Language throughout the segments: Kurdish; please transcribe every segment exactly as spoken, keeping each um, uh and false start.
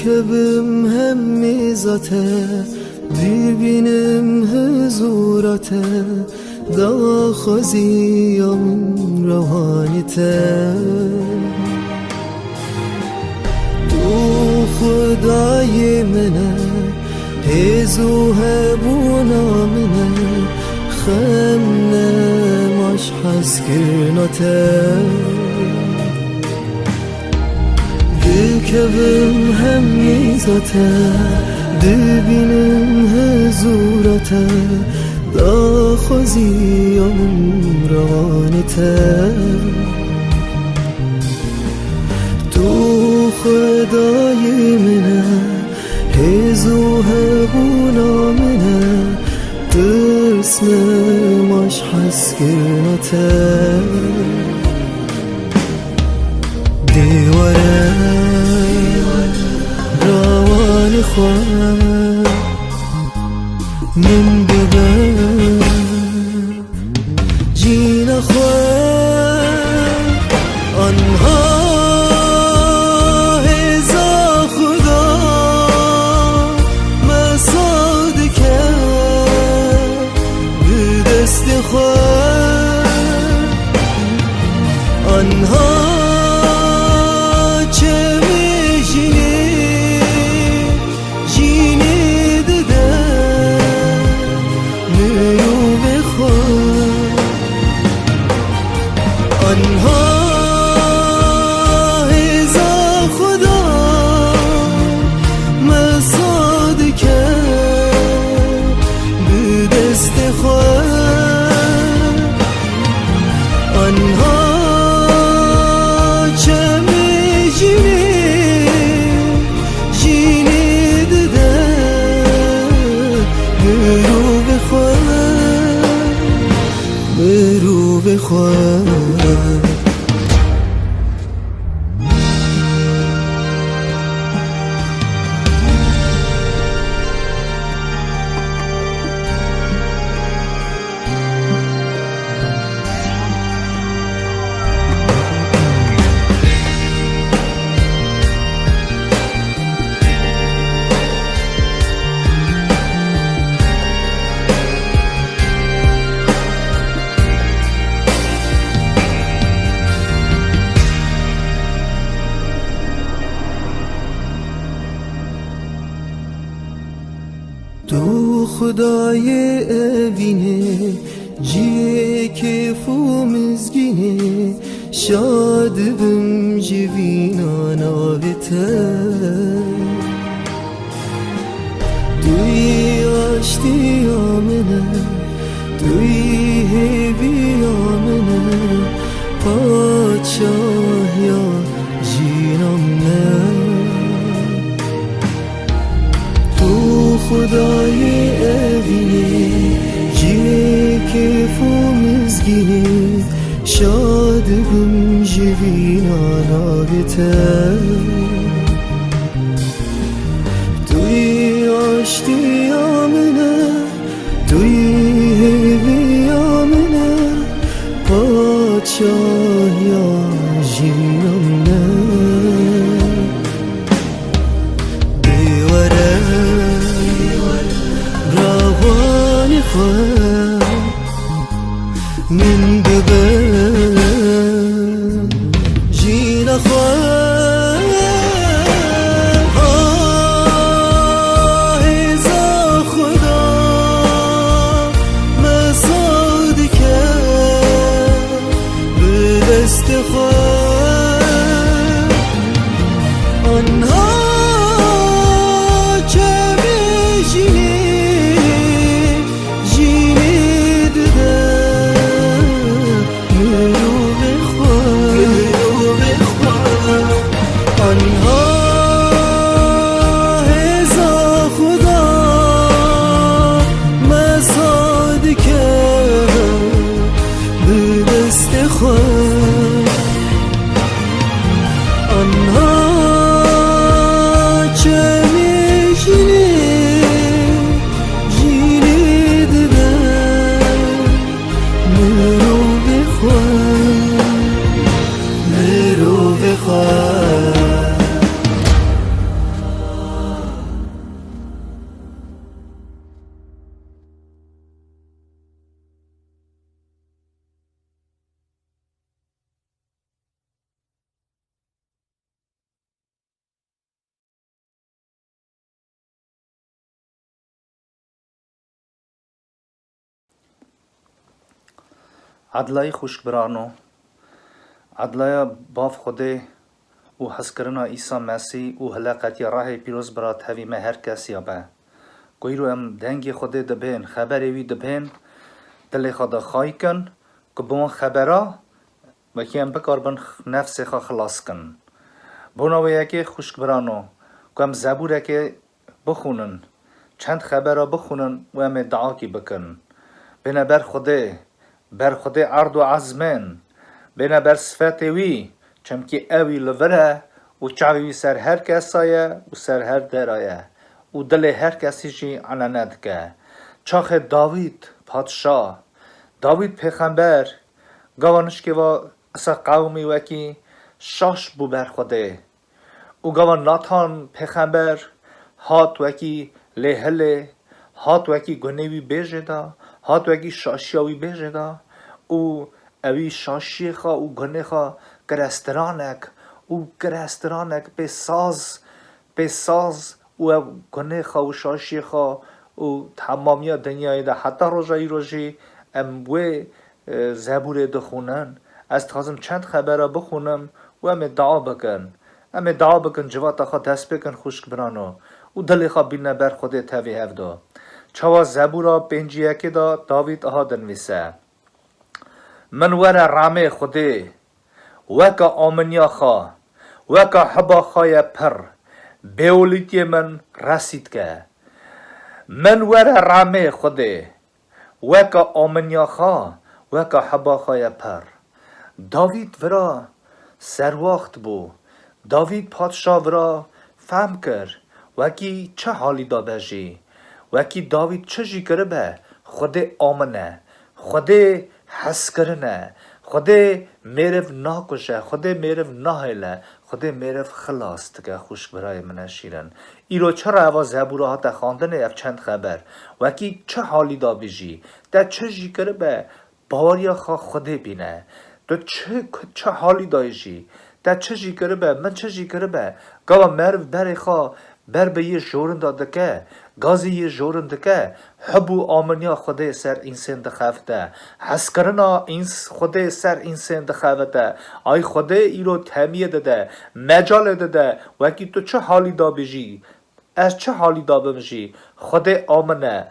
Kevim hemî zate, dibînim hizûra te, daxwaziya min rewanî te. Tu Xwedayê min e, hêz û hebûna min e, xem nema ji hezkirina te. Dikevim hemî zate, dibînim hizûra te, daxwaziya min rewanî te. Tu Xwedayê min e, hêz û hebûna min e, tirs nema ji hezkirina te. Dê were rewanî xwe min bibe. Cîna xwe anha hêza Xuda me sal dike bi destê xwe. Anha çemê jinê Jinê dide mirovê xwe. Anha hêza Xuda me sal dike bi destê xwe. Anha çemê jinê Jinê dide mirovê xwe, mirovê xwe. Tu Xwedayê evînê, cihê kêf û mizgînê, şa dibim ji vîna navê te. Tu yî aştiya min e, tu yî hêviya min e, paşahiya jîna min e. Tu Xwedayê evînê, cihê kêf û mizgînê, şa dibim ji vîna navê te. Tu yî aştiya min e, tu yî hêviya min e, paşahiya jîna min e. Dê were rewanî xwe min bibe jîna xwe. Ha hêza Xuda me sal dike bi destê xwe. Anha çemê jinê Jinê dide Edlayî xwişk birano, edlaya Bav Xwedê û hezkirina Îsa Mesîh û hileqetiya rehê pîroz bira tevî me her kes ya be. Ku îro em dengê Xwedê dibên, xeberê wî dibên, dilê xwe de xayî kin, ku bi wan xebera wekî em bikaribin nefsê xwe xilas kin. Bona wê yekê xwişk birano, ku em zebûrekê bixwînin, çend xebera bixwînin û em ê duakî bikin. Bêne ber Xwedê, ber Xwedê erd û ezmên, bêne ber sifetê wî, çimkî ewî li vir e û çavê wî ser her kesa ye û ser her dera ye û dilê her kesî jî enene dike. Çaxê Dawîd padşa, Dawîd pêxember, gava nişkê va qisa qewimî wekî şaş bû ber Xwedê. Û gava Natan pêxember hat wekî lêhilê, hat wekî gunê wî bêjê da, hat wekî şaşiya wî bêjê da. Û ewî şaşiyê xwe û gunê xwe kire stiranek û kire stiranek pê saz, pê saz û ev gunê xwe û şaşiyê xwe û temamiya dinyayê de heta roja îro jî em wê, e, zebûrê dixwînin. Ez dixwazim çend xebera bixwînim û em ê dua bikin. Em ê dua bikin, civata xwe dest pê kin xwişk birano û dilê xwe bîne ber Xwedê tevî hev do. Çawa zebûra pêncî yekê de Dawîd aha dinivîse. Min were ramê Xwedê, weke aminiya xwe, weke hiba xwe ye pir, bêolîtiyê min resî dike. Min were ramê Xwedê, weke aminiya xwe, weke hiba xwe ye pir. Dawîd vira serwaxt bû. Dawîd padşa vira fehm kir, wekî çi halî de be jî. Wekî Dawîd çi jî kiribe, Xwedê amin e. Xwedê hezkirin e. Xwedê mêriv nakuje, Xwedê mêriv nahêle, Xwedê mêriv xilas dike, xwişk birayê min e şîrin. Îro çira eva zebûra hate xwendinê ev çend xeber? Wekî çi halî de bijî, te çi jî kiribe, baweriya xwe Xwedê bîne. Tu çi, çi halî dayî jî, te çi jî kiribe, min çi jî kiribe, gava meriv berê xwe ber bi yê jorin de dike, gazî yê jorin dike, hub û aminiya Xwedê ser însên dixevite. Hezkirina îns-, Xwedê ser însên dixevite. Ay Xwedê îro temiyê dide, mecalê dide, wekî tu çi halî de bijî, ez çi halî de bim jî, Xwedê amin e.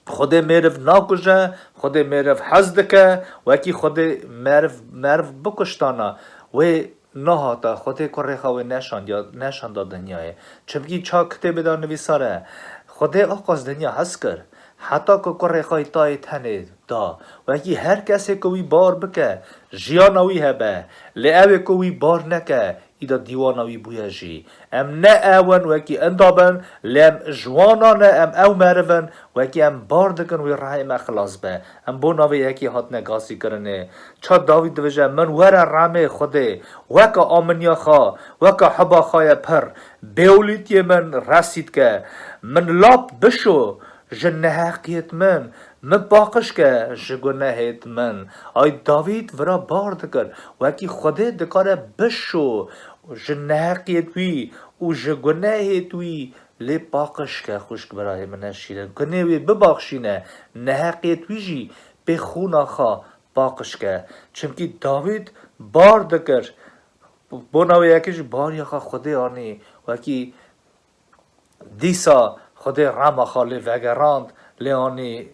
Xwedê mêriv nakuje, Xwedê mêriv hez dike, wekî Xwedê meriv, meriv bikuştana, wê nahata, Xwedê kurê xwe wê neşandiya, neşanda dinyayê. Çimkî ça kitêbê de nivîsar e, Xwedê aqas dinya hez kir, heta ku kurê xwe yê tayê tenê da, wekî her kesê ku wî bar bike, jiyana wî hebe, lê ew ê ku wî bar neke, îda dîwana wî bûye jî. Em ne ew in wekî inda bin, lê em ji wana ne, em ew meriv in, wekî em bar dikin wê rehê me xilas be. Em bona vê yekê hatine gazîkirinê. Ça Dawîd dibêje, min were remê Xwedê, weke aminiya xwe, weke hiba xwe ye pir, bêolîtiyê min resî dike. Min lap bişo, ji neheqiyêt min, min paqij ke ji gunehêt min. Ay Dawîd vira bar dikir, wekî Xwedê dikare bişo ji neheqiyêt wî û ji gunehêt wî lê paqij ke, xwişk birayê min e şîrin. Gunê wê bibaxşîne, neheqiyêt wî jî pê xûna xwe paqij ke. Çimkî Dawîd bar dikir, bona wê yekê jî bariya xwe Xwedê anî, wekî Dîsa Xwedê rema xwe lê vegerand, lê anî,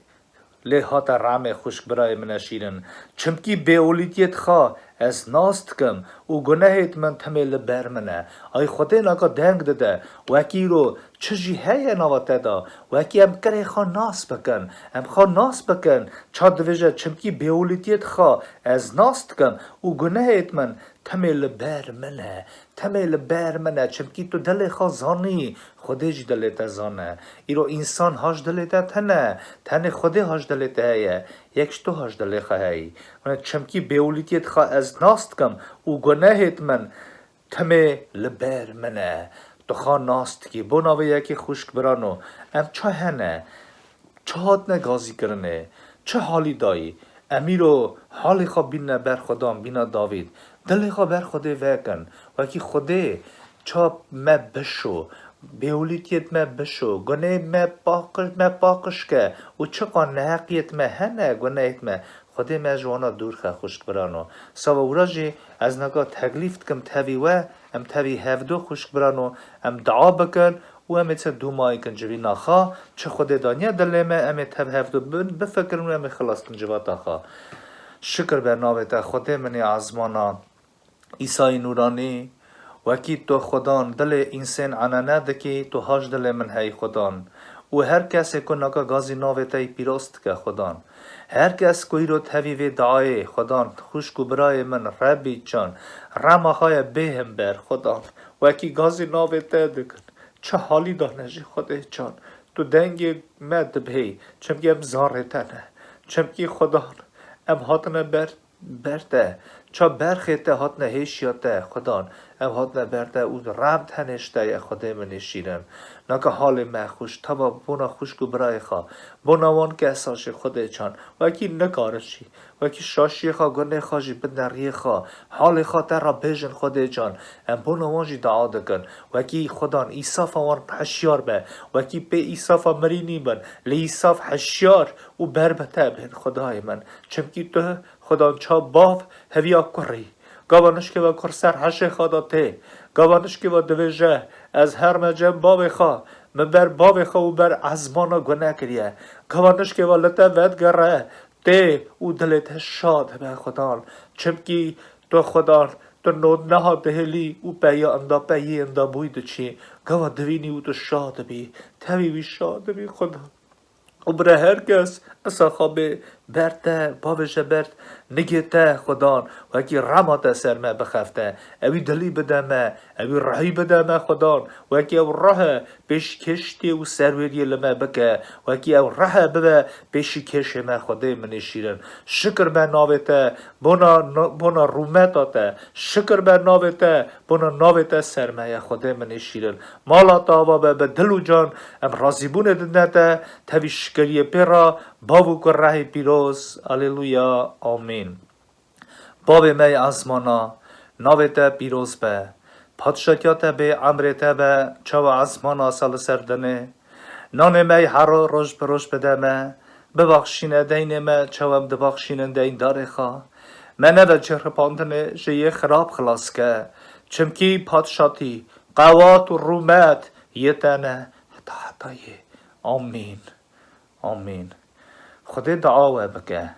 lê hate remê, xwişk birayê min e şîrin. Çimkî bêolîtiyêt xwe ez nas dikim û gunehêt min timê li ber min e. Ay Xwedê naka deng dide, wekî îro çi jî heye nava te de, wekî em kirê xwe nas bikin, em xwe nas bikin. Ça dibêje, çimkî bêolîtiyêt xwe ez nas dikim û gunehêt min timê li ber min e. Timê li ber min e, çimkî tu dilê xwe zanî, Xwedê jî dilê te zane. Îro însan haş dilê te tine, tenê Xwedê haş dilê te heye, yek ji tu haş dilê xwe heyî. Wene çimkî bêolîtiyêt xwe ez nas dikim û gunehêt min timê li ber min e. Tu xwe nas dikî. Bona vê yekê xwişk birano, em ça hene? Çi hatine gazîkirinê? Çi halî dayî? Em îro halê xwe bînine ber Xwedan, bîna Davîd. Dilê xwe ber Xwedê vekin. Wekî Xwedê ça me bişo, bêolîtiyêt me bişo, gunê me paqij, me paqij ke û çiqa neheqiyêt me hene, gunehêt me, Xwedê me ji wana dûr xe, xwişk birano. Sava wira jî ez naka teklîf dikim tevî we, em tevî hevdu, xwişk birano, em dua bikin û em ê çi dûmayîkin civîna xwe, çi Xwedê daniye dilê me, em ê tev hevdu bin, bifikirin û em ê xilas kin civata xwe. Şikir be navê te, Xwedê min ê ezmana. Îsayî Nûranî, wekî tu Xudan dilê însên enene dikî, tu haş dilê min hey Xudan. Û her kesê ku naka gazî navê te yî pîroz dike Xudan. Her kes ku îro tevî vê diayê Xudan, xwişk û birayê min, Rebî can, rema xwe ye bêhim ber Xudan. Wekî gazî navê te dikin. Çi halî dane jî Xwedê can. Tu dengê me dibihêy, çimkî em zarê te ne. Çimkî Xudan, em hatine ber ber te, ça berxê te hatine hêşiya te, Xudan, ev hatine ber te û rem tenê ji te ye, Xwedê min ê şîrin. Naka halê me xwişk, teva bona xwişk û birayê xwe, bona wan kesa jî, Xwedê can, wekî nikarin jî, wekî şaşiyê xwe, gunê xwe jî bidine riyê xwe, halê xwe te re bêjin, Xwedê can, em bona wan jî dua dikin, wekî Xudan, îsafa wan hişyar be, wekî pê îsafa mirînî bin, lê îsaf hişyar û ber bi te bên, Xwedayê min, çimkî tu Xudan ça bav heviya kurî. Gava nişkê ve kur ser heşê xwe de tê. Gava nişkê ve divêje, ez herme cem bavê xwe, min ber bavê xwe û ber ezmana gune kiriye. Gava nişkê ve li te vedigere, tê û dilê te şa dibe Xudan. Çimkî tu Xudan, tu nod neha dihêlî û peya inda peyê inda bûy diçî. Gava divînî û tu şa dibî. Tevî wî şa dibî Xudan. Û bire her kes isa xwe bê ber te, bavêje ber nigê te Xudan, wekî rema te ser me bixefte. Ewî dilî bide me, ewî rehî bide me Xudan, wekî ew rehe pêşkêştê û serwêriyê li me bike, wekî ew rehe bibe pêşîkêşê me Xwedê min ê şîrin. Şikir be navê te, bona, bona rûmeta te, şikir be navê te, bona navê te ser me ye Xwedê min ê şîrin. Mala te ava be bi dil û can, em razîbûnê didine te, tevî şikiriyê pê re, bav û kurehê pîroz. Aleluya. Amîn. Bavê me yê ezmana, navê te pîroz be. Padşatiya te bê, emrê te be, çawa ezmana sa li ser dinê. Nanê me yê her roj bi roj bide me, bibaxşîne deynê me, çawa em dibaxşînin deyndarê xwe. Me neve ceribandinê, ji yê xirab xilas ke. Çimkî padşatî, qewat û rûmet yê te ne heta hetayê. Amîn. Amîn. Xwedê dua we bike.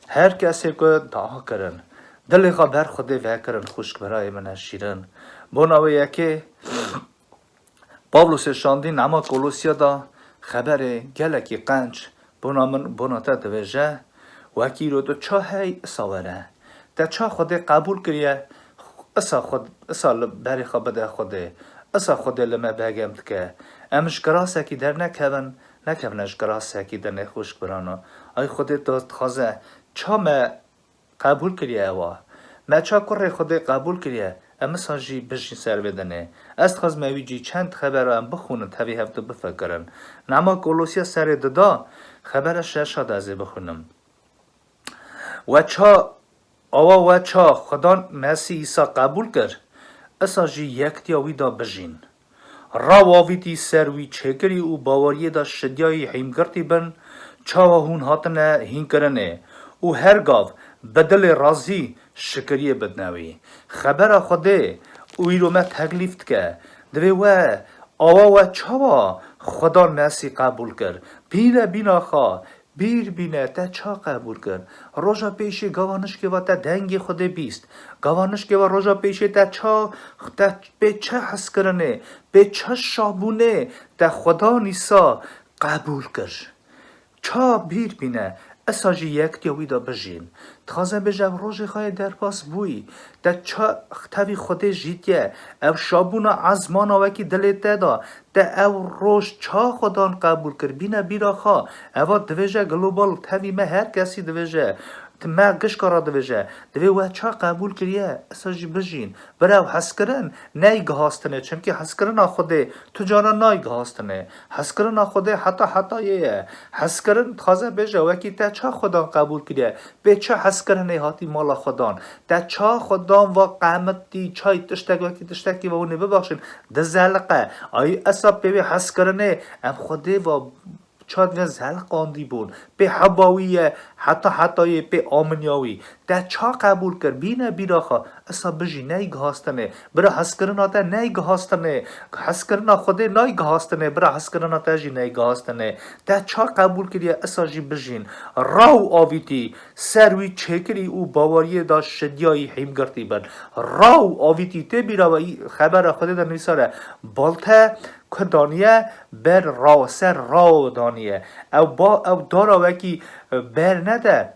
Her kesê ku dua kirin, dilê xwe ber Xwedê vekirin, xwişk birayê min e şîrin. Bona wê yekê, Pawlosê şandî nema Kolosya da xeberê gelekî qenc bona min, bona te divêje, wekî îro tu ça hey isa were. Te ça Xwedê qebûl kiriye, isa xwe, isa li berê xwe bide Xwedê. Isa Xwedê li me begem dike. Em ji kirasekî dernekevin, nekevine ji kirasekî dinê xwişk birano. Ay Xwedê tu dixwaze ça me qebûl kiriye ewa. Me ça kurê Xwedê qebûl kiriye, em isa jî bijîn ser vê dinê. Ez dixwazim ewî cî çend xebera em bixwînin, tevî hevdu bifikirin. Nema Kolosya serê dida, xebera şeşa de ez ê bixwînim. We ça, awa we ça Xudan Mesîh Îsa qebûl kir, isa jî yektiya wî da bijîn. Raw avîtî ser wî çêkirî û baweriyê de şidiyayî hîmgirtî bin, çawa hûn hatine hînkirinê û her gav bi dilê razî şikiriyê bidine wî. Xebera Xwedê û îro me teklîf dike. Divê we, awa we çawa Xudan Mesîh qebûl kir? Bîne bîna xwe, bîr bîne te ça qebûl kir. Roja pêşî gava nişkê ve te dengê Xwedê bîst. Gava nişkê ve roja pêşî te ça, te pê çi hezkirinê, pê çi şabûnê te Xudan Îsa qebûl kir. Ça bîr bîne, esa jî yektiya wî de bijîn. Dixwaze bêje ev rojê xwe yê derbas bûyî. Te ça tevî Xwedê jîtiye. Ev şabûna ezmana wekî dilê te da. Te ew roj ça Xudan qebûl kir? Bîne bîra xwe. Eva divêje global, tevî me her kesî divêje. Ti me gişka re divêje. Divê we ça qebûl kiriye, esa jî bijîn. Bira ew hezkirin ney gihastinê. Çimkî hezkirina Xwedê tu cara nay gihastinê. Hezkirina Xwedê heta hetayê ye. Hezkirin dixwaze bêje wekî te ça Xudan qebûl kiriye. Pê çi hezkirinê hatî mala Xudan? Te ça Xudan va qemitî, çay tiştek wekî tiştekî va hûnê bibaxşin, dizeliqe. Ay esa pê wê hezkirinê em Xwedê va çad ve zelqandî bûn. Pê heba wî ye, heta hetayê pê aminiya wî. Te ça qebûl kir? Bîne bîra xwe. Isa bijî, ney gihastine. Bira hezkirina te ney gihastine. Hezkirina Xwedê ney gihastine. Bira hezkirina te jî ney gihastine. Te ça qebûl kiriye, isa jî bijîn. Raw avîtî, ser wî çêkirî û baweriyê da şidiyayî hîmgirtî bin. Raw avîtî, tê bîra we, xebera Xwedê de nivîsare. Balte ku daniye ber raw, ser raw daniye. Ew ba, ew dara wekî, e, ber nede,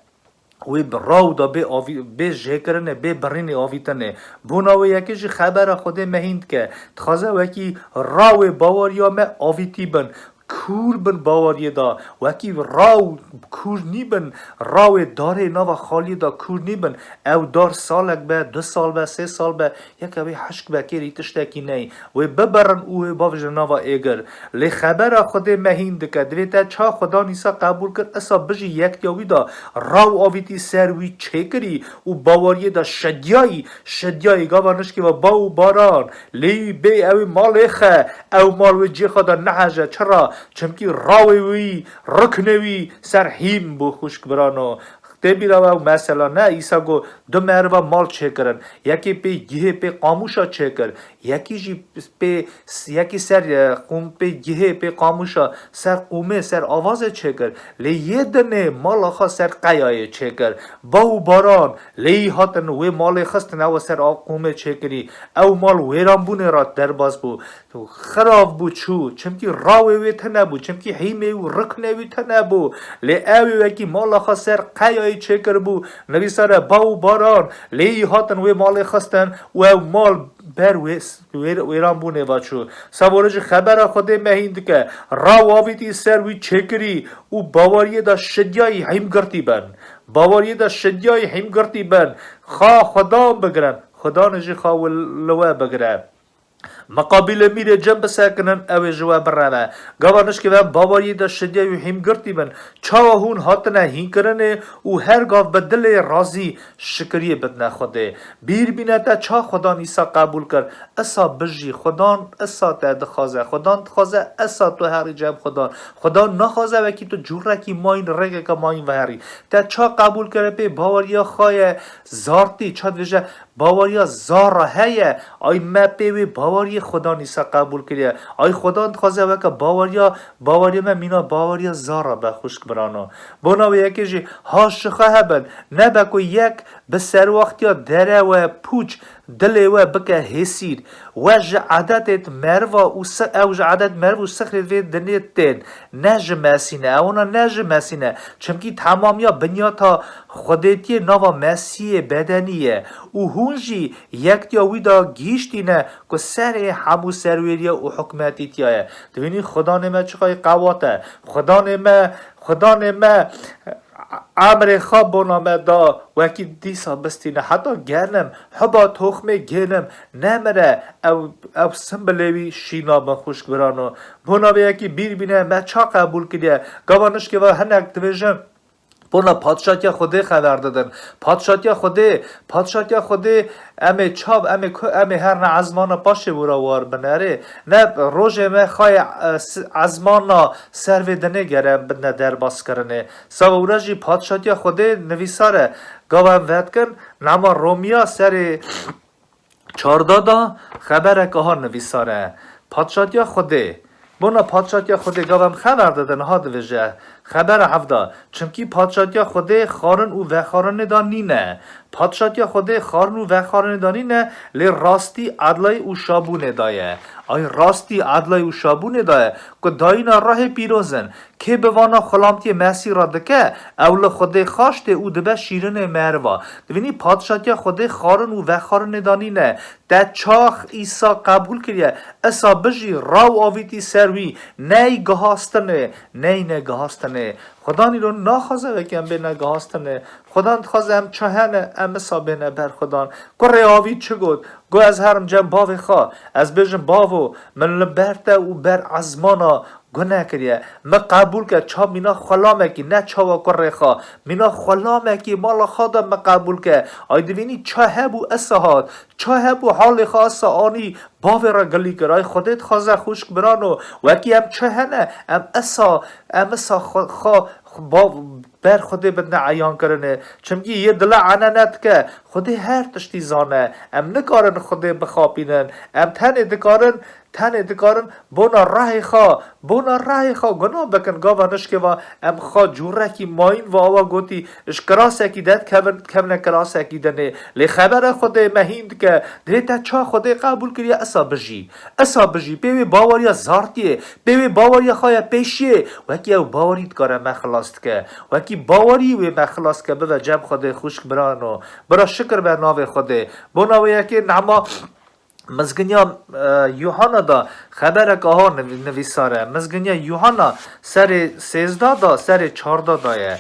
wê bi raw da bê avî-, bê jêkirinê, bê birînê avîtinê. Bona wê yekê jî xebera Xwedê me hîn dike. Dixwaze wekî rawê baweriya me avîtî bin. Kûr bin baweriyê da. Wekî raw kûr nîbin, rawê darê nava xaliyê da kûr nîbin. Ew dar salek be, du sal be, sê sal be, yeke wê hişk be, kêrî tiştekî neyê. Wê biberin û wê bavêjin nava êgir. Lê xebera Xwedê me hîn dike. Divê te ça Xwedan Îsa qebûl kir, isa bijî yektiya wî da. Raw avîtî, ser wî çêkirî û baweriyê da şediyayî, şediyayî gava nişkê ve ba û baran. Lê wî bê ew ê malê xe, ew mal wê cihê xwe de neheje. Çira? Çimkî rawê wî, riknê wî ser hîm bû, xwişk birano. Tê bîra we ew mesela ne, Îsa got, du meriva mal çêkirin. Yekê pê gihê pê qamûşa çêkir. Yekî jî pê, yekî ser, e, qûm pê gihê pê qamûşa, ser qûmê, ser avazê çêkir. Lê yê dinê mala xwe ser qeyayê çêkir. Ba û baran, lê yî hatin wê malê xistin ew ser av qûmê çêkirî. Ew mal wêranbûnê re derbas bû. Xirav bû çû, çimkî rawê wê tune bû, çimkî hîmê û riknê wî tune bû. Lê ew ê wekî mala xwe ser qeyayê çêkiribû, nivîsare ba û baran, lê yî hatin wê malê xistin û ew mal ber wê, wê, wêranbûnê ve çû. Savo re jî xebera Xwedê me hîn dike. Raw avîtî, ser wî çêkirî û baweriyê de şidiyayî hîmgirtî bin. Baweriyê de şidiyayî hîmgirtî bin. Xa Xwedan bigirin. Xwedanê jî xa li we bigire. Miqabîlê mîrê cem bisekinin, ew ê ji we bireve. Gava nişkê ve baweriyê de şidiyayî û hîmgirtî bin. Çawa hûn hatine hînkirinê û her gav bi dilê razî şikiriyê bidine Xwedê. Bîr bîne te ça Xwedan Îsa qebûl kir. Isa bijî, Xwedan isa te dixwaze. Xwedan dixwaze isa tu herî cem Xwedan. Xwedan naxwaze wekî tu cûrekî mayîn, rêkeke mayîn veherî. Te ça qebûl kire pê baweriya xwe ye zartî, ça dibêje, baweriya zara heye, ay me pê wê baweriyê Xwedan Îsa qebûl kiriye. Ay Xwedan dixwaze weke baweriya, baweriya me mîna baweriya zara be, xwişk birano. Bona wê yekê jî ha ji xwe hebin, nebe ku yek bi serwaxtiya dere we pûç, dilê we bike hêsîr. We ji edetê meriva û si-, ew ji edet meriv û sixrê vê dinê tên. Ne ji Mesî ne, ewna ne ji Mesî ne. Çimkî temamiya binyata Xwedêtiyê nava Mesîyê bedenî ye. Û hûn jî yektiya wî de gihîştîne ku serê hemû serwêriye û hikmetîtiya ye. Dibînî Xudanê me çiqayî qewat e. Xudanê me, Xudanê me emrê xwe bona me da, wekî dîsa bistîne. Heta genim, hiba toxmê genim nemire, ew, ew simbilê wî şîna bin, xwişk birano. Bona vê yekî bîr bîne me ça qebûl kiriye. Gava nişkê ve hinek dibêjin, bona padşatiya Xwedê xeber didin. Padşatiya Xwedê, padşatiya Xwedê, em ê çav, em ê ku, em ê herne ezmana paşê wira war bin. Erê, ne rojê me xayê, e, s-, ezmana ser vê dinê gere em bidine derbaskirinê. Sava wira jî padşatiya Xwedê nivîsar e. Gava em vedikin, nama Romiya serê çarda da xeberek aha nivîsar e. Padşatiya Xwedê. Bona padşatiya Xwedê gava em xeber didin, ha dibêje. Xebera hevda. Çimkî padşatiya Xwedê xarin û vexarinê da nîne. Padşatiya Xwedê xarin û vexarinê da nîne, lê rastî, edlayî û şabûnê da ye. Ay rastî, edlayî û şabûnê da ye, ku dayîna rehê pîroz in. Kê bi vana xulamtiyê Mesî re dike, ew li Xwedê xaş tê û dibe şîrinê meriva. Dibînî padşatiya Xwedê xarin û vexarinê da nîne. Te çax Îsa qebûl kiriye. Isa bijî, raw avîtî ser wî. Ney gihastinê, ney negihastinê. Xudan îro naxwaze wekî em bêne gihastinê. Xudan dixwaze em çi hene, em isa bêne ber Xudan. Kurê avî çi got? Got, ez herim cem bavê xwe. Ez bêjim, bavo, min li ber te û ber ezmana Guneh kiriye. Min qebûl ke ça mîna xulamekî, ne çawa kurê xwe. Mîna xulamekî mala xwe de min qebûl ke. Ay divînî ça hebû esa hat. Ça hebû halê xwe esa anî bavê re gilî kir. Ay Xwedê dixwaze xwişk birano. Wekî em çi hene? Em esa, em esa xwe, xwe, xwe ba-, ber Xwedê bidine eyan kirinê. Çimkî yê dile ene nedike. Xwedê her tiştî zane. Em nikarin Xwedê bixapînin. Em tenê dikarin, tenê dikarin bona rehê xwe, bona rehê xwe gunah bikin. Gava nişkê va em xwe cûrekî mayîn va awa gotî, ji kirasekî de dikevin, dikevine kirasekî dinê. Lê xebera Xwedê me hîn dike. Divê te ça Xwedê qebûl kiriye, esa bijî. Esa bijî. Pê wê baweriya zartiyê, pê wê baweriya xwe ya pêşiyê. Wekî ew bawerî dikare me xilas dike. Wekî bawerî wê me xilas dike, bibe cem Xwedê xwişk birano. Bira şikir be navê Xwedê. Bona wê yekê nema Mizginiya, e, Yuhanna da xeberek aha niv-, nivîsar e. Mizginiya Yuhanna serê sêzdeh da, serê çardeh da ye.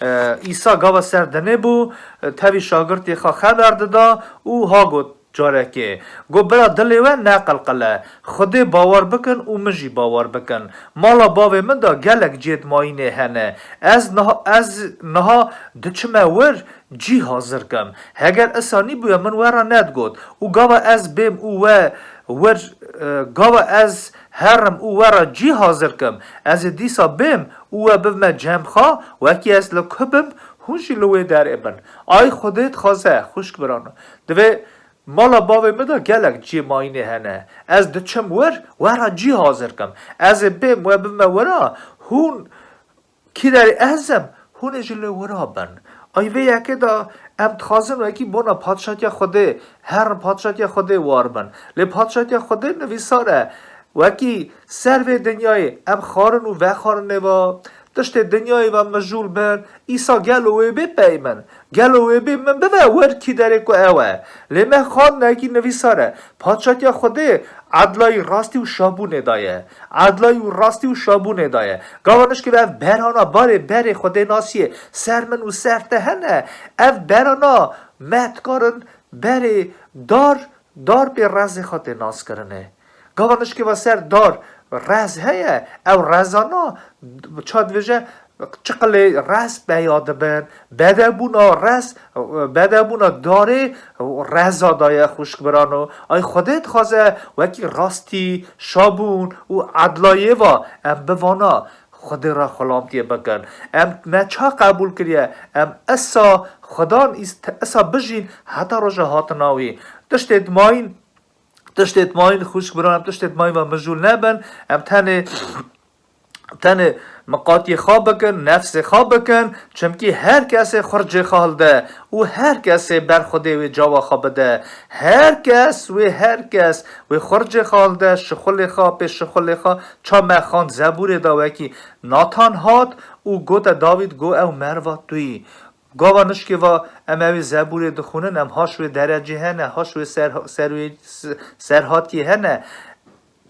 E, Îsa gava ser dinê bû, e, tevî şagirtê xwe xeber dida û ha got carekê. Got, bira dilê we neqilqile. Xwedê bawer bikin û min jî bawer bikin. Mala bavê min de gelek cêd mayînê hene. Ez niha, ez niha diçime wir, cî hazir kim. Heger esa nîbûye min we re nedigot. Û gava ez bêm û we wir, e, gava ez herim û we re cî hazir kim. Ez ê dîsa bêm û we bibime cem xwe, wekî ez li ku bim, hûn jî li wê derê bin. Ay Xwedê dixwaze, xwişk birano. Divê mala bavê min de gelek cî mayînê hene. Ez diçim wir, we re cî hazir kim. Ez ê bêm, we bibime wira, hûn Kî derê ez im, hûn ê jî li wira bin. Ay vê yekê de em dixwazin wekî bona padşatiya Xwedê, herin padşatiya Xwedê war bin. Lê padşatiya Xwedê nivîsar e. Wekî ser vê dinyayê em xwarin û vexwarinê ve, tiştê dinyayê ve mijûl bin, Îsa gelo wê bê pey min? Gelo wê bê min bibe wir kî derê ku ew e? Lê me xwarin wekî nivîsar e. Padşatiya Xwedê edlayî rastî û şabûnê de ye. Edlayî û rastî û şabûnê de ye. Gava nişkê ve ev berana barê berê Xwedê nasiyê ser min û ser te hene. Ev berana me dikarin berê dar, dar pê rezê xwe tê nas kirinê. Gava nişkê ve ser dar rez heye, ew rezana ça dibêje, çiqilê rez peya dibin, bedewbûna rez, bedewbûna darê reza daye xwişk birano. Ay Xwedê dixwaze wekî rastî, şabûn û edlayê va em bi vana Xwedê re xulamtiyê bikin. Em me ça qebûl kiriye? Em esa Xwedan îst-, esa bijîn heta roja hatina wî. Tiştê dimayîn, tiştê dimayîn xwişk birano, em tiştê dimayîn ve mijûl nebin. Em tenê Tenê miqatiyê xwe bikin, nefsê xwe bikin, çimkî her kesê xurcê xwe hilde û her kesê ber Xwedê wê cawa xwe bide. Her kes wê, her kes wê xurcê xwe hilde, şixulê xwe, pê şixulê xwe, ça me xand Zebûrê de wekî Natan hat û gote Dawîd, got, ew merva tu yî. Gava nişkê va em ew ê Zebûrê dixwînin, em haş wê derecê hene, haş wê ser, ser wê s-, serhatiyê hene.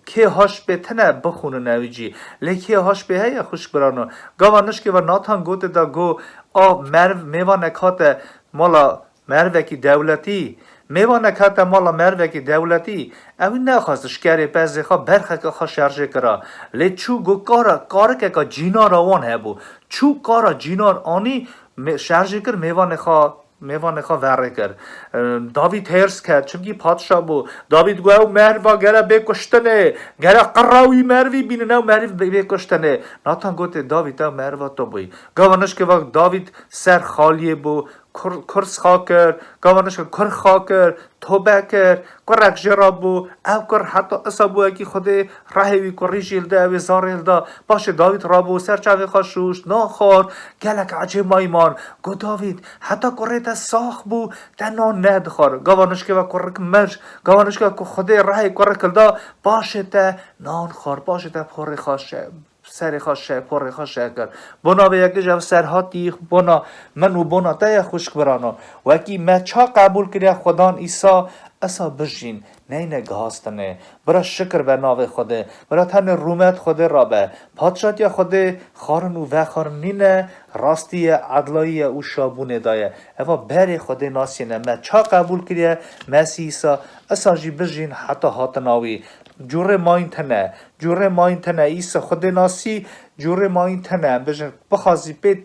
Kê haş pê tine bixwînin ewî cî. Lê kê haş pê heye xwişk birano? Gava nişkê ve Natan gotê da go, a merv, mêvanek hate mala mervekî dewletî. Mêvanek hate mala mervekî dewletî. Ewî nexwest ji kerê pezê xwe berxeke xwe şerjê kira. Lê çû go kara, karikeka cînara wan hebû. Çû kara cînar anî, me-, şerjê kir mêvanê xwe, mêvanê xwe verê kir. E, Davîd hêrs ket, çimkî padşa bû. Davîd got, ew merva gere bê kuştinê, gere qira wî mervî bînin, ew meriv bê, bê kuştinê. Natan gotê, Davîd, ew merva to bûyî. Gava nişkê va Davîd ser xaliyê bû, kur, kurs xa kir, gava nişkê kur xa kir, tobe kir, kurek jê re bû, ew kur heta isa bû wekî Xwedê rehê wî kurî jî hilda, ew ê zarê hilda. Paşê Davîd rabû, ser çavê xwe şûşt, nan xwar, gelek ecêb mayî man. Got, Davîd, heta kurê te sax bû, te nan nedixwar. Gava nişkê ve kurik mir, gava nişkê ku Xwedê rehê kurik hilda, paşê te nan xwar, paşê te porê xwe şe-, serê xwe şe-, porê xwe şeh kir. Bona vê yekê ji ev serhatî bona min û bona te ye xwişk birano. Wekî me ça qebûl kiriye Xwedan Îsa, esa bijîn, neyne gihastinê. Bira şikir be navê Xwedê. Bira tenê rûmet Xwedê re be. Padşatiya Xwedê xwarin û vexwarin nîne, rastî ye, edlayî ye û şabûnê de ye. Eva berê Xwedê nasîne. Me ça qebûl kiriye Mesîh Îsa, esa jî bijîn heta hatina wî. Cûrê mayîn tine. Cûrê mayîn tine. Îsa Xwedê nasî, cûrê mayîn tine. Em bêjin, bixwazî pê,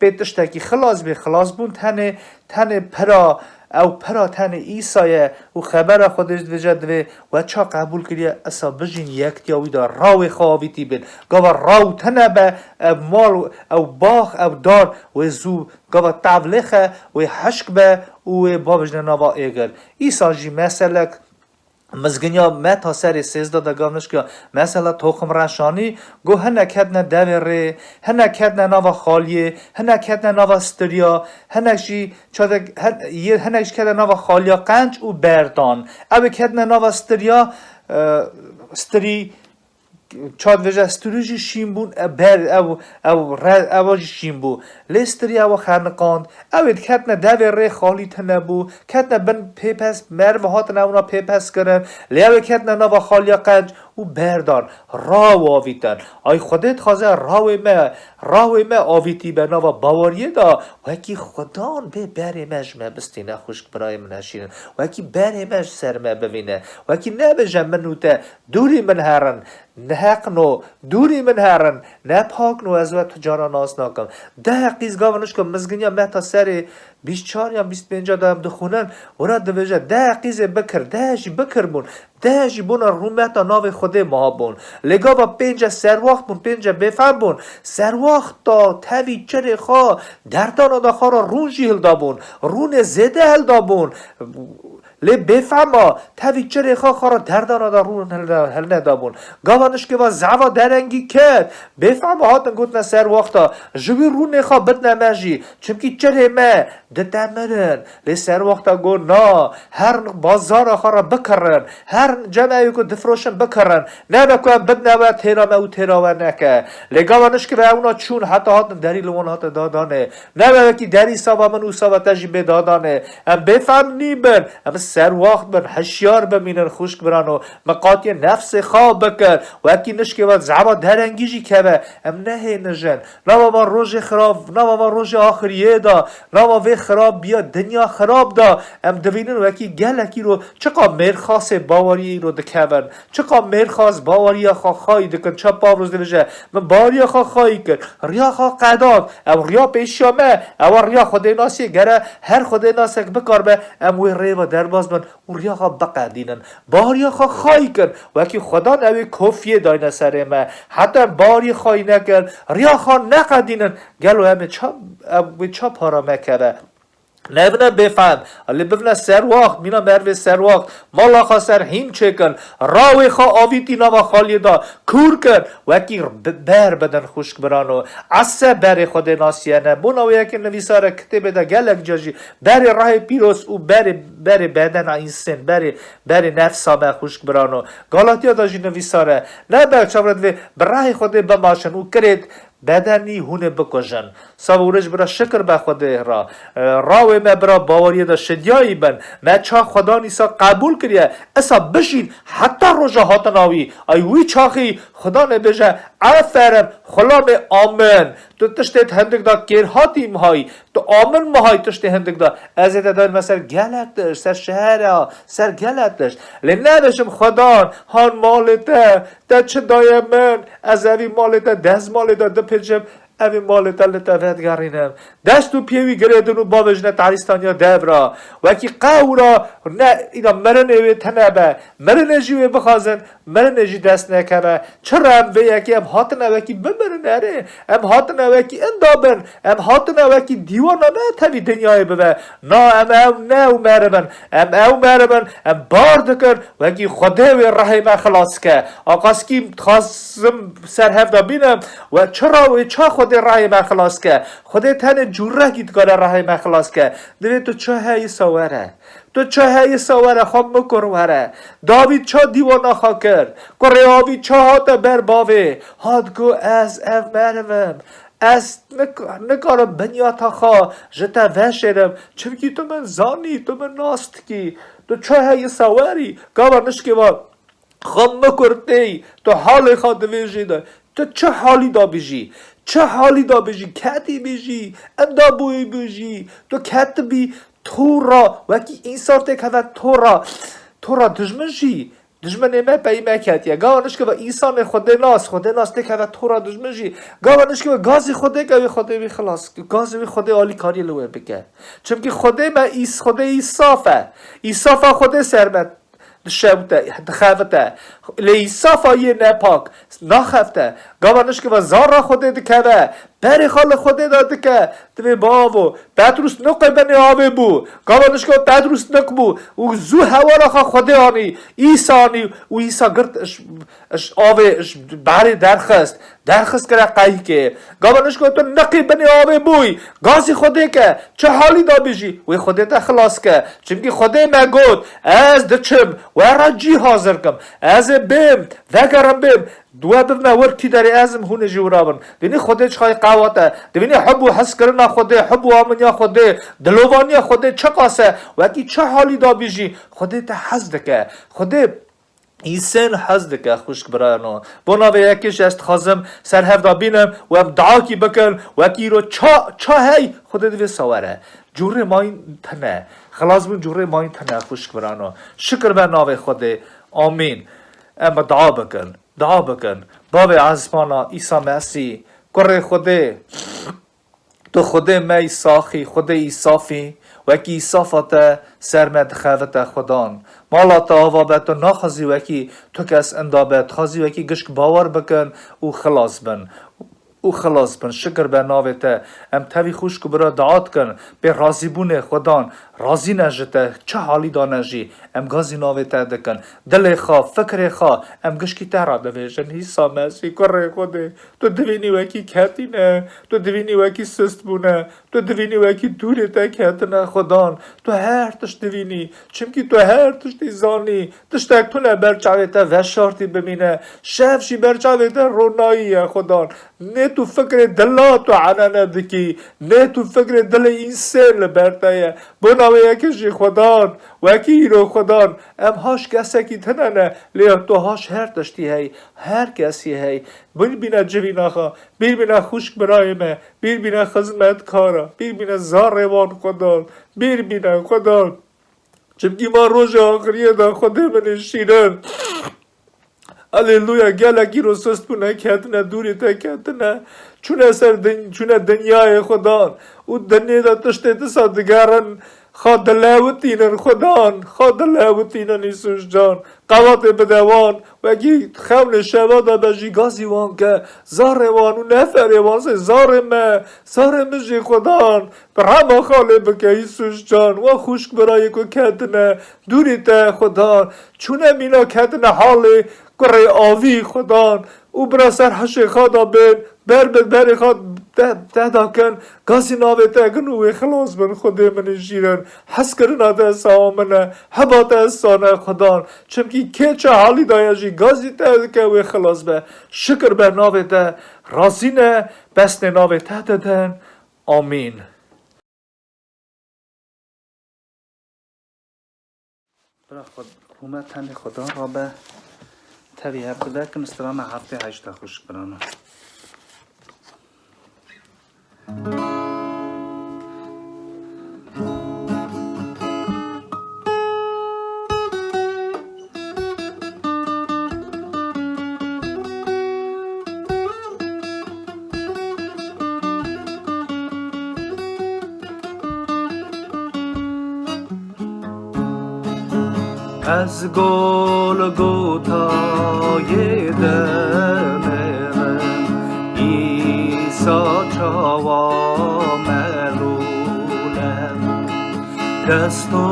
pê tiştekî xilas bê, xilas bûn tenê, tenê pira, ew pira tenê Îsa ye û xebera Xwedê jî dibêje divê we ça qebûl kiriye, esa bijîn yektiya wî de, rawê xwe avîtî bin. Gava raw tine be, ev mal, ew bax, ew dar wê zû gava tevlêxe, wê hişk be û wê bavêjne nava êgir. Îsa jî meselek Mizginiya Meta serê sêzdeh de gav nişkiya mesela toxim reşanî, got hinek ketine devê rê, hinek ketine nava xaliyê, hinek ketine nava stiriya, hinek jî çadek, hin-, yê hinek jî ketine nava xaliya qenc û berdan. Ew ê ketine nava stiriya, e, stirî, çad veje stirî jî şîn bûn, e, ber, ew, ew re-, ewa jî şîn bû. Lê stirî ewa xeniqand. Ew ê diketine devê rê xalî tune bû. Ketine bin pêpes, merv hatine ewna pêpes kirin. Lê ew ê ketine nava xaliya qenc û berdan. Raw avîtin. Ay Xwedê dixwaze rawê me, rawê me avîtî be nava bawariyê de. Wekî Xudan bê berê me ji me bistîne xwişk birayê min eşînin. Wekî berê me ji ser me bivîne. Wekî nebêje min û te dûrî min herin. Neheqno, dûrî min herin, nepak no, ez we tu cara nas nakim. Deh qîz gava nişko mizginiya Meta serê bîst çar yan bîst pênc de em dixwînin, wira dibêje, deh qîzê bikir, deh jî bikir bûn, deh jî bona rûmeta navê Xwedê ma bûn. Lê gava pênce serwaxt bûn, pênce bêfehm bûn. Serwaxta tevî çirê xwe, derdana da xwe ra rûn jî hilda bûn. Rûnê zêde hilda bûn. Lê bêfehma, tevî çirê xwe xwe re derdana de rûn hilne-, hilnedabûn. Gava nişkê ve zehva derengî ket. Bêfehma hatin gotine serwaxta, ji wî rûnê xwe bidne me jî. Çimkî çirê me dite mirin. Lê serwaxta got, na, her bazara xwe re bikirin. Her cemeyê ku difroşin bikirin. Nebe ku em bidne we têra me û têra we neke. Lê gava nişkê ve ewna çûn heta hatin derî li wan hate dadanê. Nebe wekî derî sava min û sava te jî bê dadanê. Em bêfehm nîbin. Em serwaxt bin, hişyar bimînin, xwişk birano. Miqatiyê nefsê xwe bikir. Wekî nişkê ve zehwa derengî jî keve. Em nehênijin. Nava van rojê xirab, nava van rojê axiriyê de, nava vê xirabiya dinya xirab de, em divînin wekî gelek îro çiqa mêrxasê bawariyê îro dikevin. Çiqa mêrxas baweriya xwe xayî dikin. Çap Pawlos dibêje, min baweriya xwe xayî kir. Riya xwe qedat. Ew riya pêşiya me. Ewa riya Xwedênasiyê. Gere her Xwedênasek bikarbe em wê rêva derbas bin û riya xwe biqedînin. Baweriya xwe xayî kir. Wekî Xwedan ew ê kofiyê dayne serê me. Heta em baweriyê xayî nekir. Riya xwe neqedînin. Gelo em ê ça, em wê ça para me keve? Nevine bêfehm, lê bivine serwaxt, mîna mervê serwaxt, mala xwe ser hîn çêkin, rawê xwe avîtî nava xaliyê de kûr kin, wekî bi-, ber bidin xwişk birano. Ese berê Xwedê nasiye ne. Bona wê yekê nivîsare kitêbê de gelek ca jî berê rehê pîroz û berê, berê bedena însên, berê, berê nefsa me xwişk birano. Galatiya de jî nivîsare. Ne ber çavre divê bi rehê Xwedê bimaşin û kirêt bedenî hûnê bikujin. Sava û rêj bira şikir be Xwedê ra. E, rawê me bira baweriyê de şidiyayî bin. Me ça Xwedan Îsa qebûl kiriye. Esa bijîn heta roja hatina wî. Ay wî çaxî Xwedan ê bêje, aferin, xulamê amin. Tu tiştê hindik da kêrhatî mihayî. Tu amin mihayî tiştê hindik da. Ez ê te dayî me ser gelek tişt, ser şehera, ser gelek tişt. Lê nebêjim Xwedan, han malê te, te çi daye min, ez evî malê te dezmalê de dipêçim, evî malê te li te vedigerînim. Dest û piyê wî girêdin û bavêjine tarîstaniya dev ra. Wekî qewra ne, îna mirinê wê tine be. Mirinê jî wê bixwazin, mirinê jî dest nekeve. Çira em vê yekê em hatine wekî bimirin erê. Em hatine wekî inda bin. Em hatine wekî dîwana me tevî dinyayê bibe. Na, em ew ne ew meribin. Em ew meribin. Em bar dikin. Wekî Xwedê wê rehê me xilas ke. Aqaskî dixwazim ser hev de bînim. We çira wê ça Xwedê rehê me xilas ke. Xwedê tenê cûrekî dikare rehê me xilas ke. Divê tu ça heyî sa were. Tu ça heyî sa were, xwe mikur were. Davîd ça dîwana xwe kir. Kurê avî ça hate ber bavê. Hat got, ez ev meriv im. Ez nik-, nikarim binyata xwe ji te veşêrim. Çimkî tu min zanî, tu min nas dikî. Tu ça heyî sa werî. Gava nişkê ve Xwe mikur têy, tu halê xwe divêjî de. Tu çi halî de bijî? Çi halî de bijî? Ketî bijî? Inda bûyî bijî? Tu ketibî tora, wekî însan têk heve tora, tora dijmin jî. Dijminê me peyî me ketiye. Gava nişkeve însanê Xwedê nas, Xwedê nas têkeve tora dijmin jî. Gava nişkeve gazî Xwedê ke wê Xwedê wî xilas, gazî wî Xwedê alîkariyê li wê bike. Çimkî Xwedê me îs-, Xwedê îsaf e. Îsafa Xwedê ser me dişewite, dixevite. Lê îsafa yê nepak naxevite. Gava nişkeve zara Xwedê dikeve. Berê xwe li Xwedê de dike. Divê bavo. Petrus niqê binê avê bû. Gava nişka Petrus niq bû. Û zû hewara xwe Xwedê anî. Îsa anî. Û Îsa girt iş, iş avê, iş berê derxist. Derxist kire qeykê. Gava nişka tu niqê binê avê bûy. Gazî Xwedê ke. Çi halî da bijî. Wê Xwedê te xilas ke. Çimkî Xwedê me got. Ez diçim. We re cî hazir kim. Ez ê bêm. Vegerim bêm. Di we bibime wir kî derê ez im, hûn ê jî wira bin. Divînî Xwedê çixayî qewat e. Divînî hub û hizkirina Xwedê, hub û aminiya Xwedê, dilovaniya Xwedê çiqas e. Wekî çi halî dabî jî Xwedê te hez dike. Xwedê însên hez dike, xwişk birayano. Bo navê yekê jî ez dixwazim ser hev de bînim û em duakî bikin. Wekî îro ça, ça hey Xwedê divê sawere. Cûrê mayîn tine. Xilasbûn cûrê mayîn tine, xwişk birano. Şikir be navê Xwedê. Amîn. Em bi dua bikin. Dua bikin. Bavê ezmana, Îsa Mesîh, Kurê Xwedê, tu Xwedê me yî saxî, Xwedê yî safî, wekî îsafa te ser me dixevite Xudan. Mala te ava be, tu naxwazî wekî tu kes inda be, dixwazî wekî gişk bawer bikin û xilas bin. Û xilas bin. Şikir be navê te. Em tevî xwişk û bira dua dikin. Pê razîbûnê Xudan, razî ne ji te, çi halî de ne jî, em gazî navê te dikin. Dilê xwe, fikrê xwe, em gişkî te re divêjin. Îsa Mesîh, Kurê Xwedê, tu divînî wekî ketî ne, tu divînî wekî sist bûne, tu divînî wekî dûrê te ketine Xudan. Tu her tişt divînî, çimkî tu her tiştî zanî. Tiştek tune ber çavê te veşartî bimîne. Şev jî ber çavê te ronayî ye Xudan. Nêt û fikrê dila tu enene dikî. Nêt û fikrê dilê însên li ber te ye. Bona wê yekê jî Xudan, wekî îro Xudan, em haş kesekî tune ne, lê tu haş her tiştî hey, her kesî hey. Bîr bîne civîna xwe, bîr bîne xwişk birayê me, bîr bîne xizmetkara, bîr bîne zarê wan Xudan, bîr bîne Xudan. Çimkî ma roja axiriyê de Xwedê min ê şîrin. Aleluya, gelek îro sist bûne, ketine, dûrê te ketine. Çûne ser din-, çûne dinyayê Xudan. Û dinyê de tiştê disa digerin, xwe dilewitînin Xudan, xwe dilewitînin Îsus can. Qewatê bide wan, wekî xewnê şeva de be jî gazî wan ke, zarê wan û neferê wan sê zarê me, zarê min jî Xudan. Bi rema xalê bike Îsus can, wa xwişk birayê ku ketine dûrî te Xudan, çûne mîna ketine halê kurê avî Xudan û bira ser hişê xwe de bên, ber bi berê xwe te, te de kin, gazî navê te gin û wê xilas bin Xwedê min ê şîrin. Hezkirina te esa min e, heba te esa ne Xudan. Çimkî kê çi halî daye jî gazî te dike wê xilas be. Şikir be navê te, razî ne, pesnê navê te didin. Amîn. Bira xwe, hûme tenê Xudan rabe, tevî hev divekin, strana heftê heşt de xwişk birano. Ez Golgotayê dinêrim, Îsa çawa melûl e. Dest û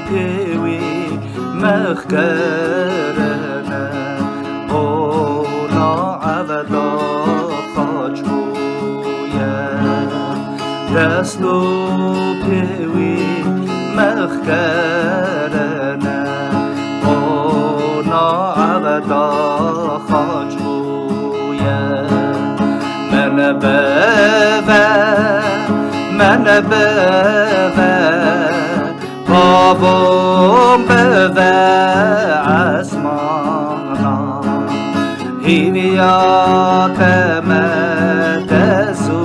pê wî mexgerine, ona eveda xaç bûye. Dest û pê wî mexgerine, ona eveda xaç bûye. Min bive, min bive, bavon bive esmana. Hîviya te me te zû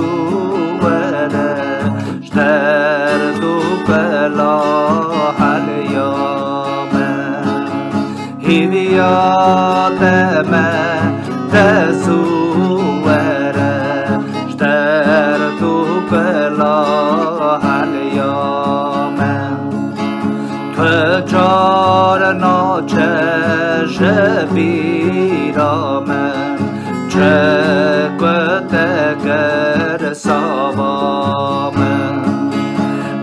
were, ji derd û bela heliya me. Hîviya te me de zû were, ji derd û bela heliya me. Tu car naçe ji bîra min, çi ku te kir sava min.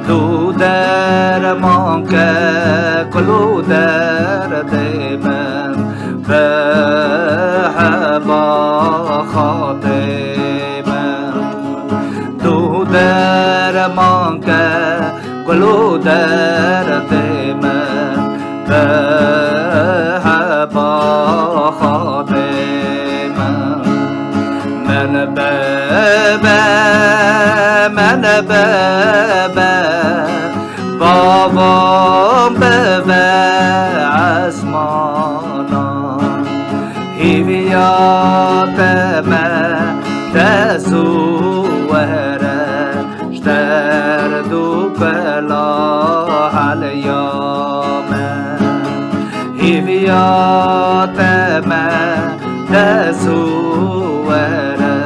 Tu derman ke kul û derdê min, bi heba xatê min. Tu derman ke kul û derdê min, bi heba xatê min. Min bebe, min bebe, bavan bive ezmana. Hîviya te me de zû were, ji derd û bela heliya me. Hîviya te me de zû were,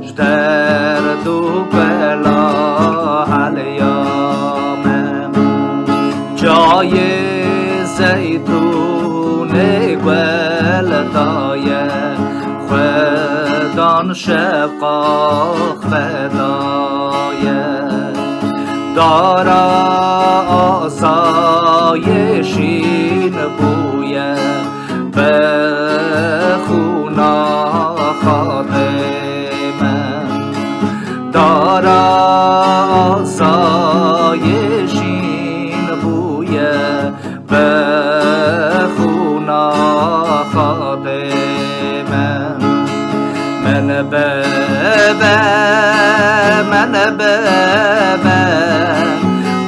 ji derd û bela heliya me. Cayê zeytûnê guel daye, xwedan şefqa xwe daye. Dara asayê şîn bûye, bi xûna xatê min. Dara asayê şîn bûye, bi xûna xatê min. Min bebe, min bebe,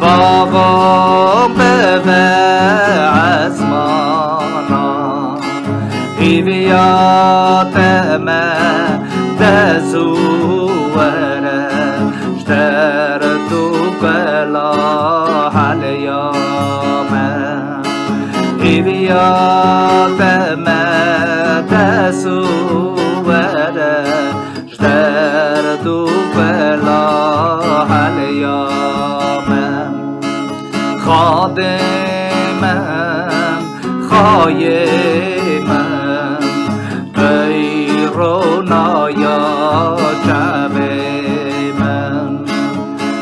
bavan bive ezmana. Hîviya te me de zû were, ji derd û bela heliya me. Hîviya te me de zû were, ji derd û bela heliya me. Xadê min, xayê min, ey ronaya çavê min.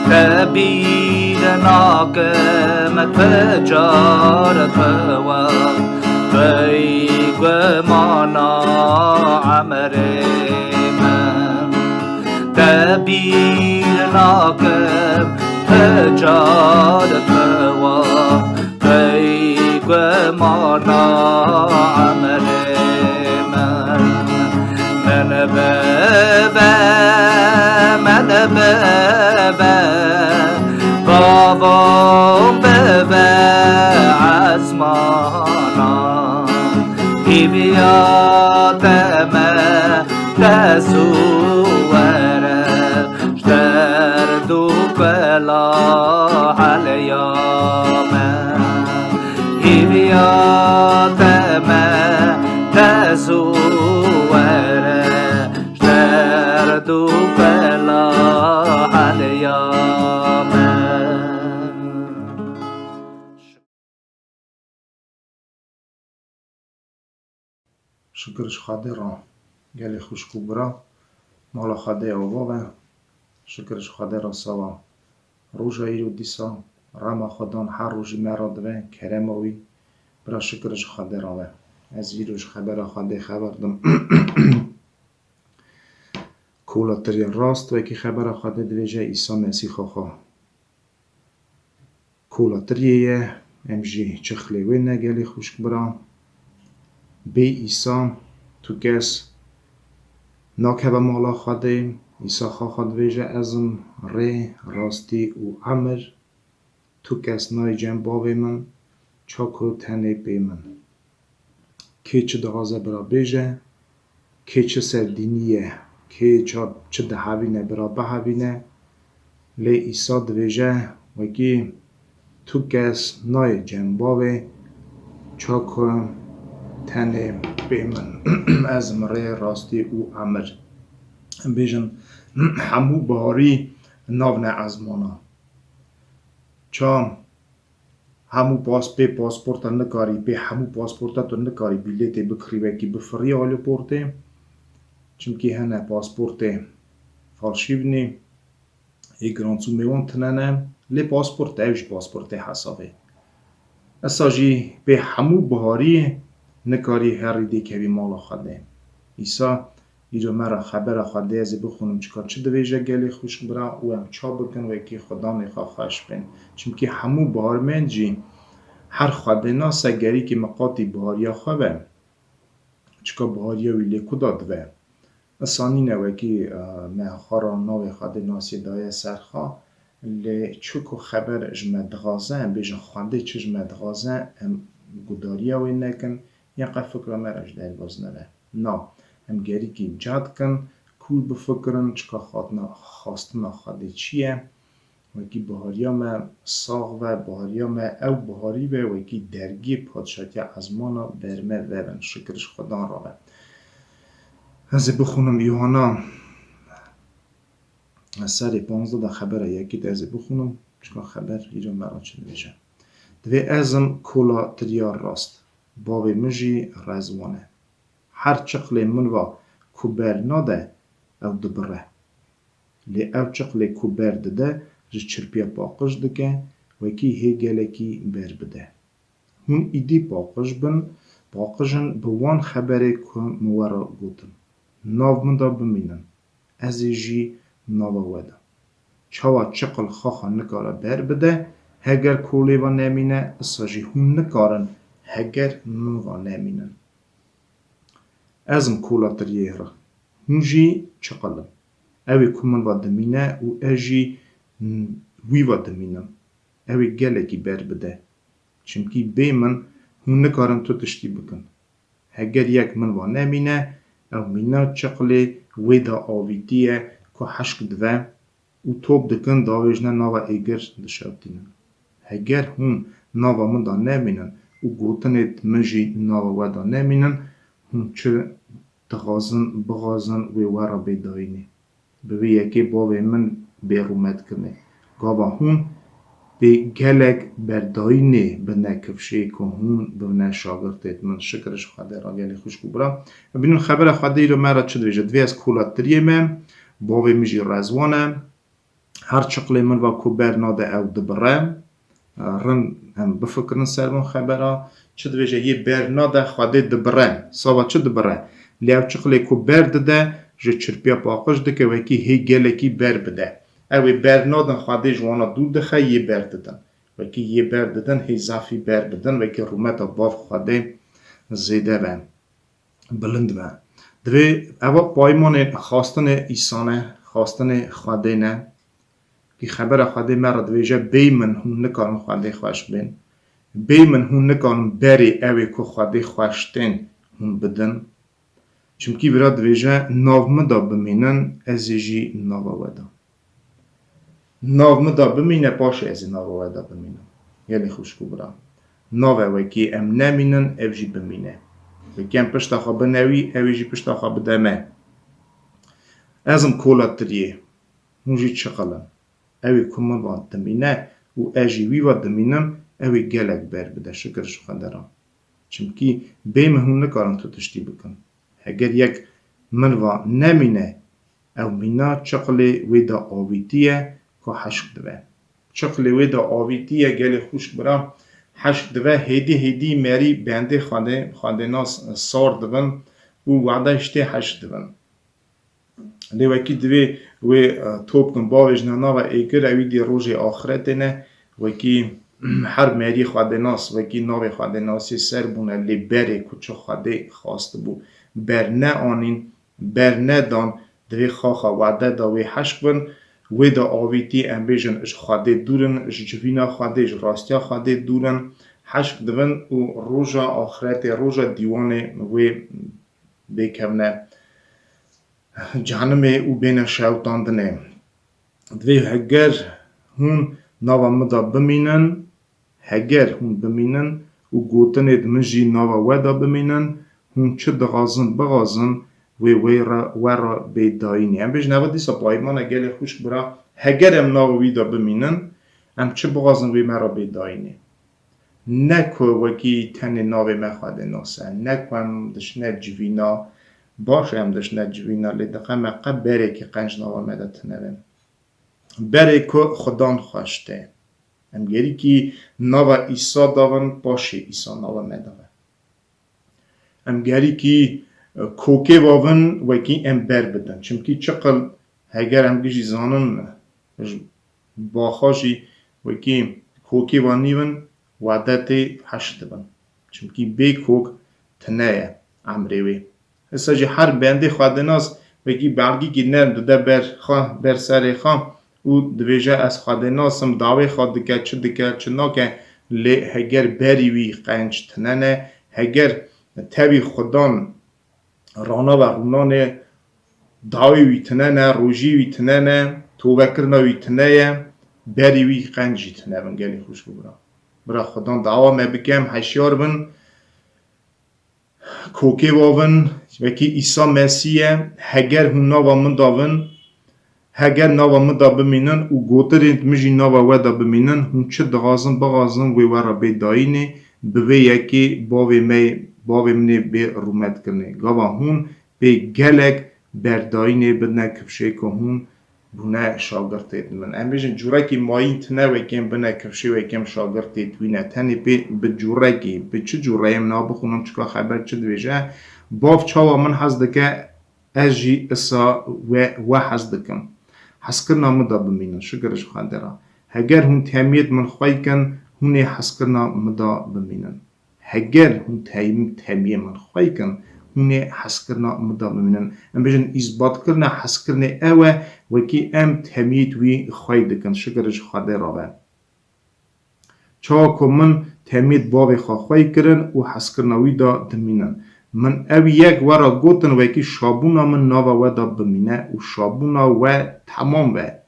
Te bîr nakim, tu car tu we, ey gumana emrê min. Te bîr nakim, tu car tu we, ey gumana emrê min. Min bebe, min bebe, bavan bive ezmana. Hîviya te me de zû were, ji derd û bela heliya me. Hîviya te me de zû were, ji derd û bela heliya me. Şikir ji Xwedê re, gelê xwişk û bira, mala Xwedê ava be. Şikir ji Xwedê re, sava roja îro dîsa, rema Xwedan her rojî me re dibe, kerema wî. Bira, şikir ji Xwedê re be. Ez îro ji xebera Xwedê xeber dim. Kola tirya rast, wekî xebera Xwedê dibêje, Îsa Mesîxa xwe. Kola tiriyê ye, em jî çixlê wê ne, gelê xwişk bira. Bê Îsa tu kes nakeve mala Xwedê. Îsa xwe xwe dibêje, ez im rê, rastî û emir. Tu kes nayê cem bavê min, ça ku tenê pê min. Kê çi dixwaze bira bêje, kê çi ser dînî ye, kê ça çi dihevîne bira bihevîne, lê Îsa dibêje, wekî tu kes nayê cem bavê, ça ku Tenê pê min, ez mirê rastî û emir. Em bêjin, hemû biharî navne ezmana. Ça hemû pas-, pê pasporta nikarî, pê hemû pasporta tu nikarî bîletê bikirî wekî bifirî alîportê. Çimkî hene pasportê falşîvnî, ê girançûmê wan tune ne, lê pasport ew jî pasportê hesabê. Esa jî pê hemû biharî nikarî herî dêkevî mala Xwedê. Îsa îro me re xebera Xwedê ez ê bixwînim, çika çi divêje gelê xwişk bira û em ça bikin wekî Xudanê xwe xweş bên. Çimkî hemû biharmend jî her Xwedê nase gerîkî miqatî bihariya xwe be. Çika bihariya wî lê ku da dibe? Esa nîne wekî, e, me xwe ra navê Xwedê nasê daye ser xwe, lê çi ku xeber ji me dixwaze, em bêjin Xwedê çi ji me dixwaze, em gudariya wê nekin, ya qe fikra me re ji derbaz nebe. Na, em gerîkî cad kin, kûr bifikirin, çika xatina, xastina Xwedê çi ye? Wekî bihariya me sax ve, bihariya me ew biharî be, wekî dergê padşatiya ezmana ber me vebin. Şikir ji Xudan re be. Ez ê bixwînim Yuhanna serê panzdeh de xebera yekê de ez ê bixwînim, çika xeber îro me re çi dibêje. Divê ez im kola tiriya rast, bavê min jî rezwan e. Her çiqlê min va ku ber nade, ew dibire. Lê ew çiqlê ku ber dide, ji çirpiya paqij dike, wekî hê gelekî ber bide. Hûn îdî paqij bin, paqij in bi wan xeberê ku min we re gotin. Nav min de bimînin, ez ê jî nava we de. Çawa çiql xaxa nikare ber bide, heger kolê ve nemîne, isa jî hûn nikarin heger min ve nemînin. Ez im kola tiriyê re, hûn jî çiqil in. Ew ê ku min ve dimîne û ez jî wî ve dimînim, ew ê gelekî ber bide. Çimkî bê min hûn nikarin tu tiştî bikin. Heger yek min ve nemîne, ew mîna çiqlê wê de avîtî ye ku hişk dive û top dikin, davêjine nava êgir dişewtînin. Heger hûn nava min de nemînin û gotinêt min jî nava we de nemînin, hûn çi dixwazin bixwazin wê we re bê dayînê. Bi vê yekê bavê min bê rûmet kirinê. Gava hûn bê gelek berdayînê bine kifşê ku hûn bibine şagirtêt min. Şikir ji Xwedê re gelê xwişk û bira. Bînin xebera Xwedê îro me re çi dibêje? Divê ez kola tiriyê me, bavê min jî rezwan e. Her çiqlê min va ku ber nade ew dibire. Rind em bifikirin ser van xebera. Çi dibêje? Yê ber nade Xwedê dibire. Sava çi dibire? Lê ew çiqlê ku ber dide, ji çirpiya paqij dike, wekî hê gelekî ber bide. Ew ê ber nadin, Xwedê ji wana dûr dixe, yê ber didin. Wekî yê ber didin, hê zafî ber bidin, wekî rûmeta bav Xwedê zêde be, bilind be. Divê eva paymanê xastinê îsane, xastinê Xwedê ne. Kî xebera Xwedê me re divêje, bêy min hûn nikarin Xwedê xweş bên. Bêy min hûn nikarin berê ew ê ku Xwedê xweş tên hûn bidin. Çimkî vira divêje, nav min de bimînin, ez ê jî nava we de. Nav min de bimîne, paşê ez ê nava we de bimînim. Gelê xwişk û bira. Nave wekî em nemînin, ew jî bimîne. Wekî em pişta xwe bine wî, ew ê jî pişta xwe bide me. Ez im kola tiriyê. Hûn jî çiqil in. Ew ê ku min va dimîne û ez jî wî va dimînim, ew ê gelek ber bide. Şikir ji Xwedê re. Çimkî bê min hûn nikarin tu tiştî bikin. Heger yek min va nemîne, ew mîna çiqlê wê de avîtî ye ku hişk dibe. Çiqlê wê de avîtî ye, gelê xwişk bira, hişk dibe, hêdî hêdî merî bendê Xwedê, Xwedênas sar dibin û wada ji tê hişk dibin. Lê wekî divê wê, e, top kin, bavêjine nava êgir, ewî dî rojê axretê ne, wekî her merî Xwedênas, wekî navê Xwedênasê ser bûne, lê berê ku çi Xwedê xwastibû, ber neanîn, ber nedan, divê xaxa wade da wê hişk bin, wê de avîtî, em bêjin, ji Xwedê dûr in, ji civîna Xwedê, ji rastiya Xwedê dûr in, hişk dibin û roja axretê, roja dîwanê wê bêkevne cehenimê û bêne şewitandinê. Divê heger hûn nava min de bimînin, heger hûn bimînin û gotinêd min jî nava we de bimînin, hûn çi dixwazin bixwazin, wê wê re we re bê dayînê. Em bêjin, eva dîsa paymana gelê xwişk bira, heger em nava wî de bimînin, em çi bixwazin wê me re bê dayînê. Ne ku wekî tenê navê me Xwedê nas e, ne ku em dişine civîna, baş e em dişine civîna, lê diqe me qe berekî qenc nava me de tine be. Berê ku Xudan xweşt e. Em gerîkî nava Îsa davin, paşê Îsa nava me dave. Em gerîkî, e, kokê vavin wekî em ber bidin. Çimkî çiqil heger em gijî zanin, ji baxa jî wekî kokê va nîvin, wadetê heşt dibin. Çimkî bê kok tine ye emrê wê. Esa jî her bendê Xwedênas wekî belgîkî nerm dide ber xwe, ber serê xwe û dibêje, ez Xwedênas im, dawê xwe dike, çi dike, çi nake, lê heger berî wî qenc tine ne, heger tevî Xudan rana ve rûnanê, dawê wî tine ne, rojî wî tine ne, tovekirina wî tine ye, berî wî qenc jî tine bin gelê xwişk û bira. Bira Xudan dawa me bike, em heşyar bin, kokê vavin, wekî Îsa Mesîh ye, heger hûn nava min davin, heger nava min da bimînin û gotirên min jî nava we da bimînin, hûn çi dixwazin bixwazin wê we re bê dayînê, bi vê yekê bavê me, bavê min ê bê rûmetkirinê. Gava hûn bê gelek berdayînê bidine kifşê ku hûn bûne şagirtêd min. Em bêjin cûrekî mayîn tine wekêm bine kifşê wekêm şagirtêd wî ne. Tenê pê bi cûrekî, bi çi cûreyê min a bixwînim çika xeber çi dibêje. Bav çawa min hez dike, ez jî isa we, we hez dikim. Hezkirina min da bimînin, şikir ji Xwedê re. Heger hûn temiyêd min xwey kin, hûn ê hezkirina min da bimînin. Heger hûn teyim temiyê min xwey kin, hûn ê hezkirina min da bimînin. Em bêjin, îsbatkirina hezkirinê ew e, wekî em temiyêd wî xwey dikin. Şikir ji Xwedê re be. Çawa ku min temiyêd bavê xwe xwey kirin û hezkirina wî da dimînin. Min ew yek we re gotin, wekî şabûna min nava we da bimîne û şabûna we temam be.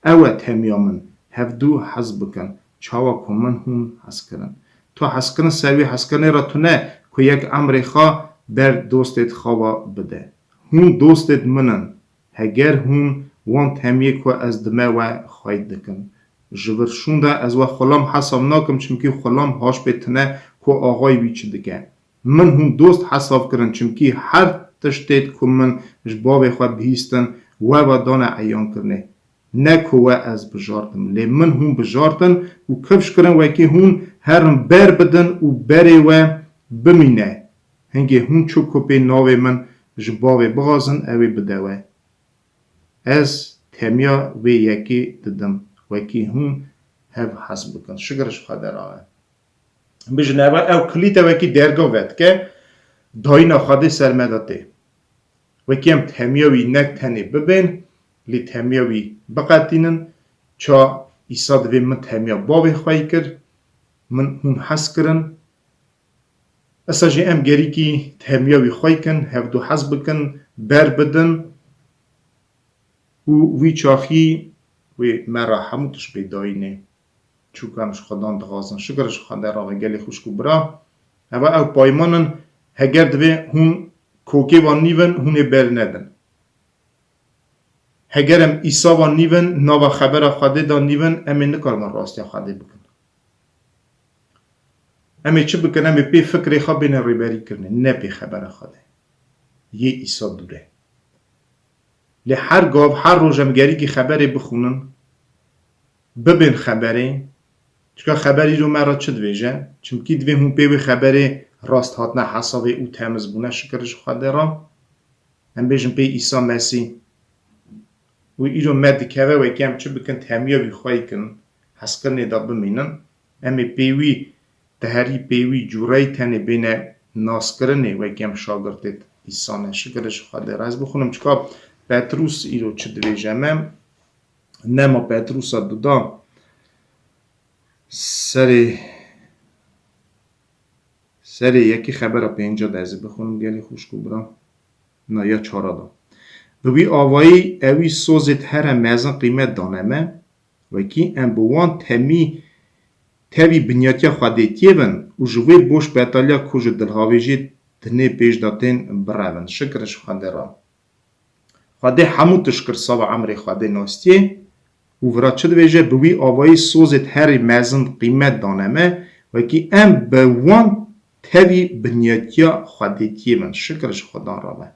Ew e temiya min, hevdû hez bikin, çawa ku min hûn hez kirin. Tu hezkirin ser wî hezkirinê re tune ku yek emrê xwe ber dostêd xwe ve bide. Hûn dostêd min in, heger hûn wan temiyê ku ez dime we xwey dikin. Ji vir şûnde ez we xulam hesav nakim, çimkî xulam haş pê tine ku axayî wî çi dike. Min hûn dost hesav kirin, çimkî her tiştêd ku min ji bavê xwe bihîstin, we ve dane eyankirinê. Ne ku we ez bijartim, lê min hûn bijartin û kifş kirin, wekî hûn herin ber bidin û berê we bimîne. Hingê hûn çi ku pê navê min ji bavê bixwazin, ew ê bide we. Ez temiya vê yekê didim, wekî hûn hev hez bikin. Şikir ji Xwedê re be. Bijin, eva ew kilîte wekî derga vedike, dayîna Xwedê ser me de tê. Wekî em temiya wî nek tenê bibên, lê temiya wî biqetînin. Ça Îsa divê min temiya bavê xwey kir, min hûn hez kirin. Esa jî em gerîkî temiya wî xwey kin, hevdu hez bikin, ber bidin û wî çaxî wê me re hemû tişt bê dayînê. Çûka em ji Xudan dixwazin. Şikir ji Xwedê re be gelê xwişk û bira. Eva ew payman in, heger divê hûn kokê van nîvin, hûn ê ber nedin. Heger em Îsa van nîvin, nava xebera Xwedê da nîvin, em ê nikarin rastiya Xwedê bikin. Em ê çi bikin? Em ê pê fikrê xwe bêne rêberî kirinê, ne pê xebera Xwedê. Yê Îsa dûr e. Lê her gav, her roj em gerîkî xeberê bixwînin, bibên xeberê. Çika xeber îro me re çi dibêje? Çimkî divê hûn pê wê xeberê rast hatine hesabê û temiz bûne, şikir ji Xwedê re. Em bêjin pê Îsa Mesîh. Û îro me dikeve wekî em çi bikin, temiya wî xwey kin, hezkirinê de bimînin. Em ê pê wî, di herî pê wî cûreyî tenê bêne naskirinê, wekî em şagirtê Îsa ne. Şikir ji Xwedê re. Ez bixwînim çika Petrûs îro çi dibêje me. Nema Petrûsa duda serê, serê yekî xebera pênca de ez ê bixwînim gelê xwişk û bira. Na ya çara da. Bi wî avayî ewî sozêd here mezin qîmet dane me, wekî em bi wan temî tevî binyatiya Xwedê tiyêbin û ji wê boş betaliya ku ji dilhavêjiyê dinê pêş de tên birevin. Şikir ji Xwedê re. Xwedê hemû tişt kir sava emrê Xwedê nastiyê û vira çi dibêje, bi wî avayî sozêd herî mezin qîmet dane me, wekî em bi wan tevî binyatiya Xwedêtiyê bin. Şikir ji Xudan re be.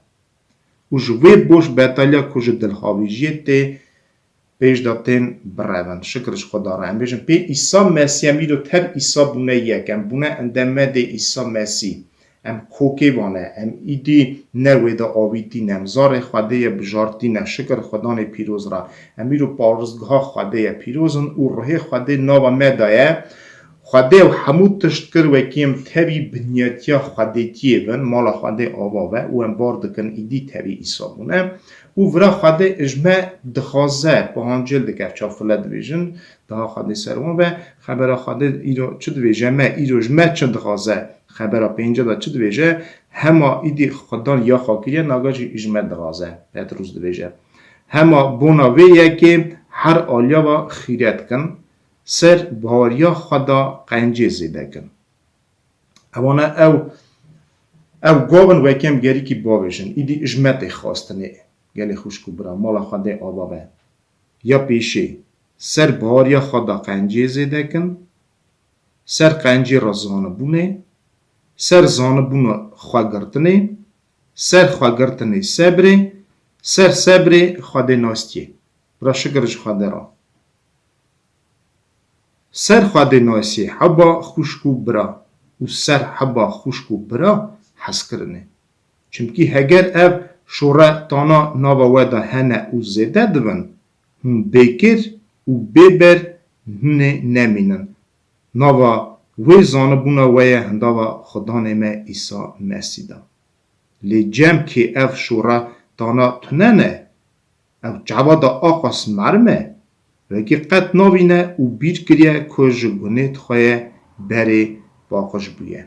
Û ji wê boş betaliya ku ji dilhavêjiyê tê pêş de tên birevin. Şikir ji Xudan re. Em bêjin, pê Îsa Mesîh em îro tev Îsa bûne yek. Em bûne endemedê Îsa Mesîh. Em kokê vane. Em îdî ne wê de avîtî ne. Em zarê Xwedê ye bijartî ne. Şikir Xudanê pîroz re. Em îro paristgeha Xwedê ye pîroz in û ruhê Xwedê nava me de ye. Xwedê ew hemû tişt kir wekî em tevî binyatiya Xwedêtiyê bin, mala Xwedê ava be û em bar dikin îdî tevî Îsa bûne. Û vira Xwedê ji me dixwaze, pihancil dike, ev çav file dibêjin, daha Xwedê ser wan be, xebera Xwedê îro çi dibêje me, îro ji me çi dixwaze, xebera pênce de çi dibêje, hema îdî Xudan ya xwe kiriye, naga jî ji me dixwaze, Petrûs dibêje. Hema bona vê yekê her aliya ve xîret kin, ser baweriya xwe de qencê zêde kin. Ewana ew, ew gav in wekî em gerîkî bavêjin, îdî ji me tê xwestinê, gelê xwişk û bira, mala Xwedê ava be. Ya pêşê, ser baweriya xwe de qencê zêde kin, ser qencê re zanibûnê, ser zanibûna xwegirtinê, ser xwegirtinê sebrê, ser sebrê Xwedê nastiyê. Bira şikir ji Xwedê re. Ser Xwedê nasê heba xwişk û bira û ser heba xwişk û bira hezkirinê. Çimkî heger ev şoretana nava we de hene û zêde dibin, hûn bêkêr û bêber hûnê nemînin. Nava wê zanibûna we ye hindava Xudanê me Îsa Mesîh de. Lê cem kê ev şoretana tune ne, ew çava da aqas merm e, wekî qet navîne û bîr kiriye ku ji gunêd xwe ye berê paqij bûye.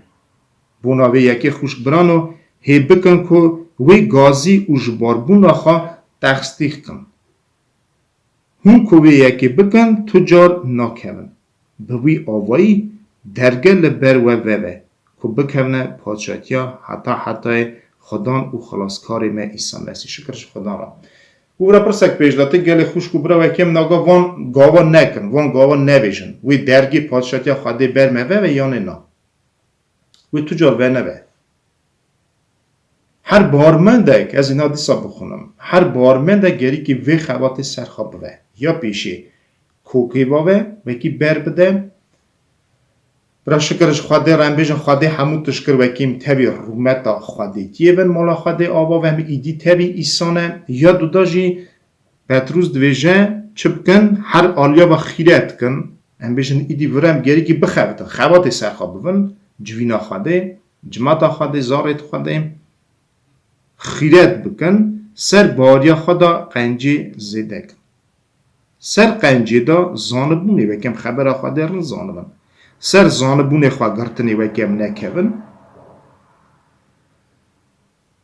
Bona vê yekê xwişk birano hê bikin ku wê gazî û ji barbûna xwe texsîq kin. Hûn ku vê yekê bikin, tu car nakevin. Bi wî avayî derge li ber we veve, ku bikevne padşatiya heta hetayê Xudan û Xilaskarê me Îsa Mesîh. Şikir ji Xudan re. Û vira pirsek pêş de tê, gelê xwişk û bira, wekî em naga van gava nekin, van gava nevêjin. Wê dergê padşatiya Xwedê ber me veve yanê na? Wê tu car veneve. Her bawermendek, ez ê niha dîsa bixwînim, her bawermendek gerîkî vê xebatê ser xwe bive. Ya pêşê kokê vave, wekî ber bide. Bira şikir ji Xwedê re, em bêjin Xwedê hemû tişt kir, wekî em tevî rûmeta Xwedêtiyê bin, mala Xwedê ava ve, em îdî tevî Îsa ne. Ya duda jî Petrûs dibêje, çi bikin, her aliya ve xîret kin. Em bêjin, îdî vir em gerîkî bixebitin, xebatê ser xwe bibin, civîna Xwedê, cimata Xwedê, zarê Xwedê, xîret bikin, ser baweriya xwe de qencê zêde kin. Ser qencê de zanibûnê, weke em xebera Xwedê rind zanibin. Ser zanibûnê xwegirtinê, weke em nekevin.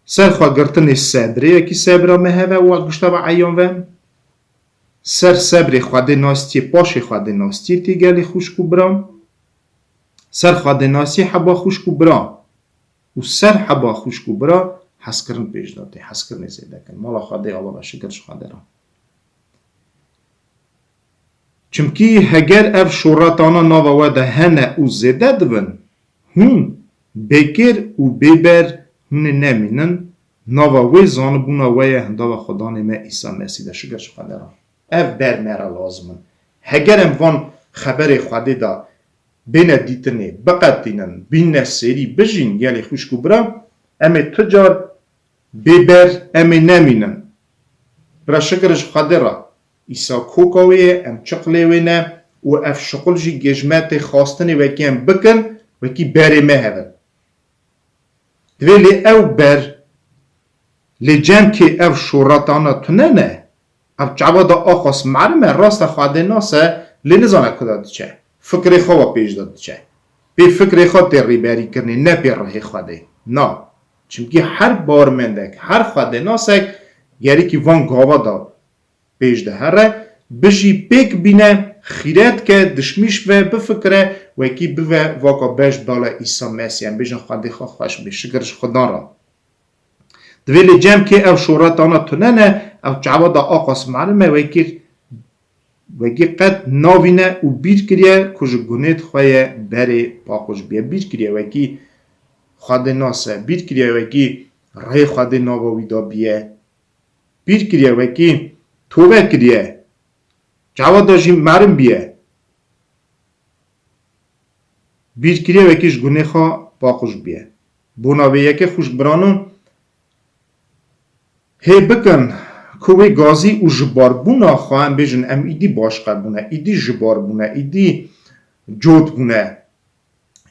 Ser xwegirtinê sebrê, wekî sebra me heve û gişta ve eyan ve. Ser sebrê Xwedê nastiyê, paşê Xwedê nastiyê tê gelê xwişk û bira. Ser Xwedê nasiyê heba xwişk û bira. Û ser heba xwişk û bira hezkirin pêş de tê. Hezkirinê zêde kin. Mala Xwedê ava be, şikir ji Xwedê re. Çimkî heger ev şoretana nava we de hene û zêde dibin, hûn bêkêr û bêber hûnê nemînin, nava wê zanibûna we ye hindava Xudanê me Îsa Mesîh de. Şikir ji Xwedê re. Ev ber me re lazim in. Heger em van xeberê Xwedê de bêne dîtinê, biqetînin, bînne serî, bijîn, gelê xwişk û bira, em ê tu car bêber, em ê nemînin. Bira şikir ji Xwedê re, Îsa koka wê ye, em çiqlê wê ne û ev şiqul jî gêj me tê xwestinê wekî em bikin, wekî berê me hevin. Divê lê ew ber, lê cem kê ev şoretana tune ne, ev çava da aqas merm e, rast e Xwedê nas e, lê nizane ku de diçe. Fikrê xwe ve pêş de diçe. Pê fikrê xwe tê rîberî kirinê, ne pê rihê Xwedê. Na. Çimkî her bawermendek, her Xwedê nasek gerîkî van gava da pêş de here, bijî pêk bîne Xîret ke, dişmîş ve, bifikire, wekî bive vaka beş bala Îsa Mesîh. Em bêjin Xwedê xwe xweş bê. Şikir ji Xudan re. Divê lê cem kê ev şoretana tune ne, ev çawa da aqas malum e, wekî, wekî qet navîne û bîr kiriye ku ji gunêt xwe ye berê paqij bûye. Bîr kiriye wekî Xwedê nase. Bîr kiriye wekî rê Xwedê nava wî da bûye. Bîr kiriye wekî tobe kiriye. Çawa da jî merin bûye. Bîr kiriye wekî ji gunê xwe paqij bûye. Bona vê yekê xwişk birano hê bikin ku wê gazî û ji barbûna xwe, em bêjin, em îdî başqe bûne, îdî ji bar bûne, îdî cot bûne,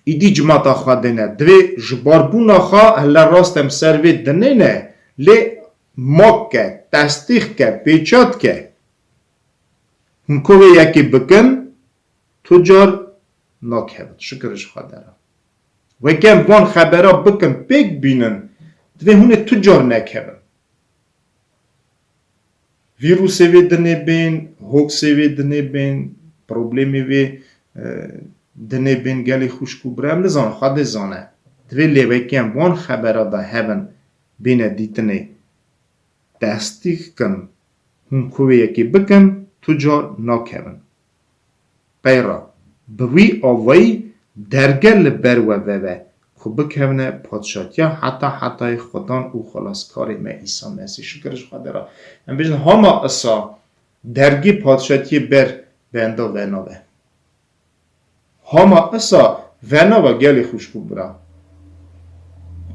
îdî cimata xwe dêne. Divê ji barbûna xwe hele rast em ser vê dinêne, lê mak ke, tesdîq ke, pêçat ke. Hûn ku vê yekê bikin, tu car nakevin. Şikir ji Xwedê re. Weke em van xebera bikin, pêk bînin, divê hûn ê tu car nekevin. Vîrusê vê dinê bên, hoksê vê dinê bên, problemê vê, e, dinê bên gelê xwişk û bira, em nizanin, Xwedê zane. Divê lê wekî em van xebera de hebin, bêne dîtinê, tesdîq kin, hûn ku vê yekê bikin, tu car nakevin. Peyra, bi wî avayî derge li ber we veve, ku bikevine padşatiya heta hetayê Xudan û Xelaskarê me Îsa Mesîh. Şikir ji Xwedê re. Em bêjin, hama isa dergê padşatiyê ber benda venave. Hama isa venava gelê xwişk û bira.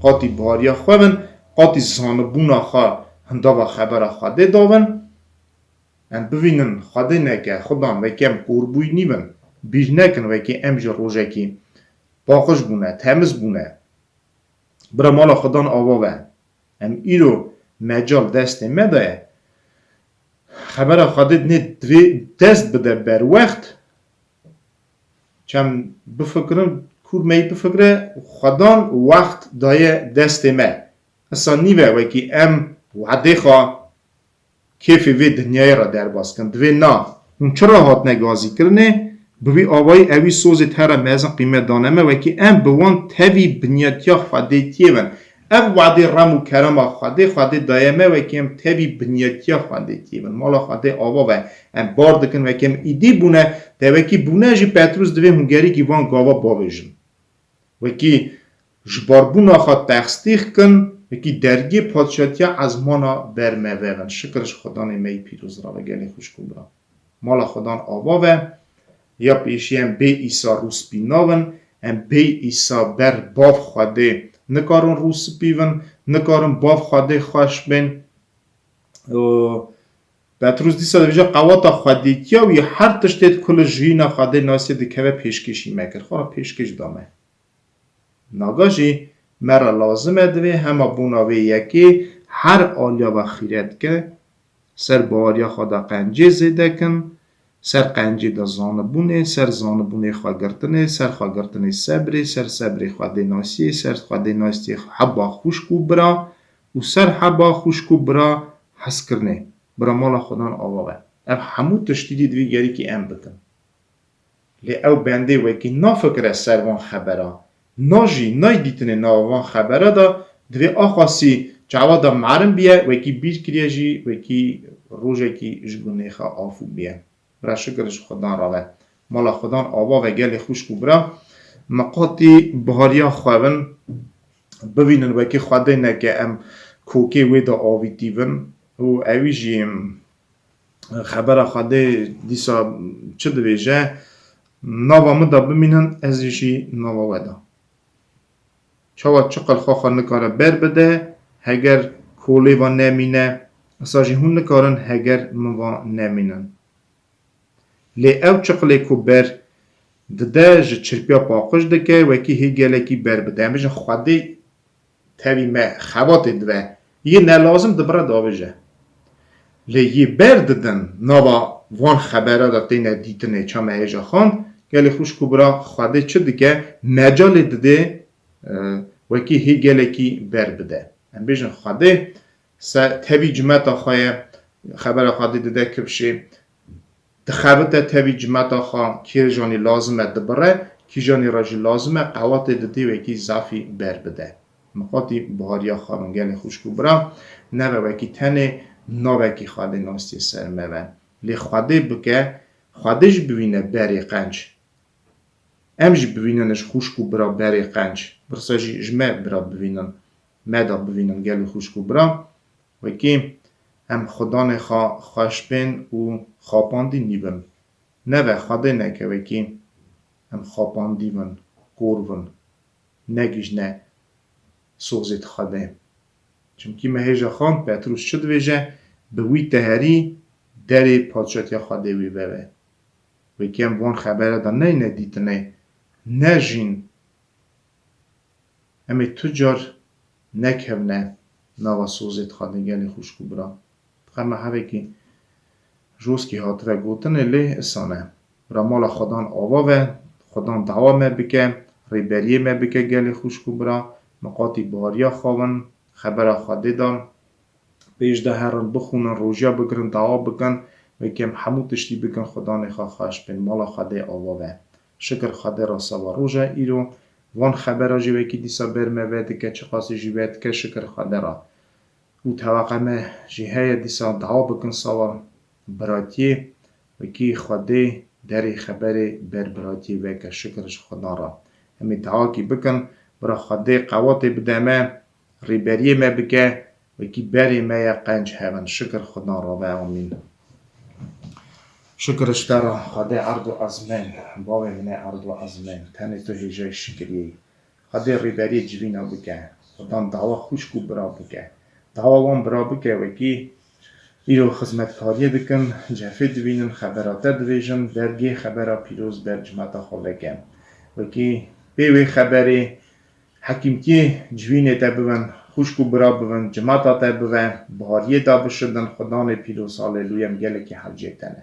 Qatî bariya xwe bin, qatî zanibûna xwe hindava xebera Xwedê davin. Em bivînin, Xwedê neke, Xudan wekî em korbûyî nîbin. Bîr nekin wekî em ji rojekî paqij bûne, temiz bûne. Bira mala Xudan ava ve. Em îro mecal destê me de ye. Xebera Xwedê nê divê dest bide ber wext. Çem bifikirin, kûr me yî bifikire, Xwedan wext daye destê me. Isa nîve wekî em wedê xwe kêfê vê dinyayê re derbas kin. Divê na. Hûn çira hatine gazîkirinê? Bi vî avayî ewî sozê te re mezin qîmet dane me, wekî em bi wan tevî binyatiya Xwedêtiyê bin. Ev wadê rem û kerema Xwedê, Xwedê daye me, wekî em tevî binyatiya Xwedêtiyê bin. Mala Xwedê ava ve. Em bar dikin, wekî em îdî bûne, te wekî bûne jî Petrûs divê hûn gerîkî van gava bavêjin. Wekî ji barbûna xwe tesdîq kin, wekî dergê padşatiya ezmana ber me vevin. Şikir ji Xudanê me yî pîroz re ve gelê xwişk û bira. Mala Xudan ava ve, ya pêşî em bê Îsa rûspî navin, em bê Îsa ber bav Xwedê nikarin rûspî vin, nikarin bav Xwedê xweş bên. Û Petrûs dîsa dibêje, qewata xwedêtiya wî her tiştê di ku li jiyîna Xwedê nasê dikeve pêşkêşî me kir. Xwe re pêşkêş da me. Naga jî me re lazim e divê hema bona vê yekê her aliya ve xîret ke, ser baweriya xwe de qencê zêde kin, ser qencê de zanibûnê, ser zanibûnê xwegirtinê, ser xwegirtinê sebrê, ser sebrê Xwedê nasiyê, ser Xwedê nasiyê heba xwişk û bira û ser heba xwişk û bira hezkirinê. Bira mala Xudan ava be. Ev hemû tiştî dî divê gerîkî em bikin. Lê ew bendê wekî nafikire ser van xebera, na jî nayê dîtinê nava van xebera de, divê axasî çawa de merin biye, wekî bîr kiriye jî, wekî rojekî ji gunê xwe afû biye. Bira şikir ji Xudan re be. Mala Xudan ava ve gelê xwişk û bira. Miqatî bihariya xwe bin, bivînin wekî Xwedê neke em kokê wê de avîtî bin. Û ewî jî xebera Xwedê dîsa çi dibêje? Nava min de bimînin, ez ê jî nava we de. Çawa çiqil xwe xwe nikare ber bide, heger kolê ve nemîne, isa jî hûn nikarin heger min ve nemînin. Lê ew çiqilê ku ber dide, ji çirpiya paqij dike, wekî hê gelekî ber bide. Em bêjin Xwedê tevî me xebatê dive. Yê nelazim dibire davêje. Lê yê ber didin, nava van xebera de têne dîtinê, ça me hêja xwend, gelê xwişk û bira, Xwedê çi dike? Mecalê didê, e, wekî hê gelekî ber bide. Em bêjin Xwedê se tevî cimeta xwe ye, xebera Xwedê dide kifşê. dixebite tevî cimeta xwe, kîjanî lazim e dibire, kîjanî re jî lazim e qewatê didê wekî zafî ber bide. Miqatî bihariya xwe bin gelê xwişk û bira, neve wekî tenê navekî Xwedê nastiyê ser me ve. Lê Xwedê bike, Xwedê jî bivîne berê qenc. Em jî bivînin ji xwişk û bira berê qenc. Birsa jî ji me bira bivînin. Me da bivînin gelê xwişk û bira. Wekî em xudanê xwe xweş bên û xapandî nîbin. Neve Xwedê neke wekî em xapandî bin, kor bin, negihîjne sozê di Xwedê. Çimkî me hêja xwend, Petrûs çi dibêje? Bi wî teherî derê padşatiya Xwedê wî veve. Wekî em van xebere de neyne dîtinê, nejîn, em ê tu car nekevne nava sozê di Xwedê gelê xwişk û bira. Dixeme hevekî joskî hatibe gotinê lê isane. Bira mala Xwedan ava ve, Xwedan dawa me bike, rêberiyê me bike gelê xwişk û bira, miqatî bihariya xwe bin, xebera Xwedê dan, pêş de herin, bixwînin, rojiya bigirin, dawa bikin, wekî em hemû tiştî bikin, Xudanê xwe xweş bên, mala Xwedê ava ve. Şikir Xwedê re sava roja îro, van xebera jî wekî dîsa ber me vedike, çiqasî jî vedike, şikir Xwedê re. Û tewaqa me jî heye dîsa dawa bikin sava biratiyê, wekî Xwedê derê xeberê ber biratiyê veke, şikir ji Xudan re. Em ê dawakî bikin, bira Xwedê qewatê bide me, rêberiyê me bike, wekî berê me ye qenc hebin. Şikir Xudan re be, amîn. Şikir ji te re, Xwedê erd û ezmên, bavê min ê erd û ezmên, tenê tu hêjayî şikiriyê yî. Xwedê rêberiyê civîna bike, Xudan dawa xwişk û bira bike. Dawa wan bira bike, wekî îro xizmetkariyê dikin, cefê dibînin, xebera te dibêjin, dergê xebera pîroz ber cimata xwe veke. Wekî pê wê xeberê hekîmtiyê civînê te bibin, xwişk û bira bibin, cimata te bive, bihariyê da bişidin, Xudanê pîroz, haleluya, em gelekî hewcê te ne.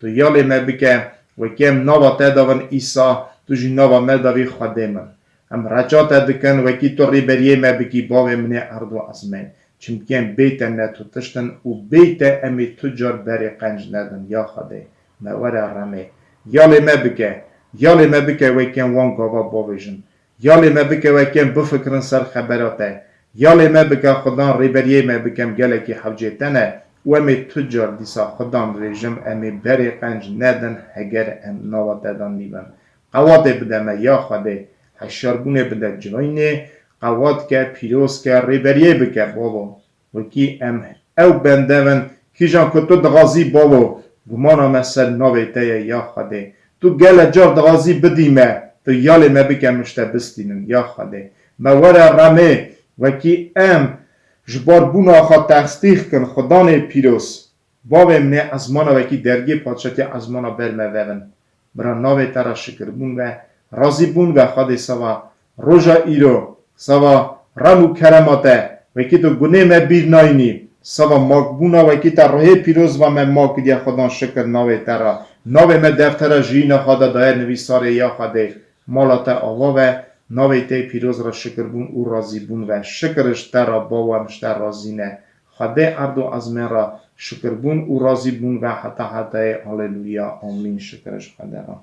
Tu yalê me bike, wekî em nava te davin Îsa, tu jî nava me davî Xwedê min. Em reca te dikin, wekî tu rêberiyê me bikî, bavê min ê erd û ezmên. Çimkî em bê te ne tu tişt in û bê te em ê tu car berê qenc nedin, ya Xwedê. Me were remê. Yalê me bike, yalê me bike, wekî em wan gava bavêjin. Yalê me bike, wekî em bifikirin ser xebera te. Yalê me bike, Xudan rêberiyê me bike, em gelekî hewcê te ne û em ê tu car dîsa Xudan dibêjim, em ê berê qenc nedin, heger em nava te de nîbin. Qewatê bide me, ya Xwedê, heşyarbûnê bide civînê, qewat ke, pîroz ke, rêberiyê bike, bavo. Wekî em ew bende bin, kîjan ku tu dixwazî, bavo, gumana me ser navê te ye, ya Xwedê. Tu gele car dixwazî bidî me, tu yalê me bike, em ji te bistînin, ya Xwedê. Me were remê, wekî em ji bar bûna xwe tesdîq kin, Xudanê pîroz. Bavê min ê ezmana, wekî dergê padşatiya ezmana ber me vevin. Bira navê te re şikirbûn ve, razîbûn ve Xwedê sava roja îro, sava rem û kerema te, wekî tu gunê me bîr nayînî, sava makbûna wekî te ruhê pîroz va me mak kiriye, Xudan şikir navê te re. Navê me deftera jiyîna xwe de daye nivîsarê, ya Xwedê. Mala te ava ve, navê te pîroz re şikirbûn û razîbûn ve. Şikir ji te re, bavo, em ji te razî ne. Xwedê erd û ezmên re şikirbûn û razîbûn ve heta hetayê. Aleluya. Amîn. Şikir ji Xwedê re.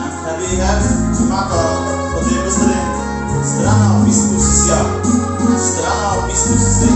Em tevî hev cimata Xwedê bizirên. Strana bîst û sê. Strana bîst û sê.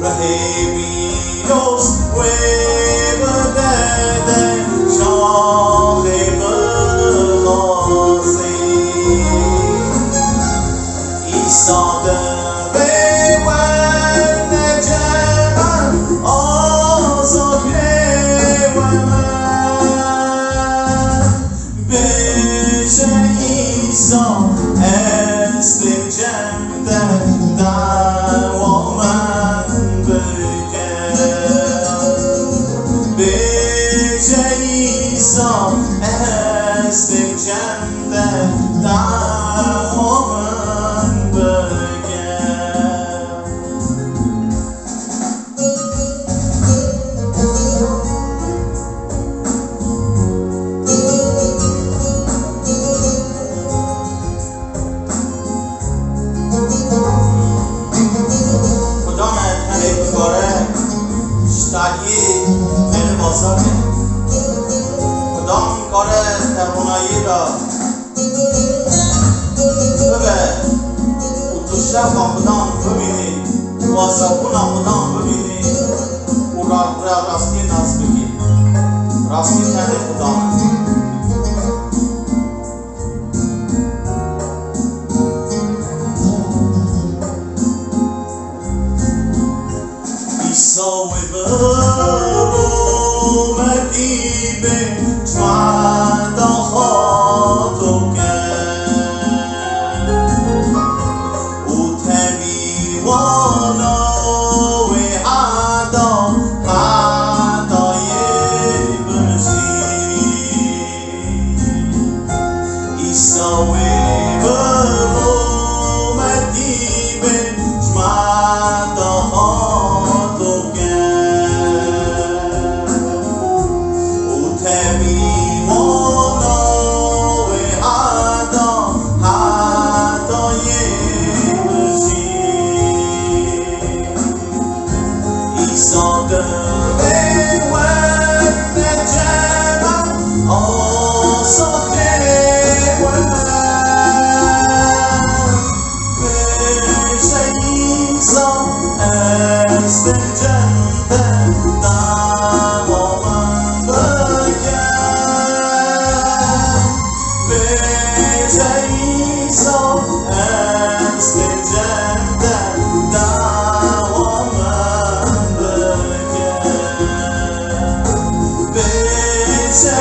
Rehê pîroz wê bide de şaxê bixasî. Îsa divê werde cem e, azadê we me. Bêje Îsa, ez tim cem te, dawa min bike. Bêje Îsa, ez tim cem te, dawa min bike. Xudan e tenê dikare ji taliyê meriva sake. Xudan kare te ronayiyê de bibe û tu şefa Xudan bibînî, wazabûna Xudan bibînî û ra-, ra-, rastiyê nas bikî. Rastî tenê Xudan e. Îsa wê bi rûmetî bê çmeta xwe toke û tevî wana wê heta, heta yê bin jî. Îsa wê bi rûmetî bê çmeta xwe toke û tevî wana wê heta, heta yê bin jî. Îsa divê werde cem e, azadê we me. Bêje Îsa, ez tim cem te, dawa min bike. Bêje Îsa, ez tim cem te, dawa min bike. Bêje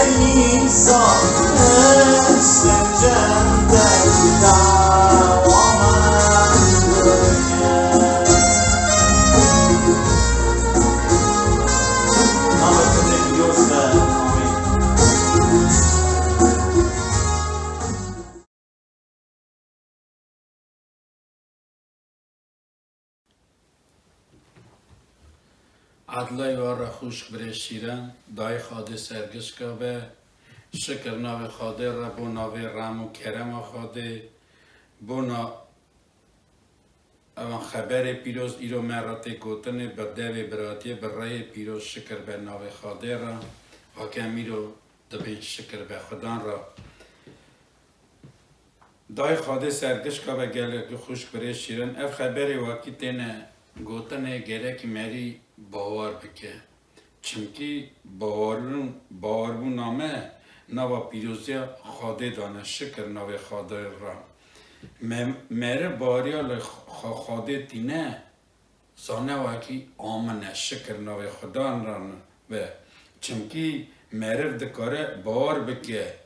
Îsa, ez tim cem te, dawa min bike. Navê Xwedê pîroz be. Amîn. Edlay we re xwişk birê şîrin, dayê Xwedê sergişka be. Şikir navê Xwedê re, bo navê rem û kerema Xwedê, bona evan xeberê pîroz îro me re tê gotinê, bi devê biratiyê, bi reyê pîroz şikir be navê Xwedê re. Weke em îro dibên şikir be Xudan re. Dayê Xwedê sergişka be gelekî xwişk birê şîrin. Ev xeberê wekî têne gotinê gerekî merî bawer bike. Çimkî bawerbûn, bawerbûna me nava pîroziya Xwedê dane, şikir navê Xwedê re. Me-, meriv baweriya li Xwe-, Xwedê tîne, zane wekî amin e, şikir navê Xudan re be. Çimkî meriv dikare bawer bike.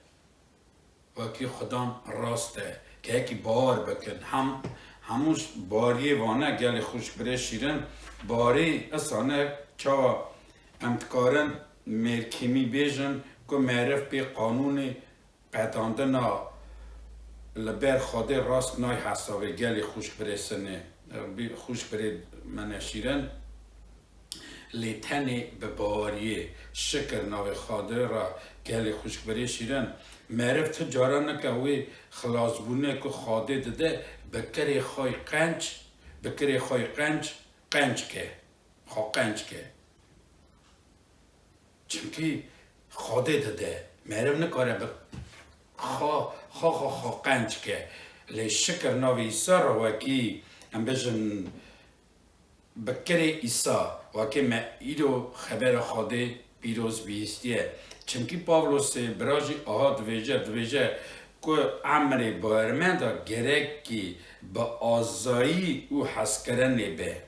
Wekî Xudan rast e. Kekî bawer bikin. Hem, hemû ş-, bariyê vane gelê xwişk birê şîrin. Barî isane çawa em dikarin mêrkêmî bêjin ku meriv pê qanûnê qedandina li ber Xwedê rast nayê hesabê gelê xwişk birê sinê, xwişk birê me neşîrin. Lê tenê bi baweriyê, şikir navê Xwedê re gelê xwişk birê şîrin, meriv tu cara nike wê xilasbûnê ku Xwedê dide, bi kirê xwe qenc, bi kirê xwe qenc, qenc ke. Xwe qenc ke. Çimkî Xwedê dide. Meriv nikare bi xwe, xwe, xwe, xwe qenc ke. Lê şikir navê Îsa re wekî em bêjin bi kirê Îsa, wekî me îro xebera Xwedê pîroz bihîstiye. Çimkî Pawlosê bira jî aha dibêje, dibêje ku emrê bawermenda gerekî bi azayî û hezkirinê be.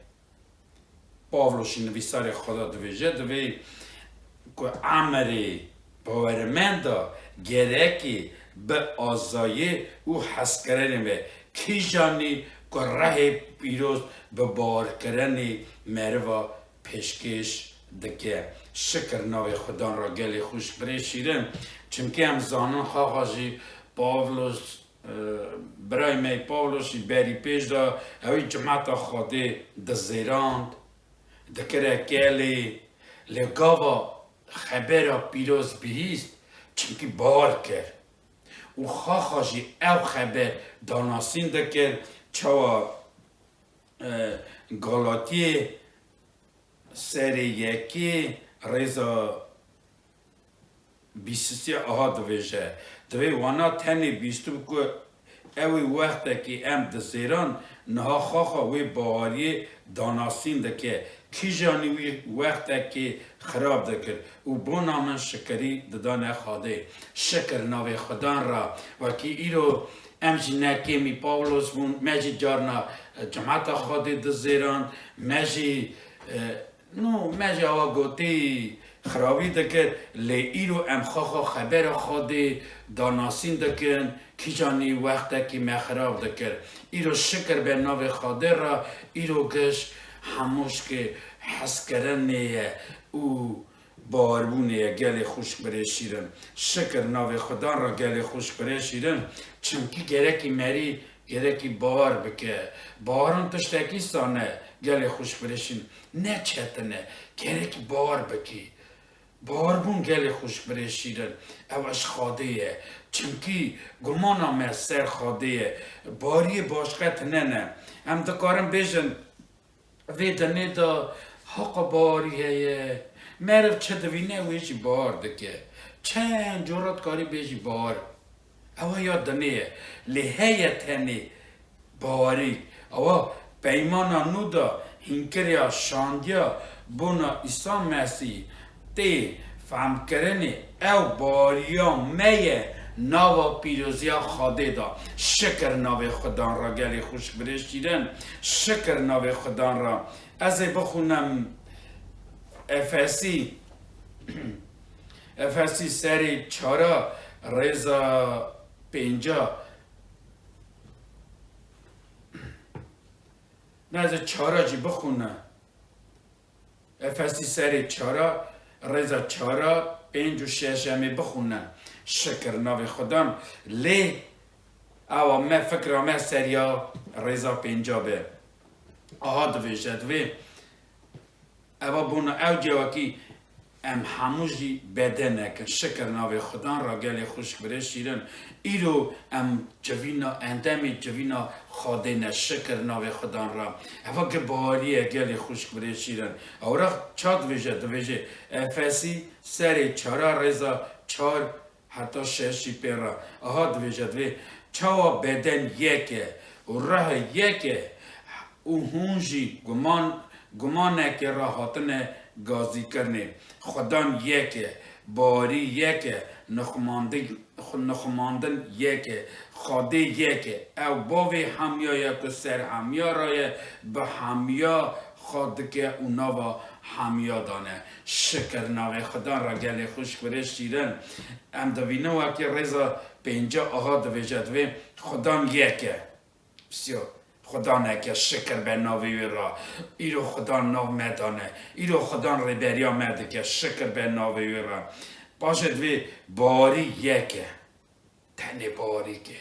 Pawlo jî nivîsarê xwe de dibêje, divê ku emirê bawermenda gerekê bi azayê û hezkirinê be. Kîjanî ku rehê pîroz bi bawerkirinê meriva pêşkêş dike. Şikir navê Xudan ra gelê xwişk birê şîrin. Çimkî em zanin xaxa jî Pawlos Birayê me Pawlos jî berî pêş de ewî cimeta Xwedê dizêrand, dikire kelê, lê gava xebera pîroz bihîst, çimkî bawer kir. Û xaxa jî ew xeber danasîn dikir, çawa, e, Galatiyê serê yekê rêza bîsisê aha dibêje, divê wana tenê bîstibû ku ew ê wextekî em dizêran, niha xaxa wê baweriyê danasîn dike. Kîjanî wî wextekî xirab dikir û bona min şikirî didane Xwedê. Şikir navê Xudan ra, wekî îro em jî ne kêmî Pawlos bûn, me jî carna, e, cimeta Xwedê dizêran, me jî, e, No, me jî awa gotî xirabî dikir, lê îro em xwe xwe xebera Xwedê danasîn dikin, kîjanî wextekî me xirab dikir. Îro şikir be navê Xwedê re, îro giş hemûşkê hezkirinê ye û bawarbûnê ye gelê xwişk birê şîrin. Şikir navê Xudan re gelê xwişk birê şîrin, çimkî gerekî merî Gerekî bawer bike. Bawerin tiştekî sane, gelê xwişk birêşîn. Ne çetin e. Gerekî bawer bikî. Bawerbûn gelê xwişk birêşîrin. Ew ji Xwedê ye. Çimkî gumana me ser Xwedê ye. Bariyê başqe tine ne. Em dikarin bêjin, Vê dinê de haqa bawerî heye. Meriv çi divîne, wê jî bawer dike. Çend cara dikarî bêjî bawer. Ewa ya dinê ye. Lê heye tenê bawerî. Ewa peymana nû de hînkiriya şandiya bona Îsa Mesîh tê femkirinê ew baweriya me ye nava pîroziya Xwedê de. Şikir navê Xudan re gelê xwişk birê şîrin. Şikir navê Xudan re. Ez ê bixwînim Efesî, Efesî serê çara rêza pênca. Ne ez ê çara jî bixwînim. Efesî serê çara, rêza çara, pênc û şeş em ê bixwînin. Şikir navê Xudan. Lê awa me fikra me seriya rêza pênca be. Aha divêje, divê eva bona ew cewekî em hemû jî bedenek in. Şikir navê Xudan ra gelê xwişk birê şîrin. Îro em civîna, endamê civîna Xwedê ne, şikir navê Xudan ra. Eva gi bawerî ye gelê xwişk birê şîrin. Ewra ça divêje? Divêje Efesî serê çara rêza çar heta şeş jî pê re. Aha divêje, divê çawa beden yek e û rih yek e û hûn jî guman, gumanekê re hatine gazîkirinê. Xudan yek e, bawerî yek e, nixumandin Xwe nixumandin yek e, Xwedê yek e. Ew bavê hemiya ye ku ser hemiya re ye, bi hemiya xwe dike û nava hemiya dane. Şikir navê Xudan re gelê xwişk birê şîrin. Em dibînin wekî rêza pênca aha divêje, divê Xudan yek e. Pisiyo, Xudaneke şikir be navê wê ra. Îro Xudan nav me dane. Îro Xudan rêberiya me dike. Şikir be navê wê ra. Paşê divê bawarî yek e. Tenê bawarî ke.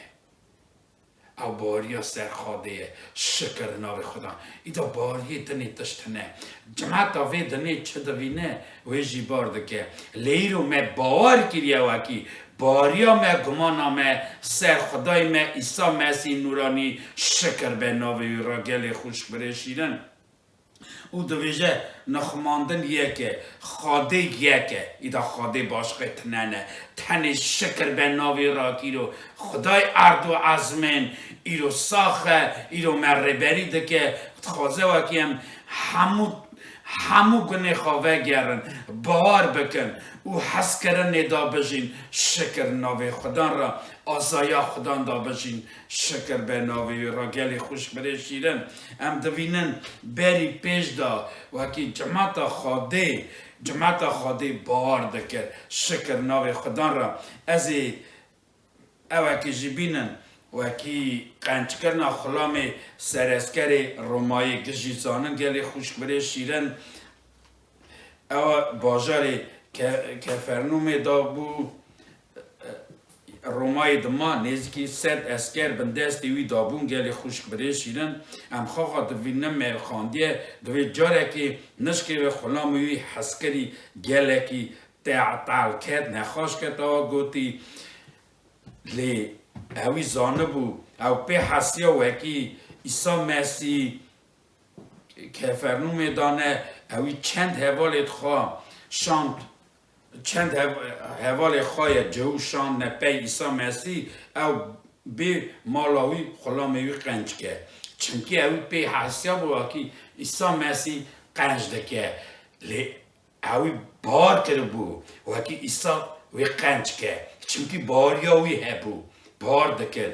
Ew bawariya ser Xwedê ye. Şikir navê Xudan. Îda bawariyê dinê tişt hene. Cimeta vê dinê çi divîne, wê jî bar dike. Lê îro me bawer kiriye wekî Bariya me, gumana me ser Xwedayê me Îsa Mesîh Nûranî, şikir be navê wî re, gelê xwişk birê şîrin. Û dibêje, nixumandin yek e, Xwedê yek e, îda Xwedê başqê tine ne. Tenê şikir be navê rakîro. Xwedayê erd û ezmên îro sax e, îro me rêberî dike. Dixwaze wekî em hemû, hemû gunê xwe vegerin, bawer bikin û hezkirinê da bijîn, şikir navê Xudan ra, azaya Xudan da bijîn. Şikir be navê wî ra gelê xwişk birê şîrin. Em divînin berî pêş de wekî cimata Xwedê, cimata Xwedê bawer dikir. Şikir navê Xudan ra. Ez ê ewekî jî bînin wekî qenckirina xulamê sereskerê Romayê gijî zanin gelê xwişk birê şîrin. Ew bajarê Ke-, Kefernûmê de bû. Romayê dima nêzîkî sed esker bin destê wî dabûn gelê xwişk birê şîrin. Em xaxa divînin me xandiye, divê carekê nişkê ve xulamê wî hezkirî gelekî te-, te'al ket, nexweş ket, awa gotî, lê ewî zanibû, ew pê hesiya wekî Îsa Mesî Kefernûmê dane, ewî çend hevalê xwe şand, çend hev-, hevalê xwe ye cihû şandne pey Îsa Mesî, ew bê mala wî xulamê wî qenc ke. Çimkî ewî pê hesiya bû wekî Îsa Mesî qenc dike. Lê ewî bawer kiribû wekî Îsa wê qenc ke. Çimkî baweriya wî hebû. Bawer dikir.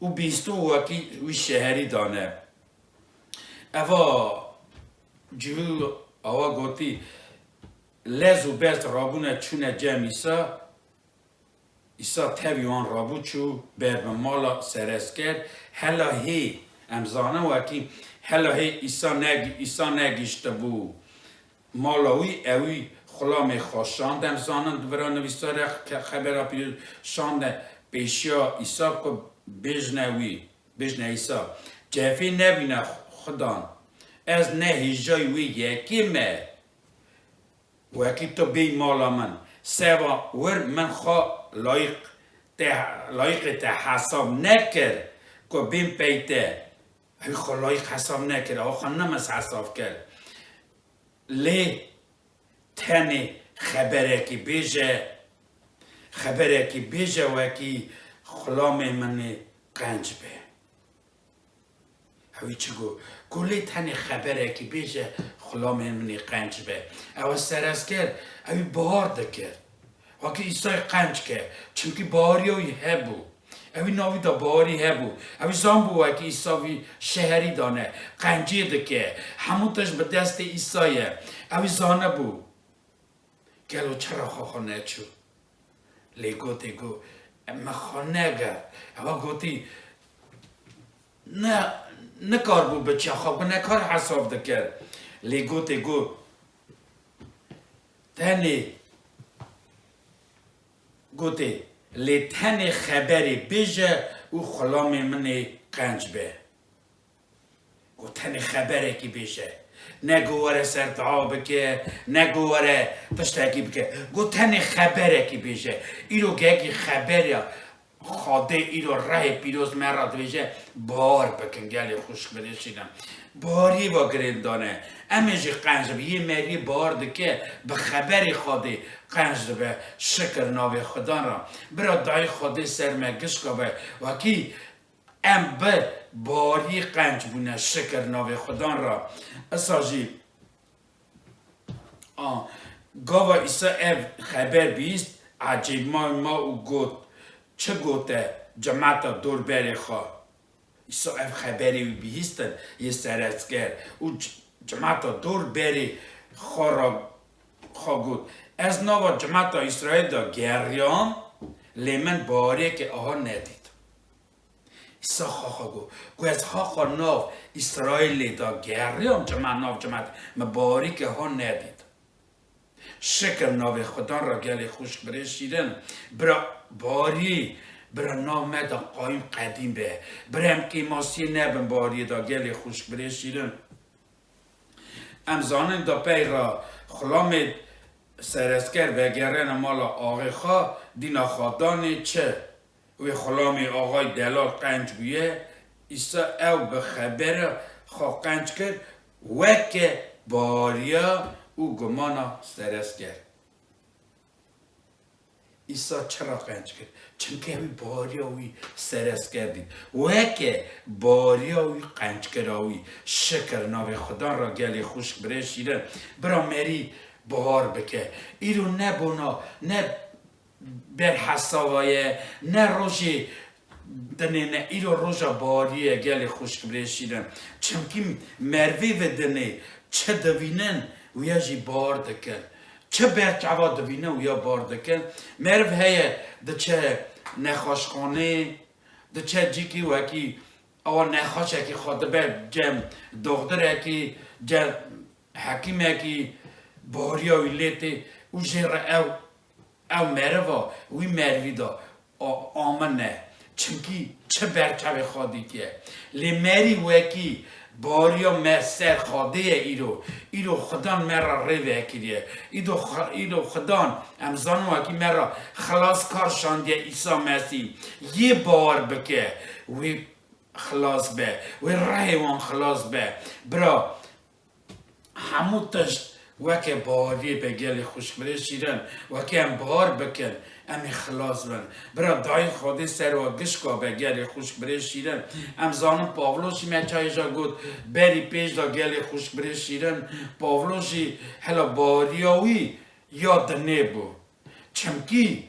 Û bîstû wekî wî şeherî dane. Eva cihû awa gotî, lez û best rabûne çûne cem Îsa. Îsa tevî wan rabû çû ber bi mala seresker. Hela hê, em zanin wekî, hela hê Îsa neg-, Îsa negiştibû mala wî, ewî xulamê xwe şand. Em zanin di vira nivîsare ke-, xebera pîroz şande pêşiya Îsa ku bêjne wî, bêjne Îsa, cefê nebîne Xudan, ez ne hêjayî wê yekê me, wekî tu bêyî mala min. Seba wir min xwe layîq te, layîqê te hesab nekir ku bêm pey te. Ew xwe layîq hesab nekir, ew xwe nemez hesab kir. Lê tenê xeberekî bêje, xeberekî bêje wekî xulamê min ê qenc be. Ew ê çi got? Got lê tenê xeberekî bêje xulamê min ê qenc be. Ew seresker, ew ê bawer dikir. Wekî Îsayê qenc ke, çimkî baweriya wî hebû. Ewî navî de bawerî hebû. Ewî zanbû wekî Îsa vî şeherî dane, qencê dike. Hemû tişt bi destê Îsa ye. Ewî zanibû. Gelo çira xwe xwe neçû? Lê gotê got, me xwe negirt. Ewa gotî, ne, nikaribû biçe xwe gunekar hesab dikir. Lê gotê got, tenê Gotê, lê tenê xeberê bêje û xulamê min ê qenc be. Got, tenê xeberekî bêje. Ne got were ser dua bike, ne got were tiştekî bike. Got, tenê xeberekî bêje. Îro gelekî xeberiya Xwedê îro rehê pîroz me re dibêje, bawer bikin gelê xwişk birêşîne. Baweriyê ve girêndane. Em ê jî qenc bi yê meriyê bawer dike, bi xeberê Xwedê qenc dibe. Şikir navê Xudan re. Bira dayê Xwedê ser me gişka be. Wekî em bi baweriyê qenc bûne, şikir navê Xudan re. Esa jî A, gava Îsa ev xeber bihîst, ecêbmay ma û got, çi gote cemata dor berê xwe? Îsa ev xeberê wî bihîstin yê seresker û c-, cemata dor berê xwe ra, xwe got, ez nava cemata Îsraîl de geriyam, lê min baweriyeke aha nedît. Îsa xwe xwe got, got, ez haqa nav Îsraîlê de geriyam, cema nav cemat, min bawerî ke ha nedît. Şikir navê Xudan re gelê xwişk birê şîrin. Bira barî, bira nav me de qayîm qedîm be. Bira em kêmasiyê nebin bariyê de gelê xwişk birê şîrin. Em zanin da pey re xulamê seresker vegerene mala axê xwe, dîna xwe danê çi? Wê xulamê axay delal qenc bûye, Îsa ew bi xebera xwe qenc kir Weke bariya û gumana serezker. Îsa çira qenc kir? Çimkî ew ê bariya wî serezker dît. Weke bariya wî qenckira wî şikir navê Xudan ra gelê xwişk birê şîrin. Bira merî bahar bike. Îro ne bona, ne berhesava ye, ne rojê dinê ne, îro roja bariyê ye gelê xwişk birê şîrin. Çimkî mervê ve dinê çi divînin, wiya jî bar dikin. Çi berçava divînin, wiya bar dikin. Meriv heye diçe nexweşxanê, diçe cîkî wekî awa nexweşekî xwe dibe cem doxtorekî, cem hekîmekî, bariya wî lê tê û jê re ew, ew meriva wî merivî da a-, amine. Çimkî çi berçavê xwe dîtiye. Lê merî wekî bariya me ser Xwedê ye îro. Îro Xudan me re rê vekiriye. Îdo Xu-, îro Xudan em zanin wekî me re xilaskar şandiye Îsa Mesîh. Yê bawer bike. Wê xilas be. Wê rehê wan xilas be. Bira, hemû tişt weke baweriyê be gelê xwişk birê şîrin. Weke em bawer bikin, em ê xilas bin. Bira dayî Xwedê ser wa gişka be gelê xwişk birê şîrin. Em zanin Pavlosî me çayê ja got, berî pêş da gelê xwişk birê şîrin. Pavlosî hela baweriya wî ya dinê bû. Çimkî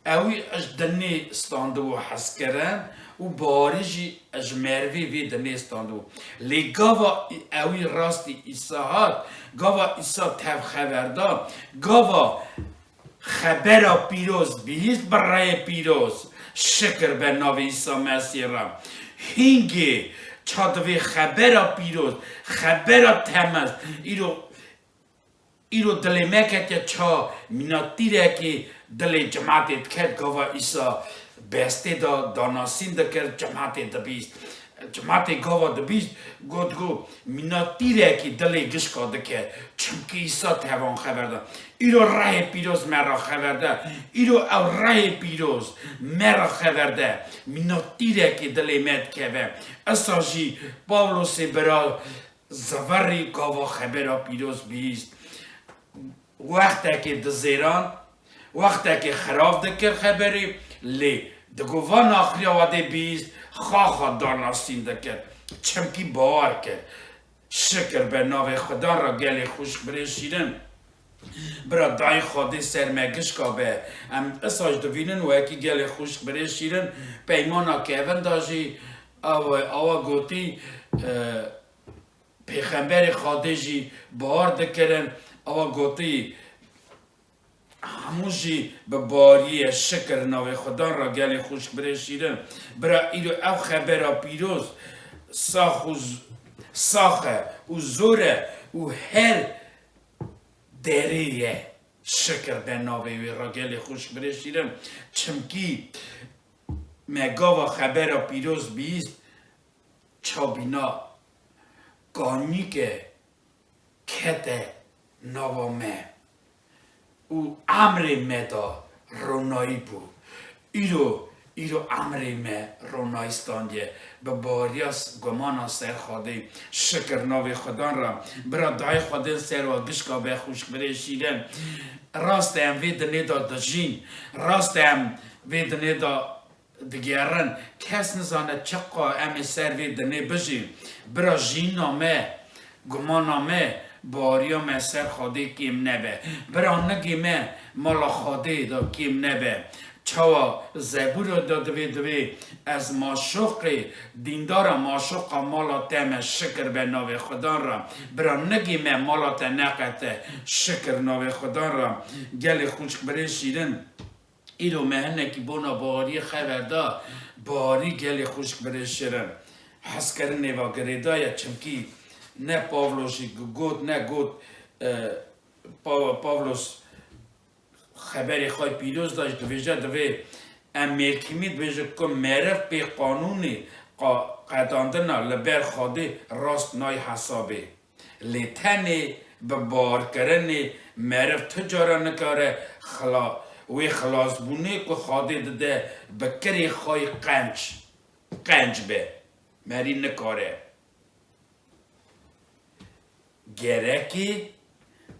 ewî ji dinê standibû hezkirin û barî jî ji merivê vê dinê standibû. Lê gava ewî rastî Îsa hat, gava Îsa tev xever da, gava xebera pîroz bihîst bi reyê pîroz, şikir be navê Îsa Mesîh re. Hîngê ça divê xebera pîroz, xebera temiz, îro Îro dilê me ketiye ça mînatîrekî dilê cimatê diket gava Îsa bestê da danasîn dikir cimatê dibîst. Cimatê gava dibîst got ku mînatîrekî dilê gişka dike çimkî Îsa tevan xeber da. Îro rehê pîroz me ra xeber de. Îro ew rehê pîroz me ra xeber de. Mînatîrekî dilê me dikeve. Esa jî Pawlosê bira Zivirî gava xebera pîroz bihîst. Wextekê dizêran, wextekê xirav dikir xeberî, lê digo van axiriya wadê bihîst, xaxa danasîn dikir. Çimkî bawer kir. Şikir be navê Xudan ra gelê xwişk birê şîrin. Bira dayî Xwedê ser me gişka be. Em isaj divînin wekî gelê xwişk birê şîrin. Peymana kevin da jî awa, awa gotî, e, Pêxemberê Xwedê jî bawer dikirin, ewa gotî, hemû jî bi bariyê şikir navê Xudan ra gelê xwişk birê şîrin. Bira îro ev xebera pîroz sax û z-, sax e û zor e û her derê ye. Şikir be navê wî ra gelê xwişk birê şîrin. Çimkî me gava xebera pîroz bihîst, çabîna kanîke kete nava me û emrê me da ronayî bû. Îro, îro emrê me ronayî standiye. Bi bariya s-, gumana ser Xwedê şikir navê Xudan ra. Bira dayê Xwedê ser wa gişka be xwişk birê şîrin. Rast e em vê dinê da dijîn. Rast e em vê dinê da digerin. Kes nizane çiqa em ê ser vê dinê bijîn. Bira jîna me, gumana me, bariya me ser Xwedê kêm nebe. Bira nigê me mala Xwedê de kêm nebe. Çawa Zebûra de divê, divê ez maşoqê dîndara maşoqa mala te me şikir be navê Xudan ra. Bira nigê me mala te neqete şikir navê Xudan ra. Gelê xwişk birê şîrin. Îro me hinekî bona baweriyê xever da, bawerî gelê xwişk birê şirin. Hezkirinê va girêdaye, çimkî ne Pawlos jî got, ne got, e, Pa-, Pawlos xeberê xwe pîroz da jî dibêje, divê em mêrkîmî dibêje ku meriv pê qanûnê qa-, qedandina li ber Xwedê rast nayê hesabê. Lê tenê bi bawerkirinê meriv tu cara nikare xila-, wê xilasbûnê ku Xwedê dide bi kirê xwe yê qenc, qenc be. Merî nikare. gerekê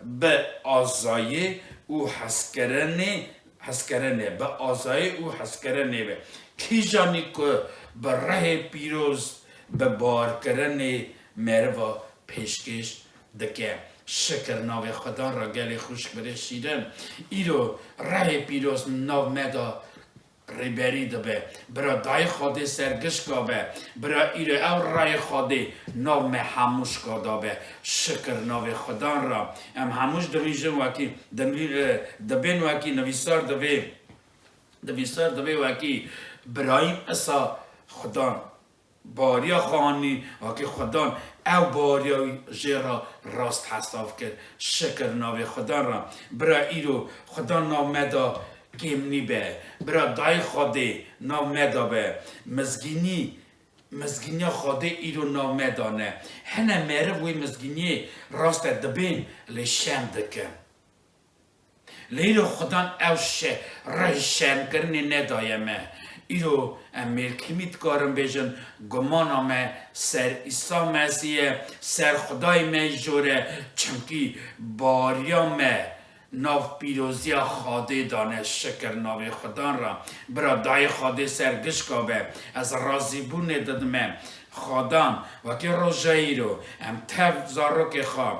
bi azayê û hezkirinê, hezkirinê, bi azayê û hezkirinê be. Kîjanî ku bi rihê pîroz, bi barkirinê meriva pêşkêş dike. Şikir navê Xudan re gelê xwişk birê şîrin. Îro rihê pîroz nav me de rêberî dibe. Bira dayê Xwedê ser gişka be. Bira îro ew rayê Xwedê nav me hemû şika da be. Şikir navê Xudan ra. Em hemû ji divîjin wekî, divî-, e, dibên wekî nivîsar divê, nivîsar divê wekî Birayîm isa Xudan bariya xwe anî, wekî Xudan ew bariya wî jê re rast hesav kir. Şikir navê Xudan re. Bira îro Xudan nav me de kêmnî be. Bira dayê Xwedê nav me de be. Mizgînî, mizgîniya Xwedê îro nav me de ne. Hene meriv wê mizgîniyê rast e dibên lê şerm dikin. Lê îro Xudan ew şe-, rih şermkirinê nedaye me. Îro em mêrkîmî dikarin bêjin, gumana me ser Îsa Mesîh ye, ser Xwedayê me jor e, çimkî bariya me nav pîroziya Xwedê dane, şikir navê Xudan ra. Bira dayê Xwedê ser gişka be, ez razîbûnê didime Xudan, wekî roja îro, em tev zarokê xwe,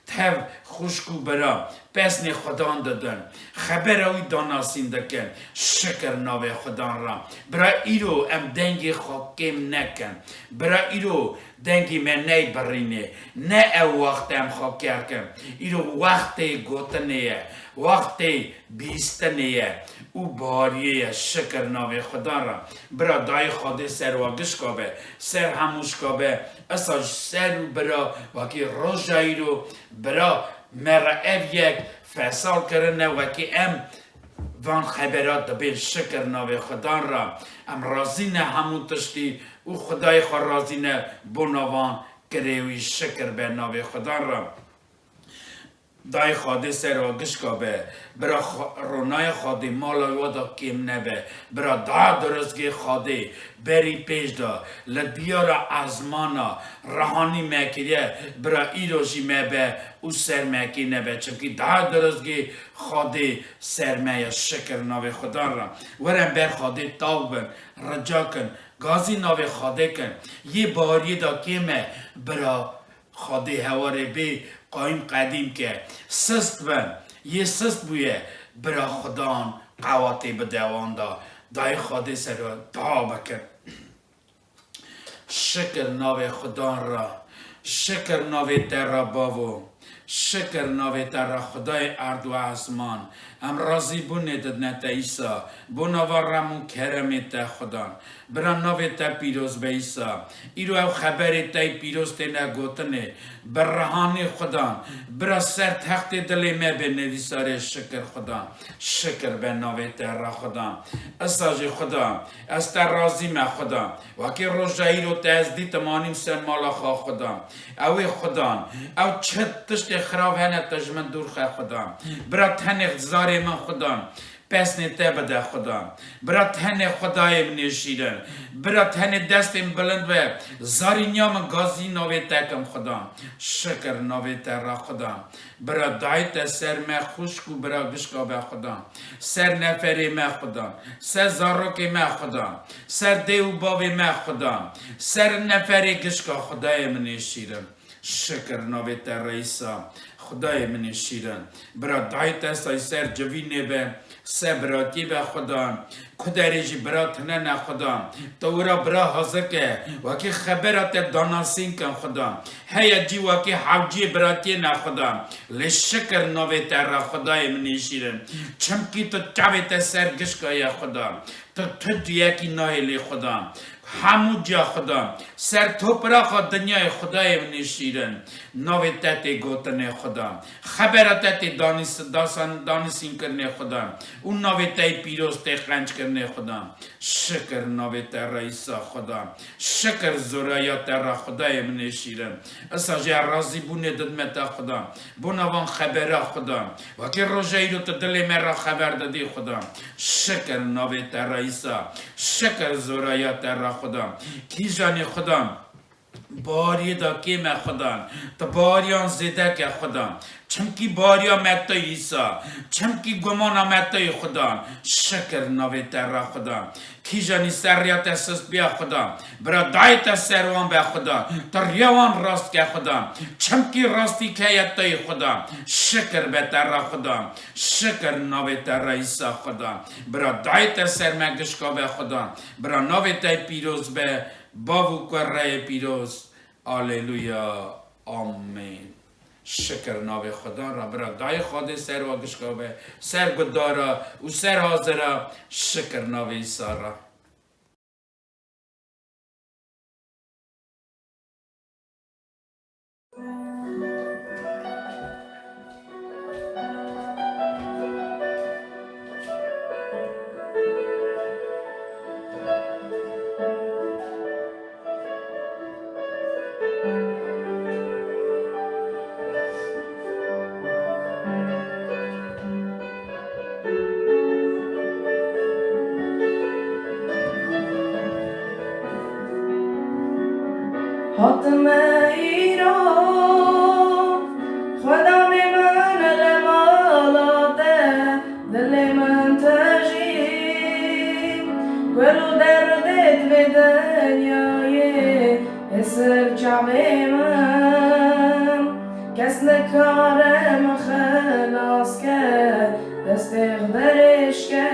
tev xwişk û bira pesnê Xudan didin. Xebera wî danasîn dikin. Şikir navê Xudan re. Bira îro em dengê xwe kêm nekin. Bira îro dengê me ney birînê. Ne ew wext em xwe ker kin. Îro wextê gotinê ye. Wextê bîstinê ye û bariyê ye. Şikir navê Xudan re. Bira dayê Xwedê ser wa gişka be. Ser hemû şika be. Esa ji ser û bira wekî roja îro bira me re ev yek fesal kirine, wekî em van xebera dibên şikir navê Xudan re. Em razî ne hemû tiştî û Xwedayê xwe razî ne bona van kirê wî, şikir be navê Xudan re. Dayê Xwedê ser wa gişka be, bira xwe-, ronaya Xwedê mala wa da kêm nebe, bira da dirozgê Xwedê berî pêş de li diyara ezmana rihanî me kiriye, bira îro jî me be û ser me kê nebe, çimkî da dirozgê Xwedê ser me ye, şikir navê Xudan re. Werin ber Xwedê taw bin, rica kin, gazî navê Xwedê kin, yê bariyê da kêm e, bira Xwedê hewarê bê qayîm qedîm ke. Sist bin, yê sist bûye, bira Xudan qewatê bide wan da. Dayê Xwedê ser we dua bikin. Şikir navê Xudan re. Şikir navê te re bavo. Şikir navê te re Xwedayê erd û ezman. Em razîbûnê didine te Îsa. Bona va rem û keremê te Xudan. Bira navê te pîroz be Îsa. Îro ew xeberê te yî pîroz têne gotinê. Bi rihanî Xudan. Bira ser textê dilê me bê nivîsarê şikir Xudan. Şikir be navê te re Xudan. Îsa jî Xudan. Ez te razî me Xudan. Wekî roja îro te ez dîtim anîm ser mala xwe Xudan. Ew ê Xudan. Ew çi tiştê xirav hene te ji min dûr xe Xudan. Bira tenê zarê min Xudan. Pesnê te bide Xudan. Bira tenê Xwedayê min ê şîrin. Bira tenê destê min bilind be. Zarîniya min gazî navê te kim Xudan. Şikir navê te re Xudan. Bira dayê te ser me xwişk û bira gişka be Xudan. Ser neferê me Xudan. Ser zarokê me Xudan. Ser dê û bavê me Xudan. Ser neferê gişka Xwedayê min ê şîrin. Şikir navê te re Îsa. Xwedayê min ê şîrin. Bira dayê te say ser civînê be, se biratiyê be Xudan. Ku derê jî bira tune ne Xudan. Tu wira bira hazir ke, wekî xebera te danasîn kin Xudan. Heye cî wekî hewciyê biratiyê ne Xudan. Lê şikir navê te re Xwedayê min ê şîrin. Çimkî tu çavê te ser gişka ye Xudan. Tu, tu ciyekî nahêlî Xudan. Hemû ciya Xudan. Ser topraxa dinyayê Xwedayê min ê şîrin. Navê te tê gotinê Xudan. Xebera te tê danîs-, dasan-, danîsînkirinê Xudan. Û navê te yê pîroz tê qenckirinê Xudan. Şikir navê te re Îsa Xudan. Şikir zoraya te re Xwedayê min ê şîrin. Îsa jî razîbûnê didime te Xudan. Bona van xebera Xudan. Wekî roja îro tu dilê me re xeber didî Xudan. Şikir navê te re Îsa. Şikir zoraya te re Xudan. Kîjanî Xudan. Bariyê de kêm e Xudan, tu bariyan zêde ke Xudan. Çimkî bariya me tu Îsa, çimkî gumana me tu yî Xudan. Şikir navê te re Xudan. Kîjanî ser riya te sist biya Xudan, bira dayê te ser wan be Xudan. Tu riya wan rast ke Xudan. Çimkî rastî keye tu yî Xudan. Şikir be te re Xudan. Şikir navê te re Îsa Xudan. Bira dayê te ser me gişka be Xudan. Bira navê te pîroz be. Bav û Kureyê pîroz. Aleluya. Amen. Şikir navê Xudan ra bira dayê Xwedê ser wa gişka be, ser gudara û ser hazira. Şikir navê Îsa ra. Hatime îro, Xwedê min li mala te, dilê min tijî. Gul û derdê vê dinyayê ê ser çavê min. Kes nikare min xilas ke, destê xwe dirêj ke,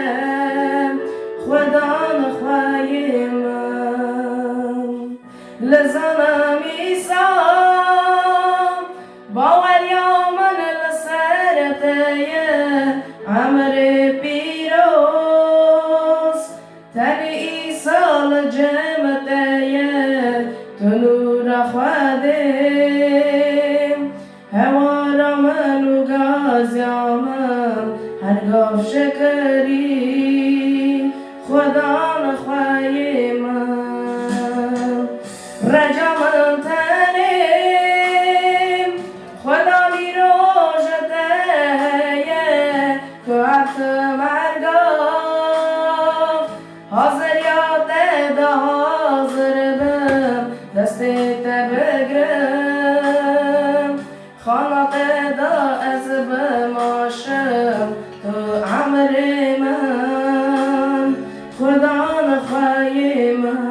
Xwedan xweyê min. Li zanim Îsa, baweriya min li ser te ye, emrê pîroz. Tenê Îsa li cem te ye, tu nûra Xwedê. Hewara min û gaziya min, her gav şikirî Xwedan xweyê min. Reca min tenê Xweda mîroja te ye, ku her tim her gav haziriya te de hazir bim, destê te bigrim. Xana te de ez bimaşim, tu emrê min, Xudan xweyê min.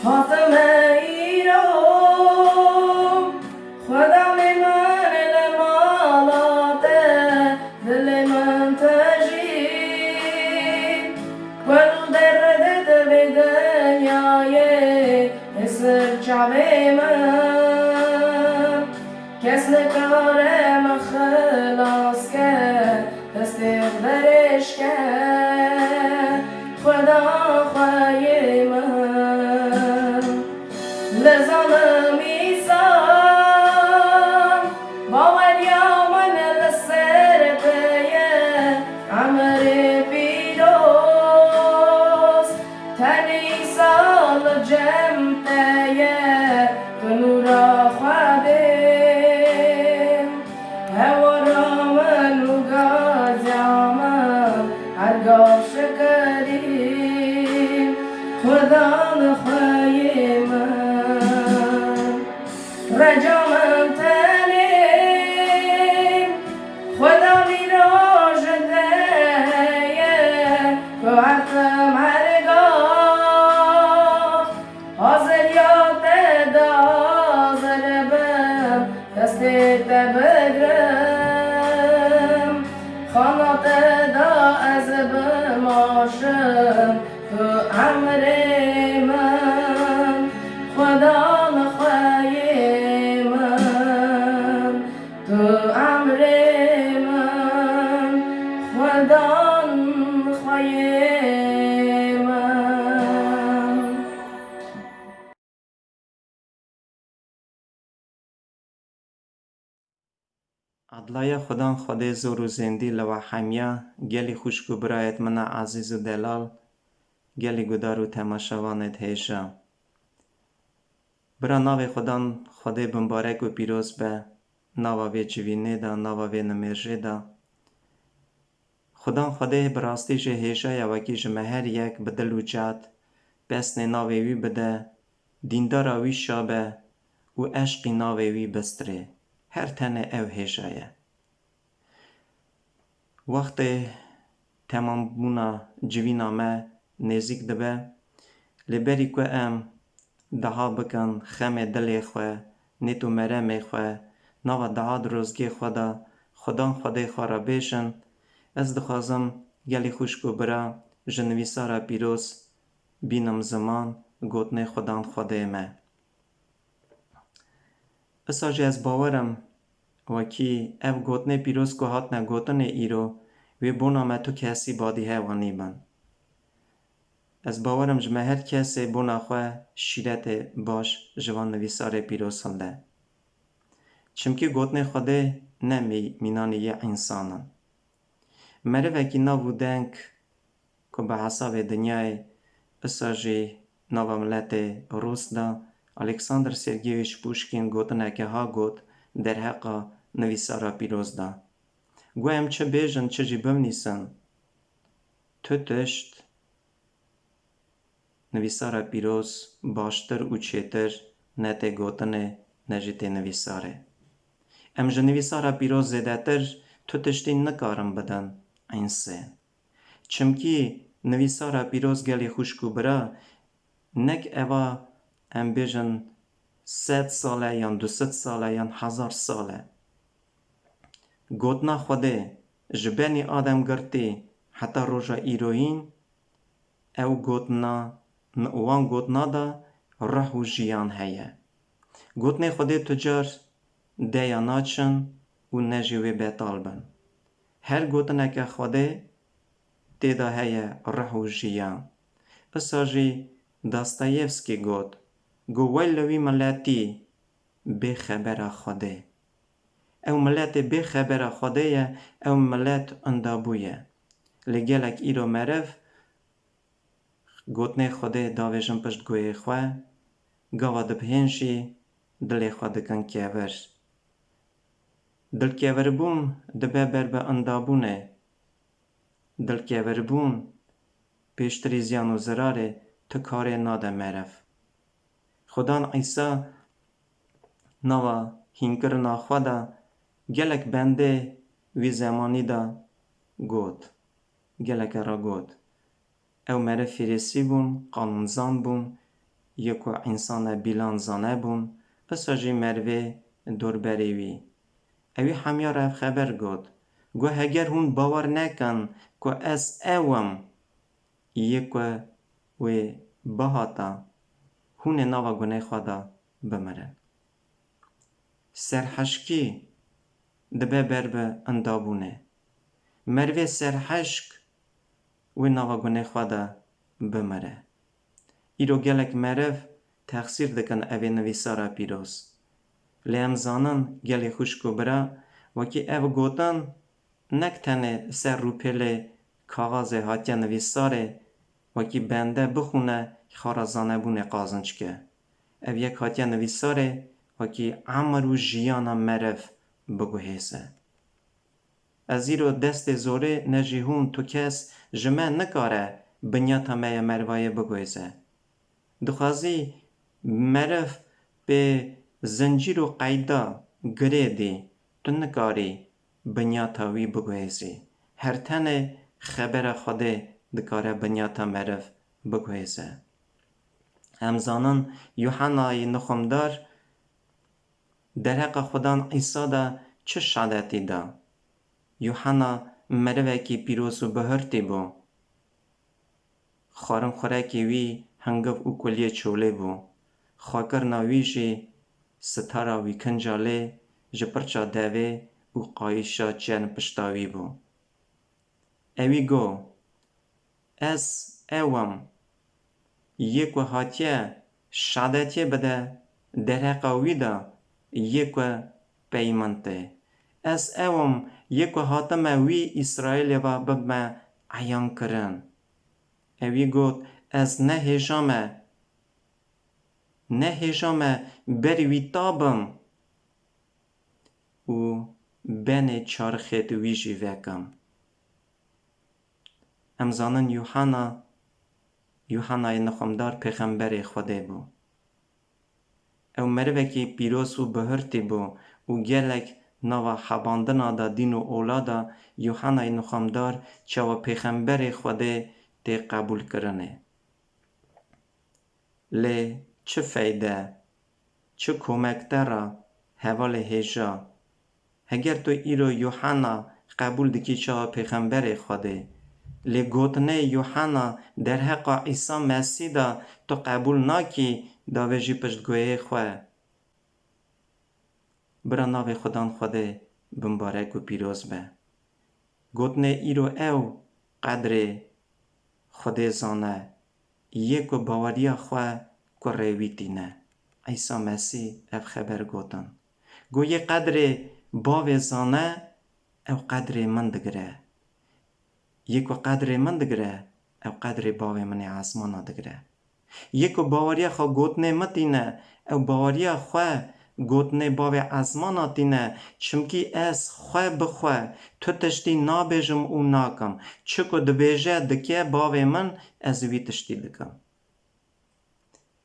Hatime îro, Xweda min li mala te, dilê min tijî. Gul û derdê te vê dinyayê ê ser çavê min. Kes nikare min xilas ke, destê xwe dirêj ke, Xweda xweyê min. Li zanim Îsa, baweriya min li ser te ye, emrê pîroz. Tenê Îsa li cem te ye, tu nûra Xwedê. Hewara min û gaziya min, her gav şikirî Xudan xweyê min. Reca min tenê Xweda mîroja te ye, ku her tim her gav haziriya te de hazir bim, destê te bigrim. Xana te de ez bimaşim, tu emrê min, Xudan xweyê min. Tu emrê min, Xudan xweyê min. Edlaya Xudan Xwedê zor û zêndî li we hemiya, gelî xwişk û birayêt min a ezîz û delal, gelî gudar û temaşevanêt hêja. Bira navê Xudan Xwedê bimbarek û pîroz be, nava vê civînê de, nava vê nimêjê de. Xudan Xwedê bi rastî jî hêja ye wekî ji me her yek bi dil û cad pesnê navê wî bide, dîndara wî şa be û eşqî navê wî bistirê. Her tenê ew hêja ye. Wextê temambûna civîna me nêzîk dibe, lê berî ku em deha bikin xemê dilê xwe, nêt û meremê xwe, nava deha dirozgê xwe de Xudan Xwedê xwe re bêjin, ez dixwazim gelî xwişk û bira ji nivîsara pîroz bînim ziman gotinê Xudan Xwedê me. Isa jî ez bawer im wekî ev gotinê pîroz ku hatine gotinê îro, wê bona me tu kesî badî hewa nîbin. Ez bawer im ji me her kesê bona xwe şîretê baş ji van nivîsarê pîroz hilde. Çimkî gotinê Xwedê ne mî-, mînanî yê însan in. Merivekî nav û deng ku bi hesabê dinyayê isa jî nava miletê Rûs de, Alexander Sergeyevîç Puşkîn gotineke ha got derheqa nivîsara pîroz de. Got em çi bêjin, çi jî bivnîsin, tu tişt nivîsara pîroz baştir û çêtir ne tê gotinê ne jî tê nivîsarê. Em ji nivîsara pîroz zêdetir tu tiştî nikarin bidin însê. Çimkî nivîsara pîroz gelî xwişk û bira nek eva em bêjin sed sal e yan du sed sal e yan hezar sal e. Gotina Xwedê ji benî Adem girtî heta roja îroyîn, ew gotina, wan gotina de ruh û jiyan heye. Gotinê Xwedê tu car deya naçin û ne jî wê betal bin. Her gotineke Xwedê tê de heye ruh û jiyan. Isa jî Dostoyevskî got, got, "Weyl li wî miletî bê xebera Xwedê." Ew miletê bê xebera Xwedê ye, ew milet indabû ye. Lê gelek îro meriv gotinê Xwedê davêjin pişt guhê xwe, gava dibihên jî dilê xwe dikin kevir. Dilkevirbûn dibe ber bi indabûnê. Dilkevirbûn, pêştirî ziyan û zirarê tu karê nade meriv. Xudan Îsa nava hînkirina xwe de gelek bendê wî zemanî de got, geleke re got. Ew meriv fîrîsî bûn, qanûnzan bûn, yê ku însan e bîlan zanebûn, isa jî merivê dorberê wî. Ewî hemiya re ev xeber got, got, "Heger hûn bawer nekin ku ez ew im, yê ku wê bihata, hûn ê nava gunê xwe de bimirin." Serhişkî dibe ber bi indabûnê. Merivê serhişk wê nava gunê xwe de bimire. Îro gelek meriv texsîr dikin evê nivîsara pîroz. Lê em zanin gelê xwişk û bira, wekî ev gotin nek tenê ser rûpêlê kaxazê hatiye nivîsarê, wekî bende bixûne xwe re zanebûnê qazinc ke. Ev yek hatiye nivîsarê, wekî emir û jiyana meriv biguhêze. Ez îro destê zorê ne jî hûn tu kes ji me nikare binyata me ya merivayê biguhêze. Dixwazî meriv pê zincîr û qeyda girê dî, tu nikarî binyata wî biguhêzî. Her tenê xebera Xwedê dikare binyata meriv biguhêze. Em zanin Yuhennayê Nixumdar derheqa Xudan Îsa de çi şadetî da. Yuhanna merivekî pîroz û bihurtî bû. Xwarinxwurekî wî hingiv û kuliyê çolê bû. Xwekirina wî jî sitara wî kinca lê ji pirça devê û qayîşa çerm pişta wî bû. Ewî got, "Ez ew im, yê ku hatiye şadetiyê bide, derheqa wî de yê ku pey min tê. Ez ew im, yê ku hatime wî Îsraîlê ve bibime eyan kirin. Ewî got, Ez ne hêja me, ne hêja me berî wî ta bim û benê çarxêt wî jî vekim. Em zanin Yuhanna, Yuhannayê Nixumdar pêxemberê Xwedê bû. Ew merivekî pîroz û bihurtî bû û gelek nava hebandina de dîn û ola de Yuhannayê Nixumdar çawa pêxemberê Xwedê tê qebûlkirinê. Lê çi feyde, çi komek te re hevalê hêja? Heger tu îro Yuhanna qebûl dikî çawa pêxemberê Xwedê, lê gotinê Yuhanna derheqa Îsa Mesîh de tu qebûl nakî, davêjî piştguhê xwe. Bira navê Xudan Xwedê bimbarek û pîroz be. Gotinê îro ew qedrê Xwedê zane, yê ku baweriya xwe kurê wî tîne. Îsa Mesîh ev xeber gotin. Got, yê qedrê bavê zane, ew qedrê min digire. Yê ku qedrê min digire, ew qedrê bavê min ê ezmana digire. Yê ku baweriya xwe gotinê min tîne, ew baweriya xwe gotinê bavê ezmana tîne, çimkî ez xwe bi xwe tu tiştî nabêjim û nakim. Çi ku dibêje dike bavê min, ez wî tiştî dikim.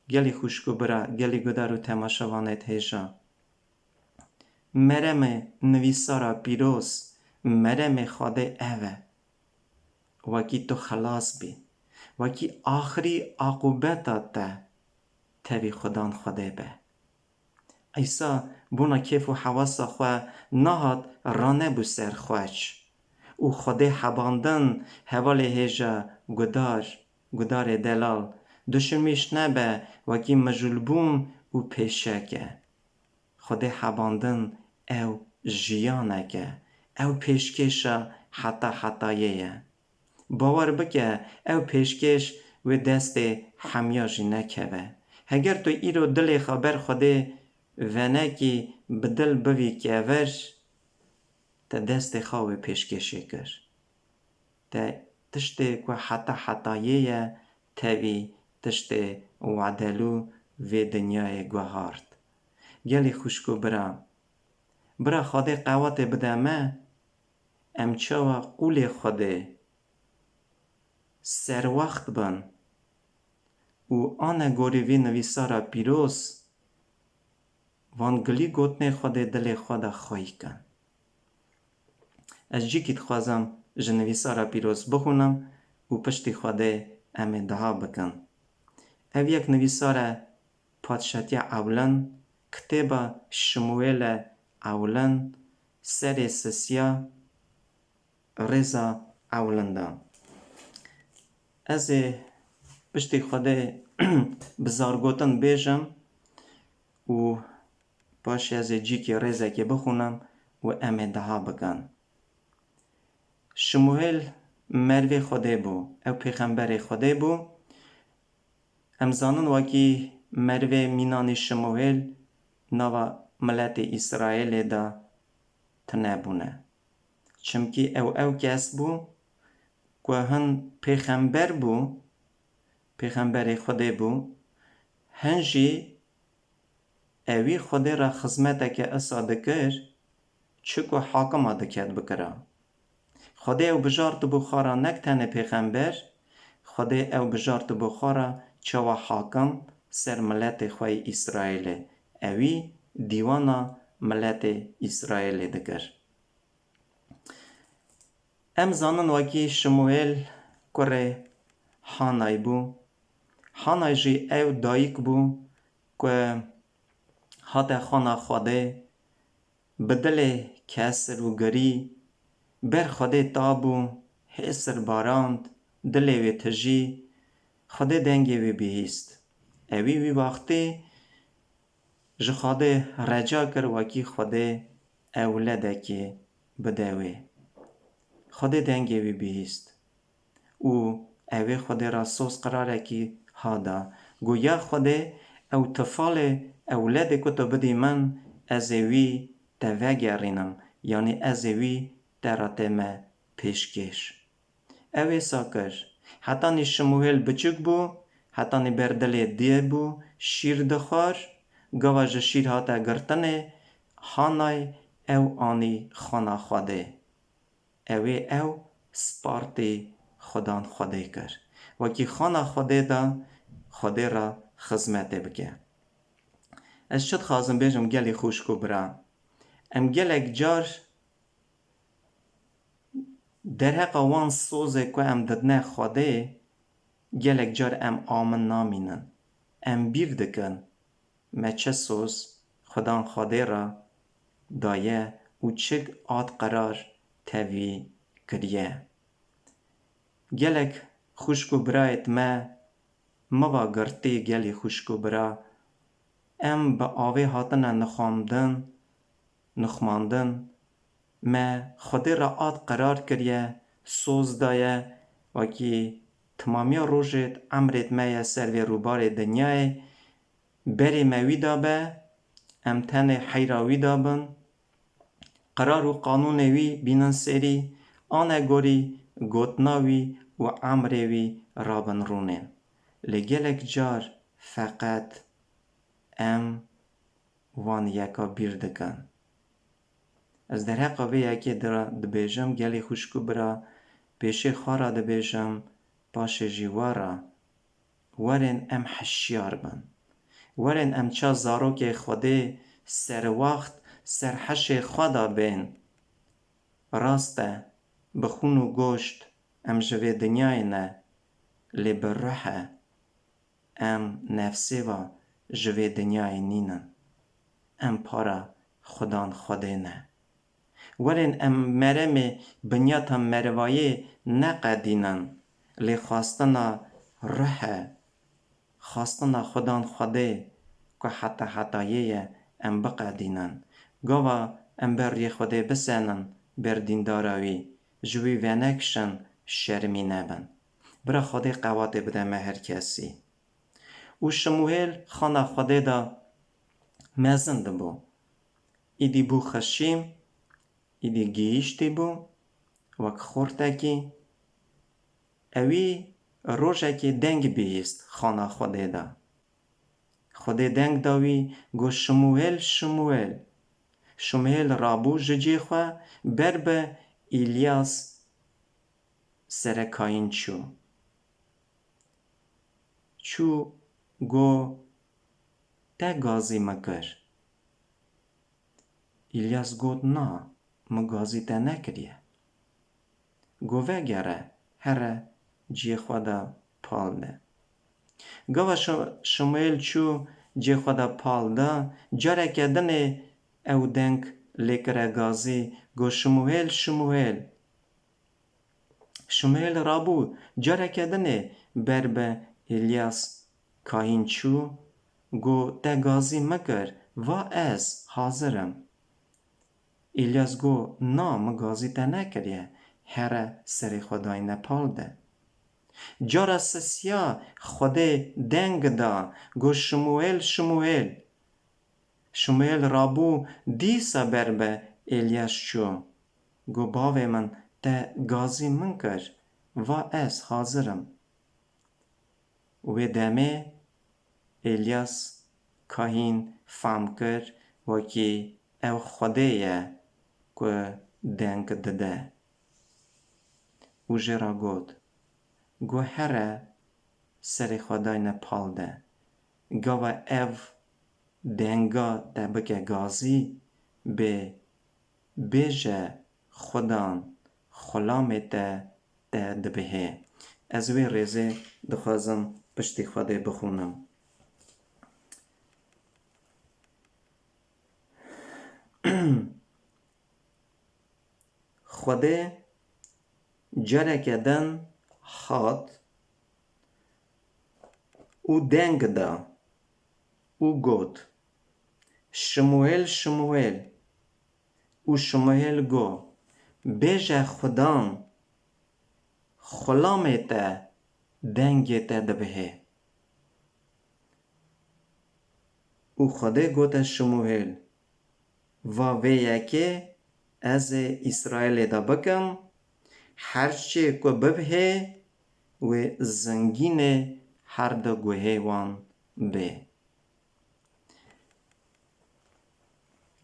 Gelî xwişk û bira, gelî gudar û temaşevanêt hêja. Meremê nivîsara pîroz, meremê Xwedê ev e. Wekî tu xelas bî, wekî axirî aqûbeta te tevî Xudan Xwedê be. Îsa bona kêf û hewasa xwe nahat ranebû ser xweç û Xwedê hebandin, hevalê hêja, gudar, gudarê delal, duşimîş nebe, wekî mijûlbûn û pêşek e. Xwedê hebandin ew jiyanek e, ew pêşkêşa heta hetayê ye. Bawer bike, ew pêşkêş wê destê hemiya jî nekeve. Heger tu îro dilê xwe ber Xwedê venekî, bi dil bivî kevir, te destê xwe wê pêşkêşê kir. Te tiştê ku heta hetayê ye, tevî tiştê wedelû vê dinyayê guhart. Gelî xwişk û bira, bira Xwedê qewetê bide me, em çawa qûlê Xwedê serwext bin û ane gorî vî nivîsara pîroz, van gilî gotinê Xwedê dilê xwe de xweyî kin. Ez cîkî dixwazim ji nivîsara pîroz bixwînim û piştî Xwedê em ê dua bikin. Ev yek nivîsar e Padşatiya Ewlin, kitêba Şimûêl e Ewlin, serê sisiya, rêza ewlin de. Ez ê piştî Xwedê bi zargotin bêjim û paşê ez ê cîkî rêzekê bixwînim û em ê dua bikin. Şimûêl mervê Xwedê bû, ew pêxemberê Xwedê bû. Em zanin wekî merivê mînanî Şimûêl nava miletê Îsraêlê de tune bûne. Çimkî ew ew kes bû ku hin pêxember bû, pêxemberê Xwedê bû, hin jî ewî Xwedê re xizmeteke isa dikir, çi ku hakima diket bikira. Xwedê ew bijartibû xwe re nek tenê pêxember, Xwedê ew bijartibû xwe re çawa hakim ser miletê xwe yê Îsraêlê. Ewî dîwana miletê Îsraêlê dikir. Em zanin wekî Şimûêl kurê Hanay bû. Hanay jî ew dayik bû ku hate xana Xwedê, bi dilê kesir û girî ber Xwedê ta bû, hêsir barand, dilê wê tijî, Xwedê dengê wê bihîst. Ewî wî wextî ji Xwedê reca kir, wekî Xwedê ewledekê bide wê. Xwedê dengê wî bihîst û ewê Xwedê re soz qirarekî ha da. Got, ya Xwedê, ew tifalê ewledê ku tu bidî min, ez ê wî te vegerînim, yanî ez ê wî te re tême pêşkêş. Ew ê sa kir. Hetanî Şimûhêl biçûk bû, hetanî ber dilê dê bû, şîr dixwar, gava ji şîr hate girtinê, Hanay ew anî xana Xwedê. Ew ê ew spartî Xudan Xwedê kir. Wekî xana Xwedê de Xwedê re xizmetê bike. Ez çi dixwazim bêjim gelî xwişk û bira? Em gelek car derheqa wan sozê ku em didine Xwedê, gelek car em amin namînin. Em bîr dikin me çi soz Xudan Xwedê re daye û çik ad qerar tevî kiriye. Gelek xwişk û birayêt me, miva girtî gelî xwişk û bira, em bi avê hatine nixwandin, nixwandin, me Xwedê re ad qerar kiriye, soz daye, wekî timamiya rojêt, emrêt me ye ser vê rûbarê dinyayê, berê me wî de be, em tenê heyra wî de bin, qerar û qanûnê wî bînin serî, anegorî gotina wî û emrê wî rabin rûnên. Lê gelek car feqet em wan yeka bîr dikin. Ez derheqa vê yekê dira dibêjim, gelî xwişk û bira, pêşê xwe re dibêjim, paşê jî we re. Werin em hişyar bin. Werin em ça zarokê Xwedê serwext ser hişê xwe de bên. Rast e, bi xûn û goşt em ji vê dinyayê ne, lê bi ruh e. Em nefsê ve ji vê dinyayê nînin. Em para Xudan Xwedê ne. Werin em meremê binyata merivayê neqedînin, lê xwestina ruh e, xwestina Xudan Xwedê ku heta hetayê ye em biqedînin. Gava em ber riyê Xwedê bisenin, ber dîndara wî, ji wî venekişin, şermî nebin. Bira Xwedê qewatê bide me her kesî. Û Şimûhêl xana Xwedê de mezin dibû. Îdî bû xişîm, îdî gihîştî bû, wek xortekî. Ewî rojekê deng bihîst xana Xwedê de. Xwedê deng da wî, got, Şimûhêl, Şimûhêl. Şimûhêl rabû ji cê xwe, ber bi Îlyas sere kayîn çû. Çû, got, te gazî min kir. Îlyas got, na, min gazî te nekiriye. Got, vegere, here cihê xwe de pal de. Gava Şi-, Şimûêl çû cihê xwe de pal da, careke dinê ew deng lê kire gazî, got, Şimûêl, Şimûêl. Şimûêl rabû, careke dinê ber bi Îlyas kahîn çû, got, te gazî min kir, va ez hazir im. Îlyas got, na, min gazî te nekiriye, here serê xwe dayne pal de. Cara sisiya Xwedê deng da, got, Şimûêl, Şimûêl. Şimûêl rabû, dîsa ber bi Îlyas çû. Got, bavê min, te gazî min kir, va ez hazir im. Wê demê Îlyas kahîn fehm kir, wekî ew Xwedê ye ku deng dide. Û jê re got, got, here serê xwe dayne pal de. Gava ev denga te bike gazî, bê, bêje Xudan xulamê te te dibihê. Ez wê rêzê dixwazim piştî Xwedê bixwînim. Xwedê careke din hat û deng da û got, Şimûêl, Şimûêl. Û Şimûêl got, bêje Xudan, xulamê te dengê te dibihê. Û Xwedê gote Şimûhêl, va vê yekê Ez ê Îsraîlê de bikim, her çi ku bibihê, wê zingînê her du guhê wan bê.